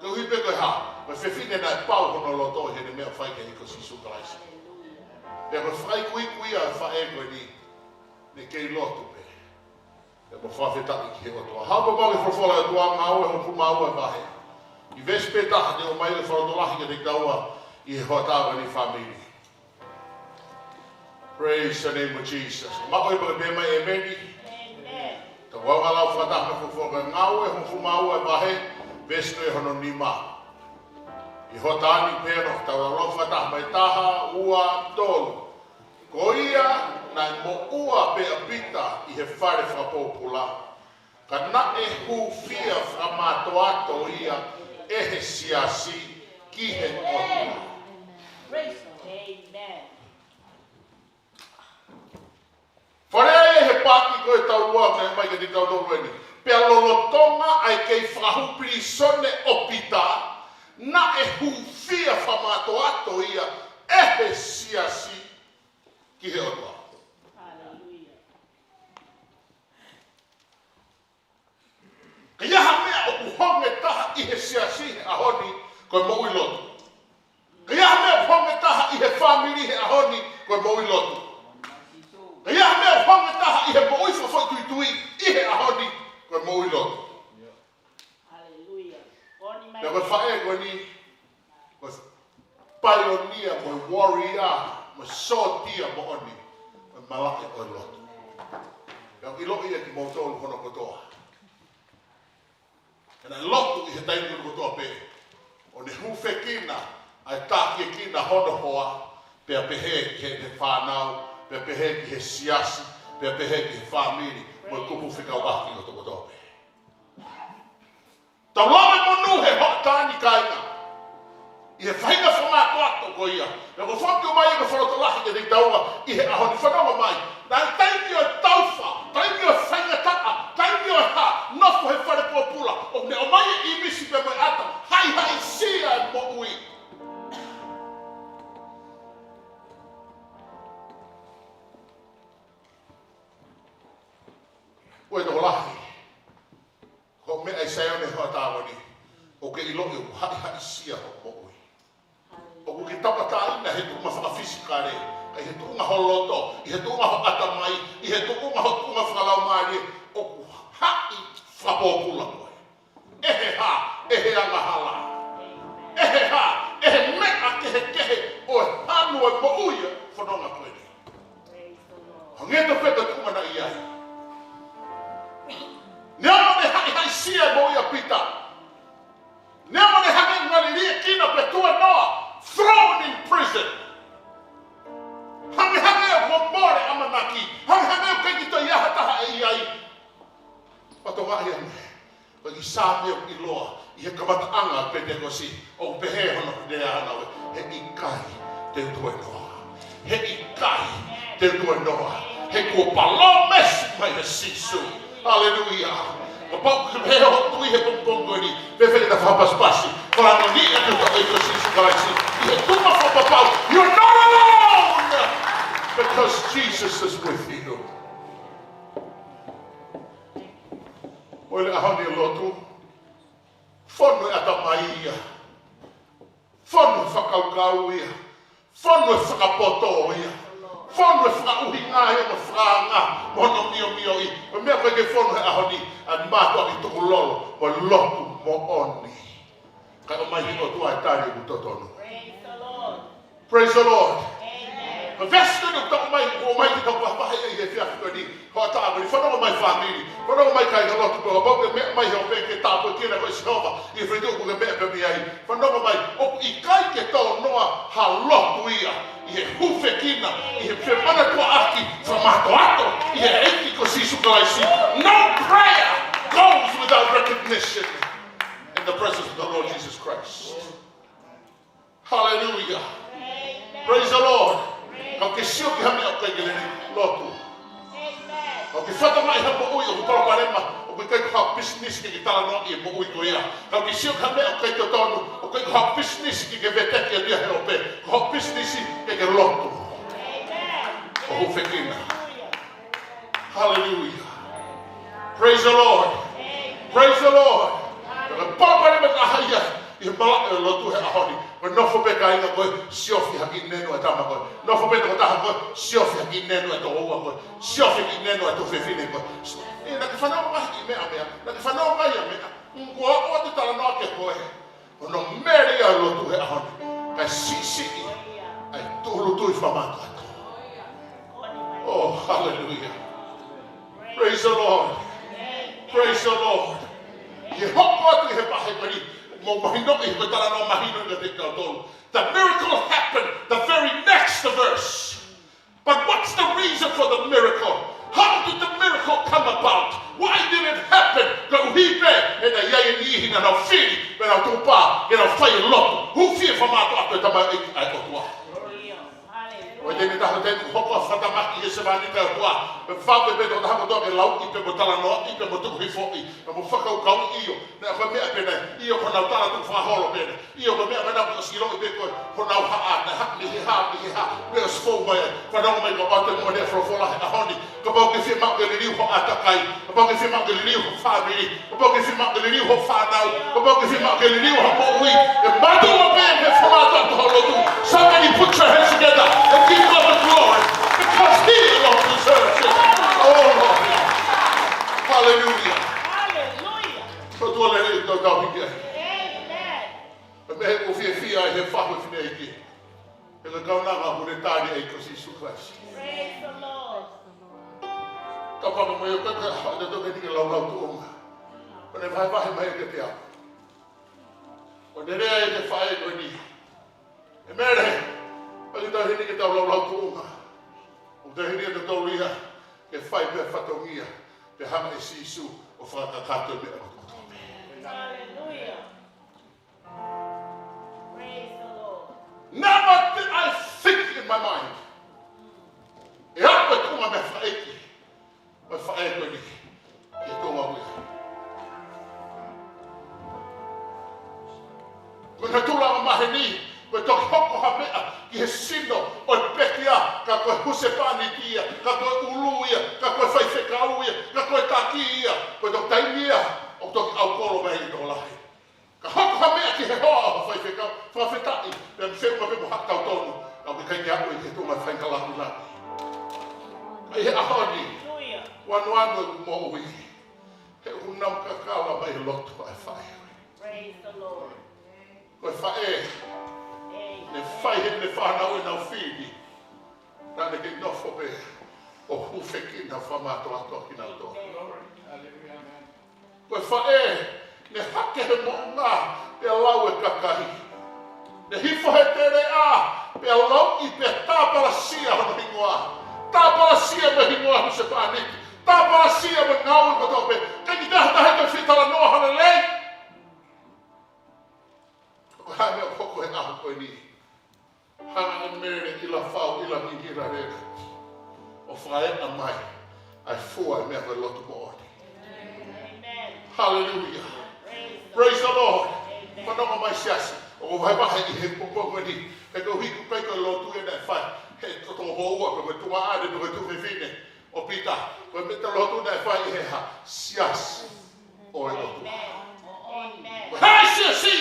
Koeʻuhi pē ko e hā? Ko e fefine naʻe pau hono loto ʻi heʻene meʻa ʻoku fai ki he ʻEiki ko Sīsū Kalaisi. Pea ko e fakaikuiku ia ʻa e faʻē ko eni. Ne kei lotu pē. Pea mo fakafetaʻi ki he ʻOtua. Haʻu pē maʻu e folofola ʻa e ʻOtua, Ngāue hongofulu mā ua e vahe. ʻI he veesi pē taha te u ʻomai e fakalotolahi kiate kitaua ʻi he hoʻatā ko eni, fāmili. Praise the name of Jesus. Maʻu e pake pē mai ʻēmeni. Tau lau fakataha e folofola, Ngāue hongofulu mā ua e vahe, veesi ko hono nima. ʻI he hoʻatā ni pē ʻoku tau lau fakataha mai, taha, ua, tolu. Ko ia naʻe moʻua pē ʻa Pita ʻi he fale fakapōpula, ka naʻe hūfia fakamātoato ia ʻe he siasi ki he ʻOtua. Praise the Lord. Amen. Fale ai he paaki ko e taulua, meʻa mai kiate kitautolu eni. Pea lolotonga ʻa e kei fakahū pilīsone ʻo Pita, naʻe hūfia fakamātoato ia ʻe he siasi ki he ʻOtua. Hallelujah. Ka ʻi ai ha meʻa ʻoku honge taha ʻi he siasi he ʻaho ni, ko e moʻui lotu. Ka ʻi ai ha meʻa ʻoku honge taha ʻi he fāmili he ʻaho ni, ko e moʻui lotu. Ka ʻi ai ha meʻa ʻoku honge taha ʻi he moʻui fakafoʻituitui ʻi he ʻaho ni, ko e moʻui lotu. Hallelujah. Pea ko e faʻē ko eni, ko e paionia, ko e warrior, mo e sōtia moʻoni, ko e malaʻe ʻo e lotu. Pea ʻoku ʻiloʻi ia kimoutolu hono kotoa. He naʻe lotu ʻi he taimi kotoa pē, ʻo ne hūfekina ʻa e tākiekina hono hoa, pea pehē ki heʻene fānau, pea pehē ki he siasi, pea pehē ki he fāmili, mo e kupu fekauʻaki kotokotoa pē. Tau lave monū he hoʻatā ni, kāinga, ʻi he faʻahinga fakamātoato ko ia. Pea ʻoku ou fakaʻamu ke ʻomai e fakalotolahi kiate kitaua ʻi he ʻaho ni, fanongo mai. Naʻe taimi ʻo e taufa, taimi ʻo e faingataʻa, taimi ʻo e hā, nofo he fale pōpula, ʻo ne ʻomai e ʻīmisi pea mo e ʻata, haʻihaʻisia e moʻui. Ko e tokolahi, ko e meʻa ʻi Saione he hoʻatā ni, ʻoku ke ʻiloʻi ʻoku haʻihaʻisia hoʻo moʻui. ʻOku ke tauʻatāina he tuʻunga fakafisikale, ka ʻi he tuʻunga ho loto, ʻi he tuʻunga ho ʻatamai, ʻi he tuʻunga ho tuʻunga fakalaumālie, ʻoku haʻi fakapōpula koe. ʻE he hā, ʻe he angahala. ʻE he hā, ʻe he meʻa kehekehe ʻo e hanu ʻo e moʻui ʻa e fononga ko eni. Hangē tofu e tuʻunga naʻe ʻi ai. Neongo ʻene haʻihaʻisia e moʻui ʻa Pita. Neongo ʻene hangē ʻoku ngali liʻekina pea tuenoa, thrown in prison. Hangehangē ʻoku mole ʻamanaki. Hangehangē ʻoku ʻikai toe ʻi ai ha taha ʻe ʻi ai. Pea tokangaʻi ʻe he Saame ʻoku ʻiloa ʻi he kamataʻanga ʻo e Penitekosi, ʻoku pehē hono lea ʻana ē, he ʻikai te u tuēnoa. He ʻikai te u tuēnoa. He kuo palōmesi mai ʻe Sīsū. Haleluia. Kapau ʻoku ke pehē hoʻo tui he pongipongi ko eni, fēfē ke ta fakapasipasi, ko e langi ni ʻa e ʻEiki ko Sīsū Kalaisi ʻi he tuʻunga fakapapau. You're not alone, because Jesus is with you. ʻOku ʻi he ʻaho ni e lotu, fonu e ʻatamai ia, fonu e fakakaukau ia, fonu e fakapoto ia, fonu e fakaʻuhinga ia mo e fakaanga mo hono miomioʻi. Ko e meʻa ko ē ke fonu he ʻaho ni, ʻa e mātuʻaki tukulolo mo e lotu moʻoni. Kae ʻomai ʻe he ʻOtua e tali ʻoku totonu. Praise the Lord. Praise the Lord. Amen. Ko e veesi ko eni ʻoku tau ʻomai, ʻoku ʻomai ke tau vahevahe ʻi he efiafi ko eni. Hoʻatā ko eni, fanongo mai fāmili, fanongo mai kāingalotu, kapau ʻoku ke meʻa mai he ope ke tāpuekina koe ʻe Sihova ʻi he feituʻu ʻoku ke meʻa pē mei ai. Fanongo mai, ʻoku ʻikai ke tō noa ha lotu ia ʻi he hūfekina, ʻi he femanatuʻaʻaki fakamātoato ʻi he ʻEiki ko Sīsū Kalaisi. No prayer goes without recognition in the presence of the Lord Jesus Christ. Hallelujah. Praise the Lord. Kapau ʻoku ke sio ki ha meʻa ʻoku ʻikai ke lelei, lotu. Kapau ʻoku ke fakamaʻi ha moʻui ʻoku palopalema, ʻoku ʻikai ko ha business ke ke talanoaʻi e moʻui ko ia. Kapau ʻoku ke sio ki ha meʻa ʻoku ʻikai totonu, ʻoku ʻikai ko ha business ke ke veteki atu ia he ope. Ko ha business ke ke lotu. ʻO hūfekina. Hallelujah. Praise the Lord. Praise the Lord. Ko e palopalema ʻe taha ia ʻi he malaʻe ʻo e lotu he ʻaho ni. Ko e nofo pē kāinga ko ē, siofi ha kiʻi nenu ʻa e tama ko ē. Nofo pē tokotaha ko ē, siofi ha kiʻi nenu ʻa e tokoua ko ē. Siofi ha kiʻi nenu ʻa e tuofefine ko ē. ʻE, naʻa ke fanongo mai ki he meʻa, meʻa. Naʻa ke fanongo mai ʻa meʻa. Kuo ʻoatu e talanoa kia koe. Ko hono mele ia ʻo e lotu he ʻaho ni, kae siʻisiʻi ʻa e tūʻulutui fakamātoato. Oh, hallelujah. Praise the Lord. Praise the Lord. ʻI he hoko atu ʻi he vahe ko eni, mou mahinoʻi, ko e talanoa mahino ia kiate kitautolu. The miracle happened the very next verse. But what's the reason for the miracle? How did the miracle come about? Why did it happen? Koeʻuhi pē he naʻe ʻi ai e niʻihi naʻa nau fili, pea nau tuʻu pē ke nau fai e lotu, hūfia fakamātoato e tamaioʻeiki ʻa e ʻOtua. Ko e taimi ʻe taha, taimi ʻoku hoko ai e fakatamaki ʻi he sevāniti ʻa e ʻOtua, pea fai pē ʻe he tokotaha kotoa ke lauʻi pē mo talanoaʻi pē mo tuku hifoʻi, pea mo fakakaukauʻi, ʻio, naʻe ʻi ai e meʻa pehē, ʻio, ko honau talatukufakaholo pehē. ʻIo, ko e meʻa ko ē naʻa ku ʻosi ʻiloʻi pē ko honau haʻa, naʻe haʻu mei he hā, mei he hā, mei he ʻosi fou mai ai. Fanongo mai kapau te u moʻoni e folofola he ʻaho ni. Kapau ʻoku ke fiemaʻu ke liliu ho ʻātakai. Kapau ʻoku ke fiemaʻu ke liliu ho fāmili. Kapau ʻoku ke fiemaʻu ke liliu ho fānau. Kapau ʻoku ke fiemaʻu ke liliu ho moʻui. ʻE mātuʻaki pē ke fakaʻatā ho lotu. Somebody put your hands together and give God the glory, because He alone deserves it. Oh, Lord. Hallelujah. Hallelujah. Ko e ʻOtua lelei ʻoku tau hiki ai. Amen. Ko e meʻa ʻoku ou fiefia ai he fahu e fineʻeiki. He ko e kaunanga ʻoku ne tali ʻa e ʻEiki ko Sīsū Kalaisi. Praise the Lord. Kapau ko e meʻa ko ē ʻoku tau hiki ke laulau tuʻunga, ʻoku ne vahevahe mai kiate au. ʻOku ne lea ʻi he faʻē ko eni. ʻE Mele, ʻoku tau hiki ke tau laulau tuʻunga. ʻOku tau hiki ke tau ia ke fai pē fatongia, pea hanga ʻe Sīsū ʻo fakakakato e meʻa kotoa. Hallelujah. Praise the Lord. Never did I think in my mind. ʻE aʻu e tuʻunga mei he fakaʻeiki, mei he faʻē ko eni, ki he tuʻunga ko ia. Ko e natula ʻo e maheni, ko e toki hoko ha meʻa ki he sino ʻo e pekia, ka ko e husepāniti ia, ka ko e ʻulu ia, ka ko e faifekau ia, ka ko e taki ia, ko e toki taimi ia ʻoku toki ʻaukolo mai e tokolahi. Ka hoko ha meʻa ki he hoa ʻo e faifekau, fakafetaʻi, pea feʻunga pē mo haʻa tautonu, ka ʻoku ʻikai ke aʻu ia ki he tuʻunga faingataʻa. Ka ʻi he ʻaho ni, ʻoku anuanu ʻeku moʻui, he ʻoku nau kakala mai e lotu ʻa e faʻē. Praise the Lord. Ko e faʻē, ne fai heʻene fānau ʻenau fili, naʻa ne kei nofo pē ʻo hūfekina fakamātoato kinautolu. Ko e faʻē, ne hake he moʻunga pea lau e kakai. Ne hifo he teleʻa pea lauʻi pea tāpalasia hono hingoa. Tāpalasia mo e hingoa husepāniti. Tāpalasia mo e ngāue kotoa pē. Ka ʻikai ke ʻi ai ha taha te ne fie talanoa ha lelei. Ko e hā e meʻa ʻoku hoko he ʻaho ko eni? Hanga ʻe Mele ʻi Lafau, ʻi Langi, ʻi Langi ʻo fakaeʻa mai ʻa e fua ʻo e meʻa ko e lotu moʻoni. Amen. Hallelujah. Praise the Praise the Lord. Lord. Amen. Fanongo mai siasi. ʻOku vahevahe ʻi he pongipongi ni. He koeʻuhi ko e ʻikai ko e lotu ia naʻe fai he tokoua pe ko e tuongaʻane pe ko e tuofefine ʻo Pita. Ko e meʻa lotu naʻe fai ʻi he hā? Siasi ʻo e ʻOtua. Amen. Ko e hā e siasi?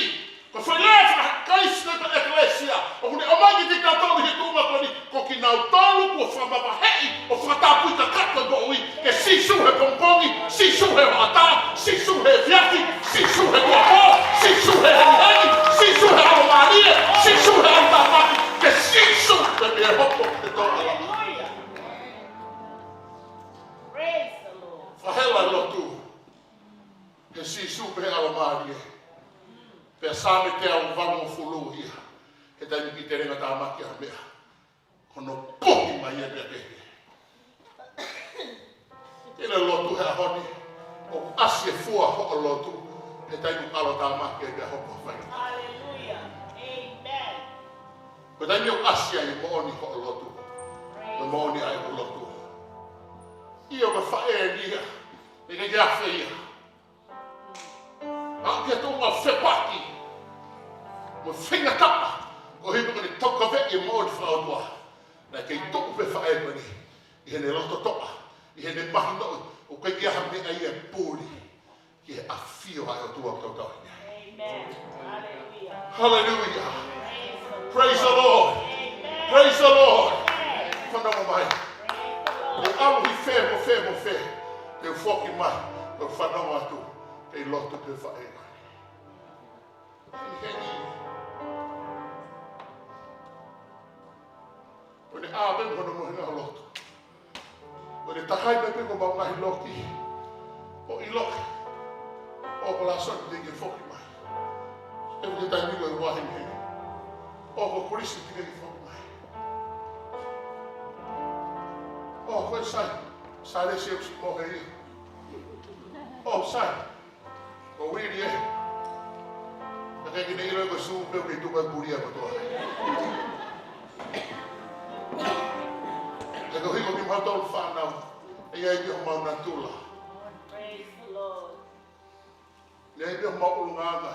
Ko e foʻi lea faka-Kalisitiane ʻo e ʻekalesia. ʻOku ne ʻomai kiate kitautolu he tuʻunga ko eni, ko kinautolu kuo fakamavaheʻi ʻo fakatapui kakato e moʻui kia Sīsū he pongipongi, Sīsū he hoʻatā, Sīsū he efiafi, Sīsū he tuʻuapō, Sīsū he hengihengi, Sīsū he ʻalomālie, Sīsū he ʻalotāmaki, kia Sīsū pē ʻe hoko ko e tōʻalama. Praise the Lord. Fakahela e lotu he Sīsū pē he ʻalomālie. Pea Saame teau valungofulu ia, he taimi ʻoku telenga tāmaki ʻa e meʻa, ko hono puhi mai ia pea kehe. Ke ne lotu he ʻaho ni, ʻoku ʻasi e fua hoʻo lotu he taimi ʻoku ʻalotāmaki ai pea hoko ha faingataʻa. Hallelujah. Amen. Ko e taimi ʻoku ʻasi ai e moʻoni hoʻo lotu, ko e moʻoni ai hoʻo lotu. ʻIo, ko e faʻē ni ia, ʻikai ke afe ia. Aʻu ki he tuʻunga fepaki mo e faingataʻa, koeʻuhi ko ʻene taukaveʻi e moʻoni fakaʻotua. Naʻe kei tuʻu pē faʻē ko eni ʻi heʻene loto toʻa, ʻi heʻene mahinoʻi ʻoku ʻikai ke ʻi ai ha meʻa ia ʻe puli ki he ʻafio ʻa e ʻOtua ʻoku tau tauhi ai. Amen. Hallelujah. Hallelujah. Praise the Lord. Praise the Lord. Fanongo mai. Praise the Lord. ʻE ʻalu ʻi fē mo fē mo fē, te u foki mai ʻo fanongo atu, kei lotu pē faʻē. Hengihengi. Ko ʻene ʻā pē mo hono mohenga ʻo lotu. Ko ʻene takai pē ko ʻemau ngaahi loki ʻo ʻiloʻi ʻoku ʻalu ʻa Sōne ke foki mai. ʻE, ko e taimi ko ē ʻoku hengihengi. ʻO ko Kulisi ke foki mai. ʻO ko e sai, sai le siu mo he ia. ʻO sai. Ko Vili ē. Ka ke kine ʻilo ko e sū pē ʻoku kei tuku ai e pulia kotoa. He koeʻuhi ko kimautolu fānau, ʻe ʻi ai pē homau natula. Praise the Lord. ʻE ʻi ai pē homau ʻulungaanga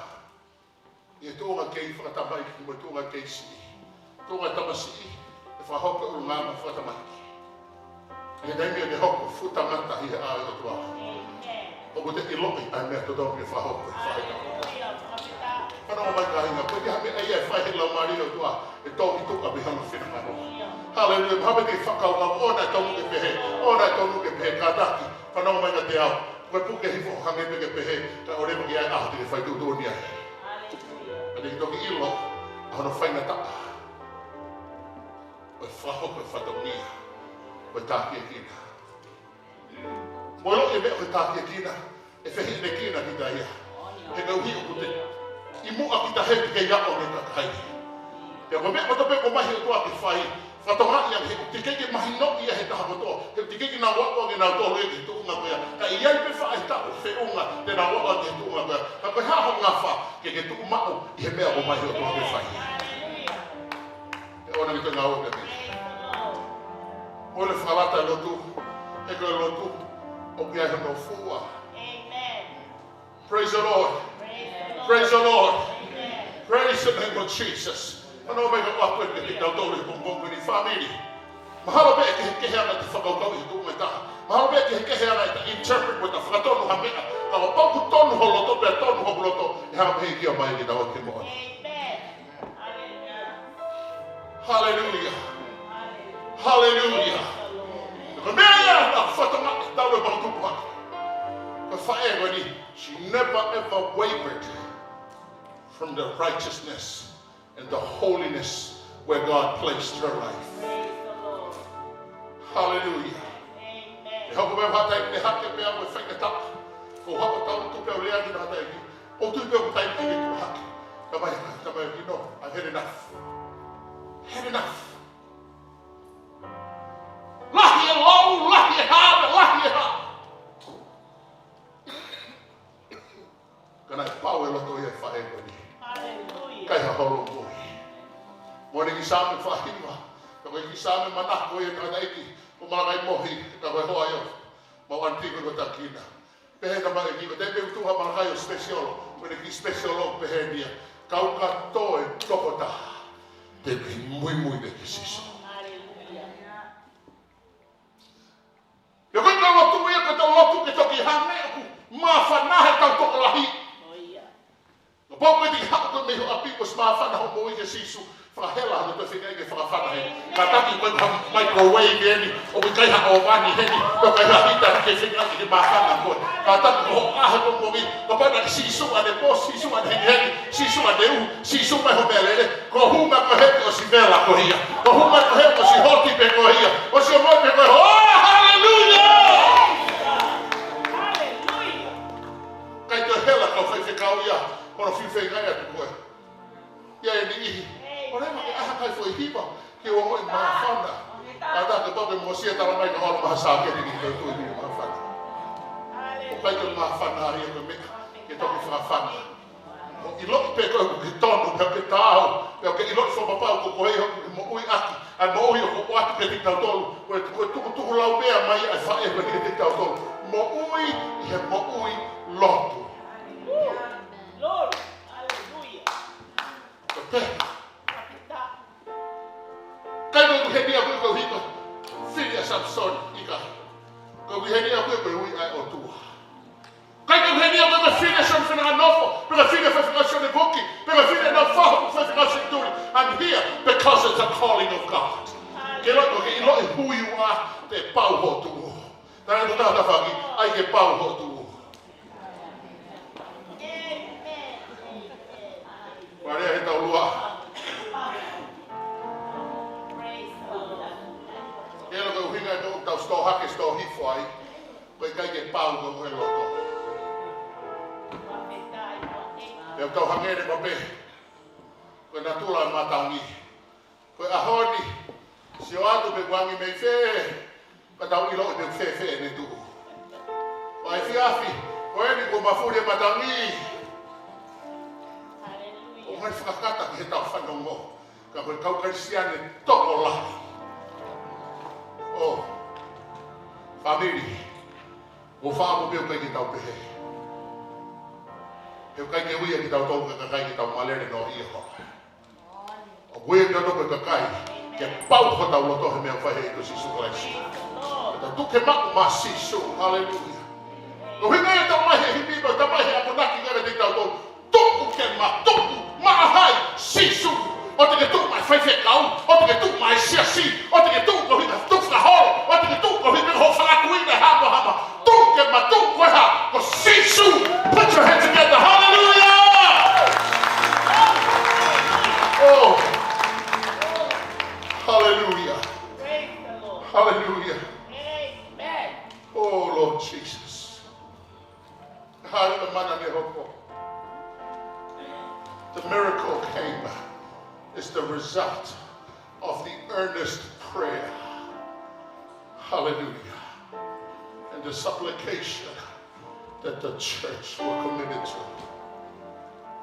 ʻi he tuʻunga kei fakatamaiki mo e tuʻunga kei siʻi. Tuʻunga tamasiʻi, ʻe fakahoko e ʻulungaanga fakatamaiki. ʻI he taimi ʻe hoko fuʻu tangata ʻi he ʻao ʻo e ʻOtua, ʻoku te ʻiloʻi ʻa e meʻa totonu ke fakahoko ʻi he faʻahinga. Fanongo mai kāinga, ko e hā e meʻa ia ʻe fai he Laumālie ʻo e ʻOtua, ʻe tō ki tuʻa pea hano finangalo. Haleluia, mahalo pē te ke fakakaukau, ʻoua naʻa tonu ke pehē, ʻoua naʻa tonu ke pehē, kātaki, fanongo mai kiate au, ko e puke hifo hangē pē ke pehē, kae ʻoua leva ke ʻi ai ha ʻaho te ke fai tuʻutuʻuni ai. Ka te ke toki ʻilo ʻa hono faingataʻa ʻo e fakahoko e fatongia ʻo e tākiekina. Mo e ʻilo e meʻa ʻo e tākiekina, ʻe fehiʻanekina kita ia. He koeʻuhi ʻoku te ʻi muʻa kita he te kei aʻu ange kakai. Pea ko e meʻa kotoa pē ʻoku ʻomai he ʻOtua ke fai, fakatokangaʻi ange he ʻoku teʻeki ke mahinoʻi ia he taha kotoa. He ʻoku teʻeki ke nau aʻu ange nautolu ia ki he tuʻunga ko ia. Ka ʻe ʻi ai pē faʻahitaʻu feʻunga te nau aʻu ange ki he tuʻunga ko ia. Ka ko e hā hoʻo ngafa ke ke tuʻu maʻu ʻi he meʻa ʻoku ʻomai he ʻOtua ke fai. Ke ʻoua naʻa ke toe ngāue pē. Mo e fakalata e lotu, he ko e lotu ʻoku ʻi ai hono fua. Amen. Praise the Lord. Praise the Lord. Praise the name of Jesus. Fanongo mai ka ʻoatu eni kiate kitautolu he pongipongi ni, fāmili. Mahalo pē ʻe kehekehe ʻa ʻeta fakakaukau ʻi he tuʻunga ʻe taha. Mahalo pē ʻe kehekehe ʻa ʻeta interpret mo ʻeta fakatonu ha meʻa. Ka kapau ʻoku tonu ho loto pea tonu hoku loto, ʻe hanga pē ʻe ʻEiki ʻo ʻomai ke tau ʻi he moʻoni. Amen. Haleluia. Haleluia. Ko e meʻa ia naʻe fakatokangaʻi ʻe tautolu e mau tupu hake. Ko e faʻē ko eni, she never ever wavered from the righteousness and the holiness where God placed her life. Haleluia. ʻE hoko mai ha taimi ʻe hake pē au mo e faingataʻa. Ko e hako tau tupe au lea ki ha taimi. ʻO tupe au taimi ke tuʻu hake. Ka mai, ka mai, you know, I've had enough. Had enough. Lahi e lotu, lahi e hā, lahi e hā. ʻolunga. Mo ʻene kiʻi Saame fakahiva, ka ko e kiʻi Saame manako ia ʻa e tangataʻeiki ko Malakai Mohi, ka ko e hoa ia ʻo Mau Anti ko e takina. Pehē ʻe he tamaiki ko e taimi ʻoku tuʻu ai ʻa Malakai ʻo special, ko ʻene kiʻi special ʻoku pehē ni ia: Kau kātoa ʻe toko taha, te u kei muimui pē kia Sīsū. Pea ko e kau lotu ia, ko e tau lotu ke toki hangē ʻoku māfana ʻetau tokolahi. Kapau ko e te ke haʻu koe mei ho ʻapi kuo ʻosi māfana hoʻo moʻui kia Sīsū, fakahela hano toe feingaʻi ke fakafana heni. Kātaki ko e ha microwave eni, ʻoku ʻikai ha ʻōvani heni, ʻoku ʻikai ha hita ke feingaʻi ke māfana koe. Kātaki ko hoʻo ʻaho ko e moʻui, kapau naʻe Sīsū ʻanepō, Sīsū ʻanehengihengi, Sīsū ʻaneuhu, Sīsū mai ho meʻalele, ko e hū mai ko ē ʻosi vela koe ia. Ko e hū mai ko ē ʻosi hoti pē koe ia. ʻOsi ʻomai pē koe. Oh, hallelujah! ʻIkai toe hela kau faifekau ia, ko hono fiu feingaʻi atu koe. ʻI ai e niʻihi, ʻoku lava ke ʻai ha kai foʻi hiva ke ongoʻi māfana. Kātaki kapau ke mou sio, talamai ʻe Kahola Mahasake ni ki he tui ni māfana. ʻOku ʻikai ke māfana ia ko e meʻa ke toki fakafana. ʻO ʻiloʻi pē koe ʻoku ke tonu, pea ke taau, pea ke ʻiloʻi fakapapau ko koe ia ʻoku ke moʻui ʻaki ʻa e moʻui ʻoku ʻoatu kiate kitautolu. Ko e, ko e tukutuku laumea mai ʻa e faʻē ko eni kiate kitautolu. Moʻui ʻi he moʻui lotu. Glory. Hallelujah. Ko e pehē. ʻIkai ko e ʻuhinga ia ko e ʻuhinga fili ʻa Samisoni, ʻikai. Ko e ʻuhinga ia ko e ui ʻa e ʻOtua. ʻIkai ko e ʻuhinga ia ko e fili ʻa Sione Fenanofo, pe ko e fili ʻa Faifekau Sione Kuki, pe ko e fili ʻa Nau Fahu, Faifekau Sione Tuli. I'm here because it's a calling of God. Ke ʻilo, ke ʻiloʻi who you are, te pau hoʻo tuʻu. Tangata tafaʻaki, ʻai ke pau hoʻo tuʻu. Pea lea he taulua. Ke ʻilo ko e ʻuhinga ʻoku tau sitō hake, sitō hifo ai, ko e ʻikai ke pau ko e loto. Pea tau hangē ne ma pehē, ko e natula ʻa e matangi. Ko e ʻaho ni, sio atu pe ʻoku angi mei fē, ka tau ʻiloʻi pe ʻoku fēfē ʻene tuʻu. Ko e efiafi, ko eni kuo mafuli e matangi. ʻOku ngali fakakata ki heʻetau fanongo, ka ko e kau Kalisitiane tokolahi. ʻO, fāmili, ʻoku ou fakaʻamu pē ʻoku ʻikai ke tau pehē. He ʻoku ʻikai ke ui kitautolu ko e kakai ke tau malele noaʻia holo. ʻOku ui kitautolu ko e kakai ke pau hotau loto he meʻa ʻoku fai ʻe he ʻEiki ko Sīsū Kalaisi. Ke tau tuʻu ke maʻu maʻa Sīsū. Haleluia. Ko e ʻuhinga ia ʻoku tau ʻomai he himi, ʻoku tau ʻomai he akonaki kiate kitautolu. Tuku ke ma tuku maʻa hai? Sīsū. ʻOua te ke tuku maʻa e faifekau, ʻoua te ke tuku maʻa e siasi, ʻoua te ke tuku koeʻuhi ko e tukufakaholo, ʻoua te ke tuku koeʻuhi ko hoʻo fakakuina e hā mo e hā mo e hā. Tuku ke ma tuku ko e hā? Ko Sīsū. Put your hands together. Hallelujah. Oh. Hallelujah. Hallelujah. Oh, Lord Jesus. Hallelujah. Mana ne hoko. The miracle came as the result of the earnest prayer. Hallelujah. And the supplication that the church were committed to.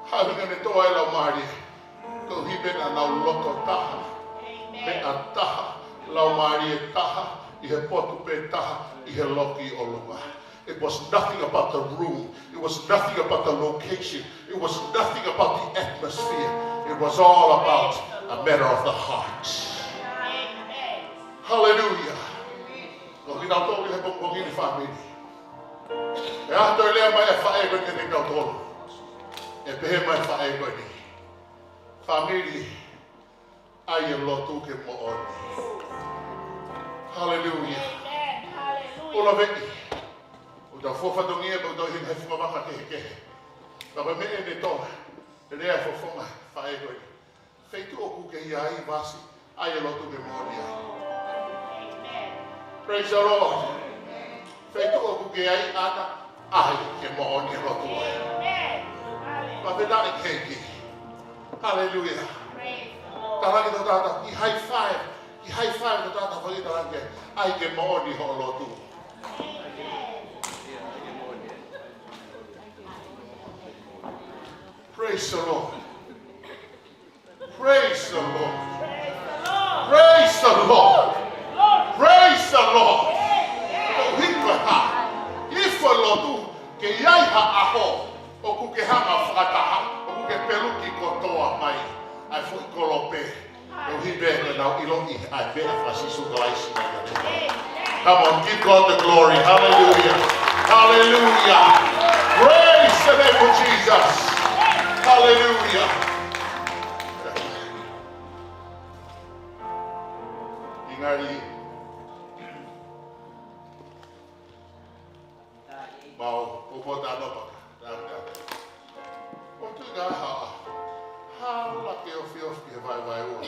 Hallelujah. Ne tō ai e Laumālie, koeʻuhi pē naʻa nau loto taha, meʻa taha, laumālie taha, ʻi he potu pē taha, ʻi he loki ʻolunga. It was nothing about the room. It was nothing about the location. It was nothing about the atmosphere. It was all about a matter of the heart. Hallelujah. Ko kitautolu ʻi he pongipongi ni, fāmili, ʻe ʻai atu e lea mai ʻa e faʻē ko eni kiate kitautolu. ʻE pehē mai e faʻē ko eni: Fāmili, ʻai e lotu ke moʻoni. Haleluia. ʻOku ou laveʻi, ʻoku tau fua fatongia, ʻoku tau ʻi he ngaahi fungavaka kehekehe. Ka ko e meʻa eni ʻe tō, ʻe lea e fofonga e faʻē ko eni. Feituʻu ʻoku ke ʻi ai, Vasi, ʻai e lotu ke moʻoni ai. Praise the Lord. Feituʻu ʻoku ke ʻi ai, ʻAna, ʻai ke moʻoni e lotu ai. Fakafetaʻi ki he ʻEiki. Haleluia. Talaange ki ho taha, kiʻi high five, kiʻi high five ki ho taha, talaange, ʻai ke moʻoni hoʻo lotu. Praise the Lord. Praise the Lord. Praise the Lord. Praise the Lord. Ko e hā? Hifo e lotu, ke ʻi ai ha ʻaho ʻoku ke hanga ʻo fakataha, ʻoku ke peluki kotoa mai ʻa e foʻi kolope. ʻOku ʻi ai pē ʻenau ʻiloʻi ʻa e meʻa faka-Sīsū Kalaisi mai kiate koe. Come on, give God the glory. Hallelujah. Hallelujah. Praise the name of Jesus. Hallelujah. Ingali. Mau, popo tano paka. Tano, tano. ʻO tu ka ha. Hala ke ofiofi ki he vaivaiua.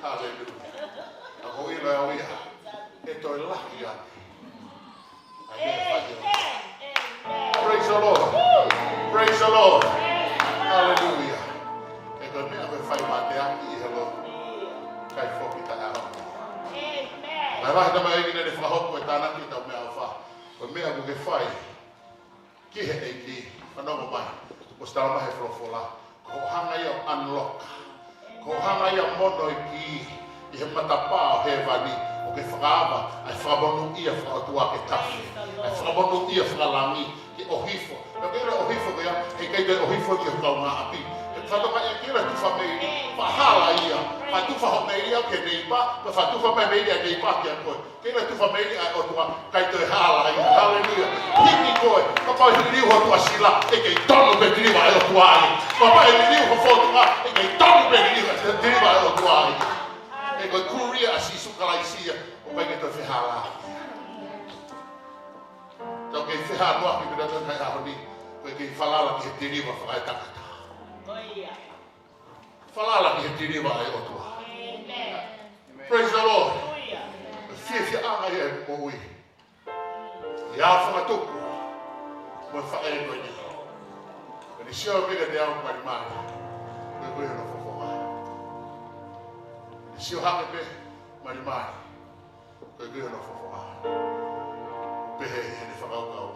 Hallelujah. ʻA ko ila au ia. ʻE toe lahi ia. Amen. Praise the Lord. Praise the Lord. Hallelujah. ʻE ko e meʻa ko e fai mateaki ʻi he lotu. ʻIkai foki taʻeʻaho. Amen. Mai vahe tama e kine ne fakahoko e tānaki ʻetau meʻaʻofa. Ko e meʻa ʻoku ke fai ki he ʻEiki, fanongo mai, ʻosi tala mai he folofola, ko hoʻo hanga ia ʻo unlock, ko hoʻo hanga ia ʻo mono e kī ʻi he matapā ʻo hēvani, ʻo ke fakaava ʻa e fakamonūʻia fakaʻotua ke tafe, ʻa e fakamonūʻia fakalangi ke ʻohifo. Naʻa ke ʻilo ʻohifo ko ia, heʻikai toe ʻohifo ki ho kaungāʻapi. He fakatokangaʻi ke ʻilo tufa meili, fakahala ia, fakatufa hoʻo meili ʻa e neighbor, pea fakatufa mai meili ʻa e neighbor kiate koe. Ke ʻilo tufa meili ʻa e ʻOtua, ʻikai toe hala ia. Hallelujah. Hiki koe, kapau ʻe liliu ho tuʻasila, ʻe kei tonu pē deliver ʻa e ʻOtua ai. Kapau ʻe liliu ho fōtunga, ʻe kei tonu pē deliver, deliver ʻa e ʻOtua ai. ʻE ko e kolia ʻa Sīsū Kalaisi ia, ʻoku ʻikai ke toe fehālaaki. Tau kei fehālaaki pē ʻa e ʻOtua he ʻaho ni, ko e kei falala ki he deliver fakaetangata. Falala ki he deliver ʻa e ʻOtua. Amen. Praise the Lord. Hallelujah. Fiefia ʻanga ia ʻi he moʻui. ʻI he fakatupu mo e faʻē ko eni. Ko eni sio pē kiate au malimali. Ko e ko e hono fofonga. Ko eni sio hake pē malimali. Ko e ko e hono fofonga. Pehē ʻi heʻene fakakaukau.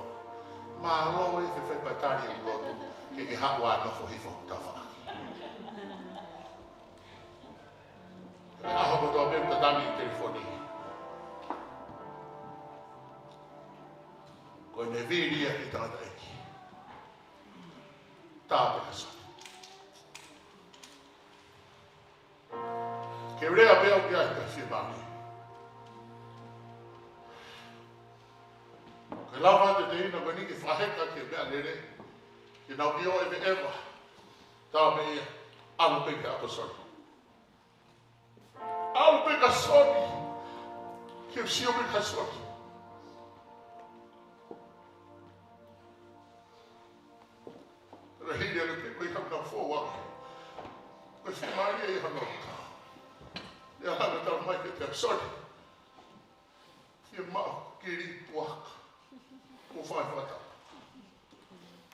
Mālō e fefepatali e lotu. Ke ke haʻu ʻo nofo hifo tafa. ʻAho kotoa pē ʻoku tatangi e telefoni. Ko ʻene vili ia ki he tangataʻeiki. Tā pē ka soni. Ke u lea pē au ki ai ka fiemālie. Ke lava atu e teina ko eni ke fakaheka ki he meʻalele. Ke nau ʻio ʻeveʻeva. Tā pē ia. ʻAlu pē ki he ʻapi ko soni. ʻAlu pē ka soni. Ke u sio pē ka soni. Pea hili ange pē ko e hanga fou ange. Ko e fiemālie ia hano. Ia hanga tala mai ke te soni. Fiemaʻu kili puaka. Ko fai fata.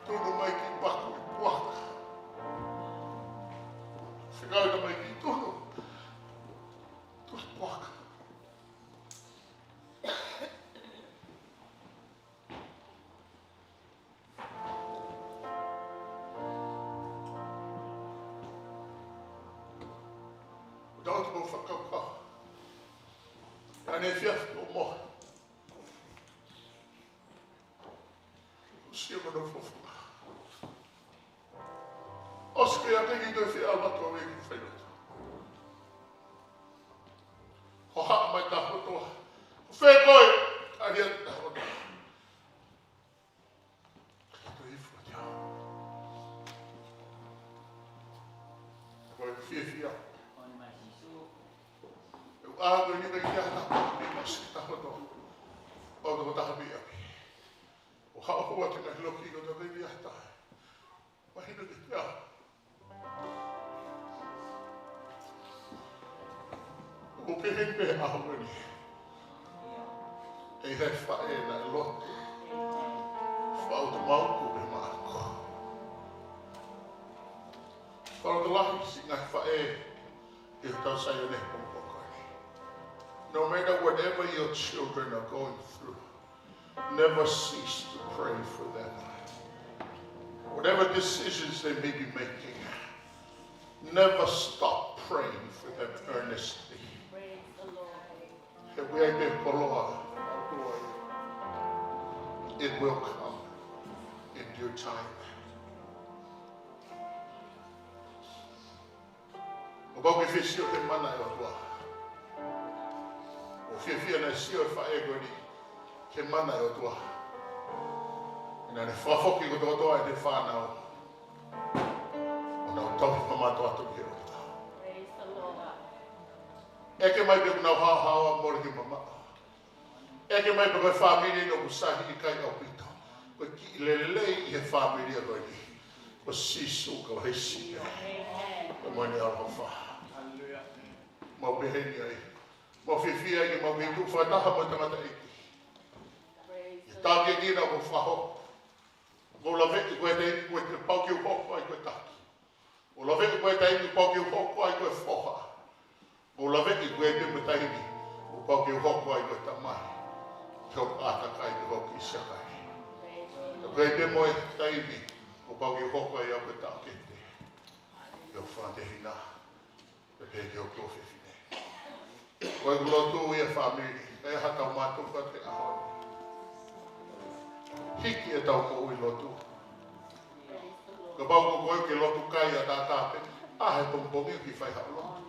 Tunu mai ki paku ʻi puaka. Fekau ina mai ki tunu. Tunu puaka. ʻO tau te mau fakakaukau. ʻAne fiafi ʻo mohe. ʻO sio mano fofonga. ʻOsi pē ʻa e kei toe fie ʻalu atu ʻo ʻi he fai lotu. Ko haʻa mai tahoto. Ko fē koe, ʻa lia tahoto. Ko e fiefia. ʻE ʻa ko e nika i te ata, ʻi masi tahoto. ʻO toko taha pē ʻapi. ʻO haʻo hua te ngai loki ko toko i te ata. Mahino ke te ʻa. ʻO pehē pē ʻa hono ni. ʻE he faʻē naʻe lotu. Fau te mau ku pe maku. Fau te lahi si ngai faʻē. ʻI hotau Saione pongipongi ko eni. No matter whatever your children are going through, never cease to pray for them. Whatever decisions they may be making, never stop praying for them earnestly. He ʻoku ʻi ai pē koloa, it will come in due time. ʻOku pau ke fie sio ki he mana ʻa e ʻOtua. ʻOku fiefia naʻe sio e faʻē ko eni ki he mana ʻa e ʻOtua. Naʻa ne fakafoki kotoa kotoa ʻene fānau ʻo nau tauhi fakamātoato ki he ʻOtua. ʻEke mai pē ʻoku nau haohaoa, mole ke mamaʻo. ʻEke mai pē ko e fāmili ʻoku sai, ʻikai ʻaupito. Ko e kiʻi lelei ʻi he fāmili ko eni, ko Sīsū Kalaisi pē mo ʻene ʻaloʻofa. Mau pehē ni ai, mau fiefia ai ke mau kei tuʻu fakataha mo e tangataʻeiki. ʻI he taki kina ʻoku fakahoko. ʻOku ou laveʻi ko e taimi ʻoku pau ke u hoko ai ko e taki. ʻOku ou laveʻi ko e taimi ʻoku pau ke u hoko ai ko e foha. ʻOku ou laveʻi ko e taimi ʻoku pau ke u hoko ai ko e tamai. Ke u ʻātakai, ke u hoko ʻi siakai. Ko e taimi ʻoku pau ke u hoko ai ko e taʻokete. Ke u fakatehina. Pehē ki hoku tuofefine. Ko ʻeku lotu ia, fāmili, ʻe hā ʻetau mātuku ʻi he ʻaho ni. Hiki ʻetau moʻui lotu. Kapau ko koe ke lotu kai ʻataʻatā pē, ʻaho ʻe pongipongi ʻoku ke fai haʻo lotu.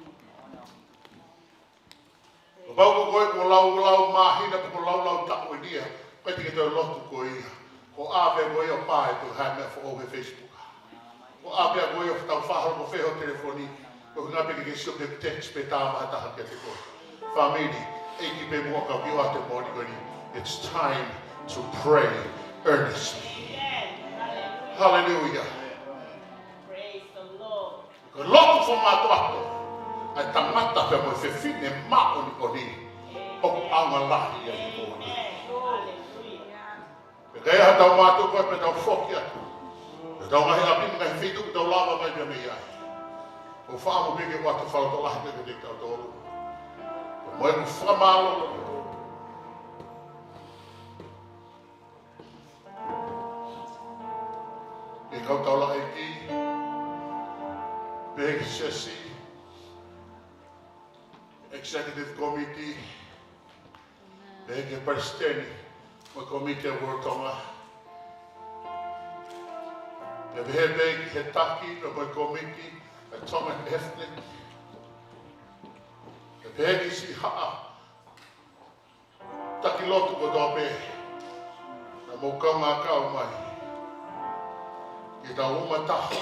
Kapau ko koe kuo lau, lau māhina pe kuo lau, lau taʻu eni ia, ʻikai te ke toe lotu koe ia. Ko e ʻā pē koe ia ʻo pā e toe haʻu e meʻa foʻou he Facebook. Ko e ʻā pē koe ia ʻo tau fāholo ko fē hoʻo telefoni. Ko e ʻuhinga pē ke ke sio pē text pē tā maha taha kiate koe. Fāmili, ʻEiki pē muʻa ka ʻoku ʻi ai ʻete moʻoni ko eni. It's time to pray earnestly. Hallelujah. Ko e lotu fakamātoato ʻa e tangata pea mo e fefine māʻoniʻoni ʻoku ʻaonga lahi ai e moʻoni. Pea ka ʻi ai haʻatau mātuku ko ē pea tau foki atu, pea tau ngaahi ʻapi mo e ngaahi feituʻu tau lava mai pea mei ai. ʻOku ou fakaʻamu pē ke ʻoatu fakalotolahi kiate kitautolu. Pea mo ʻeku fakamālō ki he kau taulaʻeiki, pehē ki he siasi, Executive Committee, pehē ki he Palesiteni mo e Komiti ʻa World Tonga. Pea pehē pē ki he taki pea mo e komiti ʻa e Tongan Ethnic. Pea pehē ki he siʻi haʻa taki lotu kotoa pē naʻa mou kaungā kau mai ke tau uma taha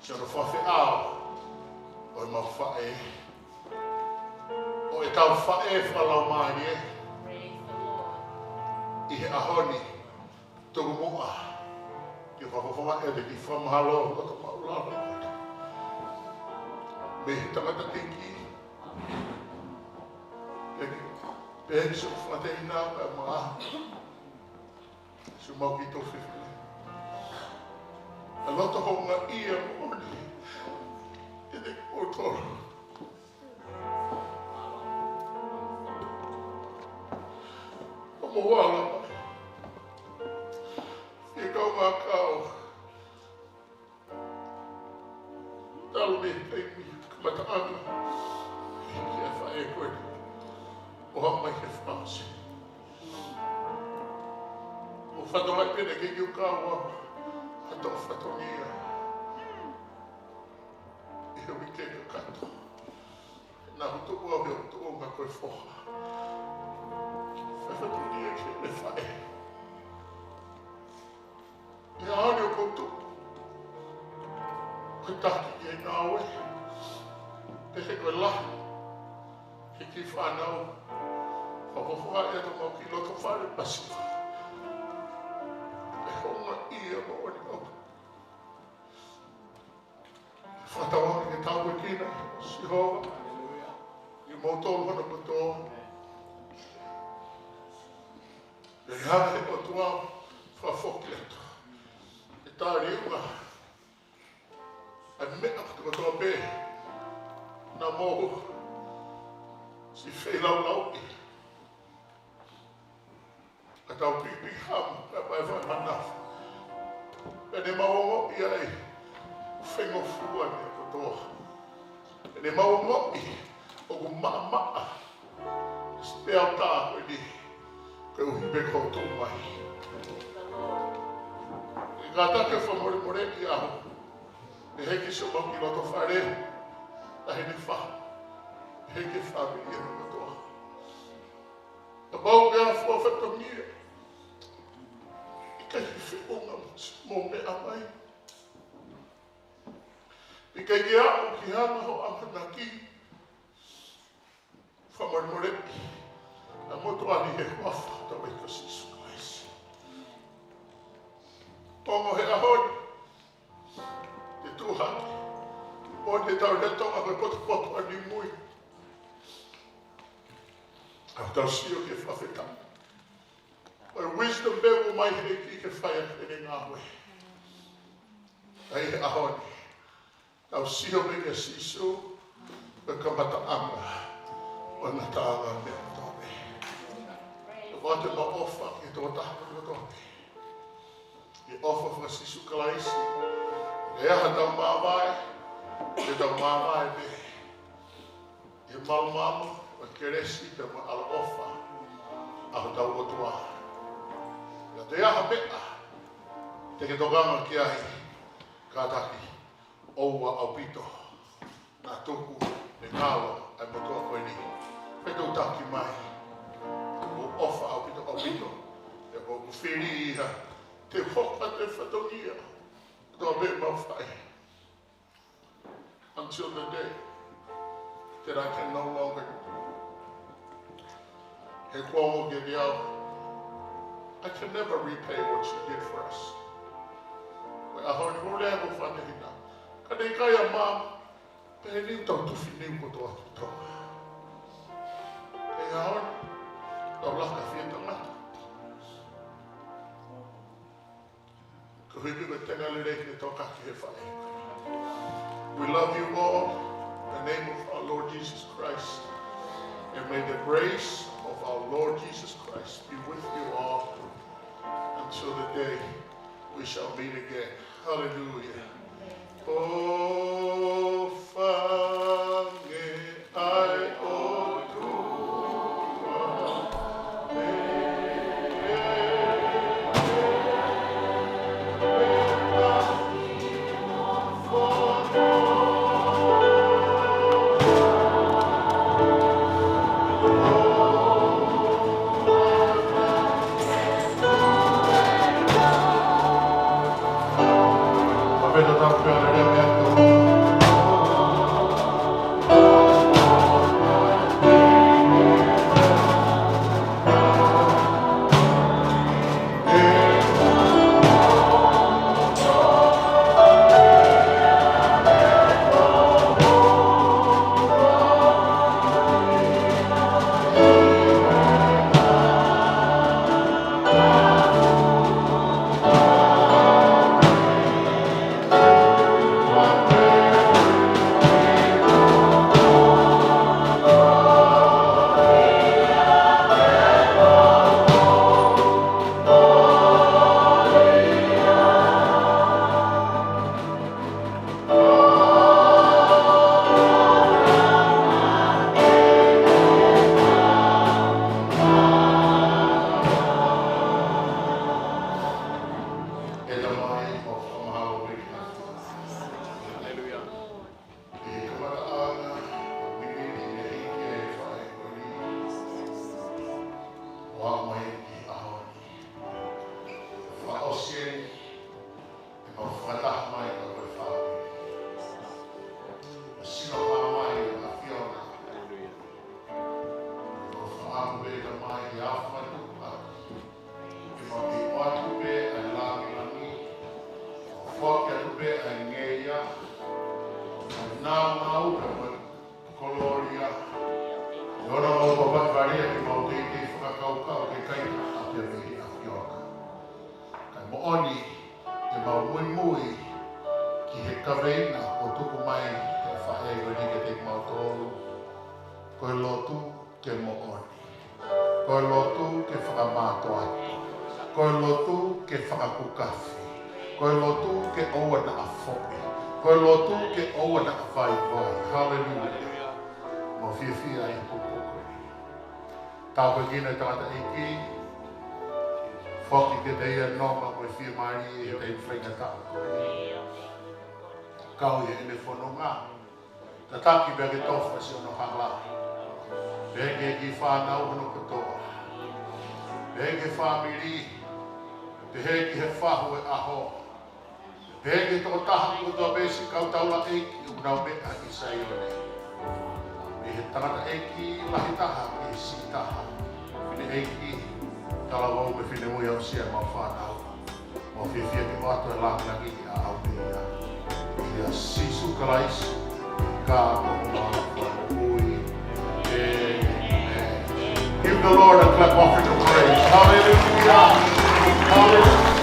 siʻono fakafeʻao ʻo ʻemau faʻē, ʻo ʻetau faʻē fakalaumālie ʻi he ʻaho ni. Tuku muʻa ke fakafofongaʻi ʻete kiʻi fakamālō loto maʻulalo mei he tangataʻeiki, pehē ki he siʻi faʻē ʻi he ʻaho ni, siʻomau kiʻi tuofefine. ʻA e loto houngaʻia moʻoni kiate kimoutolu. ʻO mou ala mai, fie kaungā kau talu mei he taimi kamataʻanga ʻi he faʻē ko eni ʻo haʻu mai ki he fakaʻosi. ʻO fakatokangaʻi pē naʻe ʻikai ke u kau au ha toʻo fatongia ʻi he uike kakato. Naʻa ku tuʻu au he ʻoku tuʻunga ko e foha. Fai fatongia ki he faʻē. ʻI he ʻaho ni ʻoku ou tuʻu ko e taki ʻi he ngāue. Pehē ko e lahi he kiʻi fānau, fakafofongaʻi atu ʻemau kiʻi loto fale Pasifika. Ko e houngaʻia moʻoni ʻoku fakatauange ke tāpuekina Sihova kimoutolu hono kotoa. Pea ʻe hanga ʻe he ʻOtua ʻo fakafoki atu e taliʻunga ʻa e meʻa kotoa pē naʻa mou siʻi feilaulauʻi. Ka tau pipi hamu, ka pai fai manaf. Pea ne mau ongoʻi ai ʻoku faingofua e meʻa kotoa. Pea ne mau ongoʻi ʻoku maʻamaʻa e spare tyre ko eni, koeʻuhi pē ko hoʻo tuʻu mai. ʻE kātaki ʻo fakamolemoleʻi au. ʻE hiki siʻomau ki loto fale, tahi ne fa. ʻE hiki fāmili ʻa e kotoa. Kapau ʻe ʻi ai ha fatongia, ʻikai ke feʻunga mo e meʻa mai. ʻIkai ke aʻu ki he anga hoʻo ʻamanaki. Fakamolemoleʻi ʻa e motuʻa ni he huafa ʻo hotau ʻEiki ko Sīsū Kalaisi. Ongo he ʻaho ni, te u tuʻu hake. ʻOku tau lea Tonga ko e potopoto ʻa e nimui. ʻOku tau sio ki he fakafetaʻi. Ko e wisdom pē ʻoku ʻomai he ʻEiki ke fai ʻaki ʻene ngāue. ʻI he ʻaho ni, tau sio pē kia Sīsū, ko e kamataʻanga ʻo e ngataʻanga ʻo e meʻa kotoa pē. Ko e ʻoatu ʻemau ʻofa ki he tokotaha kotoa pē. ʻI he ʻofa faka-Sīsū Kalaisi. ʻE ʻi ai haʻatau māvae, te tau māvae pē ʻi he malumalu ʻo e kelesi pea mo e ʻaloʻofa ʻa hotau ʻOtua. Ka ʻi ai ha meʻa te ke tokanga ki ai, kātaki, ʻoua ʻaupito naʻa tuku e kalo ʻa e motuʻa ko eni. Pea ke u taki mai. ʻOku ou ʻofa ʻaupito, ʻaupito. Pea ʻoku ou fili ia, te u hoko atu e fatongia kotoa pē ʻoku mau fai. Until the day that I can no longer. He kuo ongo kiate au, I can never repay what you did for us. Ko e ʻaho ni ʻoku ou lea ko e fānau hina. Ka ne ʻikai ʻa Mum, pehē ni ʻoku tau tufi niu kotoa ki Tonga. Ko e ʻaho ni, tau laka fie tangata. Ko e hiki ko e tenga lelei ke tokanga ki he faʻē. We love you all. In the name of our Lord Jesus Christ. And may the grace of our Lord Jesus Christ be with you all until the day we shall meet again. Hallelujah. ʻOfa ange ai ʻOtua. ʻE Tamai, ʻoku ou fakamahalo pē ki he ʻAfiona. Haleluia. ʻI he kamataʻanga ʻo e miniti ʻe hiki ai e faʻē ko eni, ʻo aʻu mai ki he ʻaho ni. Fakaʻosi eni ʻemau fakataha mai ko e fāmili. ʻO sino hā mai ʻa e ʻAfiona. Haleluia. ʻOku ou fakaʻamu pē Tamai ke afu mai tuku atu. Ke mau kei ʻoatu pē ʻa e langilangi. ʻO foaki atu pē ʻa e ngeia. ʻO nāunau pē mo e kolōlia. ʻE ʻoua naʻa mau papatū fakalea ke mau teitei fakakaukau ke ʻikai ke ʻapia mei he ʻAfiona. Kae moʻoni, ʻemau muimui ki he kaveinga ʻoku tuku mai ʻe he faʻē ko eni kiate kimautolu. Ko e lotu ke moʻoni. Ko e lotu ke fakamātoato. Ko e lotu ke fakakukafi. Ko Ko e lotu ke ʻoua naʻa foʻi. Ko e lotu ke ʻoua naʻa vaivai. Haleluia. Mau fiefia ʻi he pō ko eni. Tāpuekina e tangataʻeiki. Foaki kiate ia e nonga mo e fiemālie he taimi faingataʻa ko eni. Kau ʻi heʻene fononga. Tataki pea ke tofa siʻono hala. Pehē ki he kiʻi fānau hono kotoa. Pehē ki he fāmili. Pehē ki he fahu e ʻaho. Pehē ki he tokotaha kotoa pē siʻi kau taulaʻeiki ʻoku nau meʻa ʻi Saione. Mei he tangataʻeiki lahi taha ki he siʻi taha. Fineʻeiki, talavou mo e finemui, aʻusia ʻemau fānau. Mau fiefia ke ʻoatu e lāngilangi ʻa e ʻAfiona. ʻIa Sīsū Kalaisi, ka ko homau Fakamoʻui. Amen. Give the Lord a clap offering of praise. Hallelujah. Hallelujah.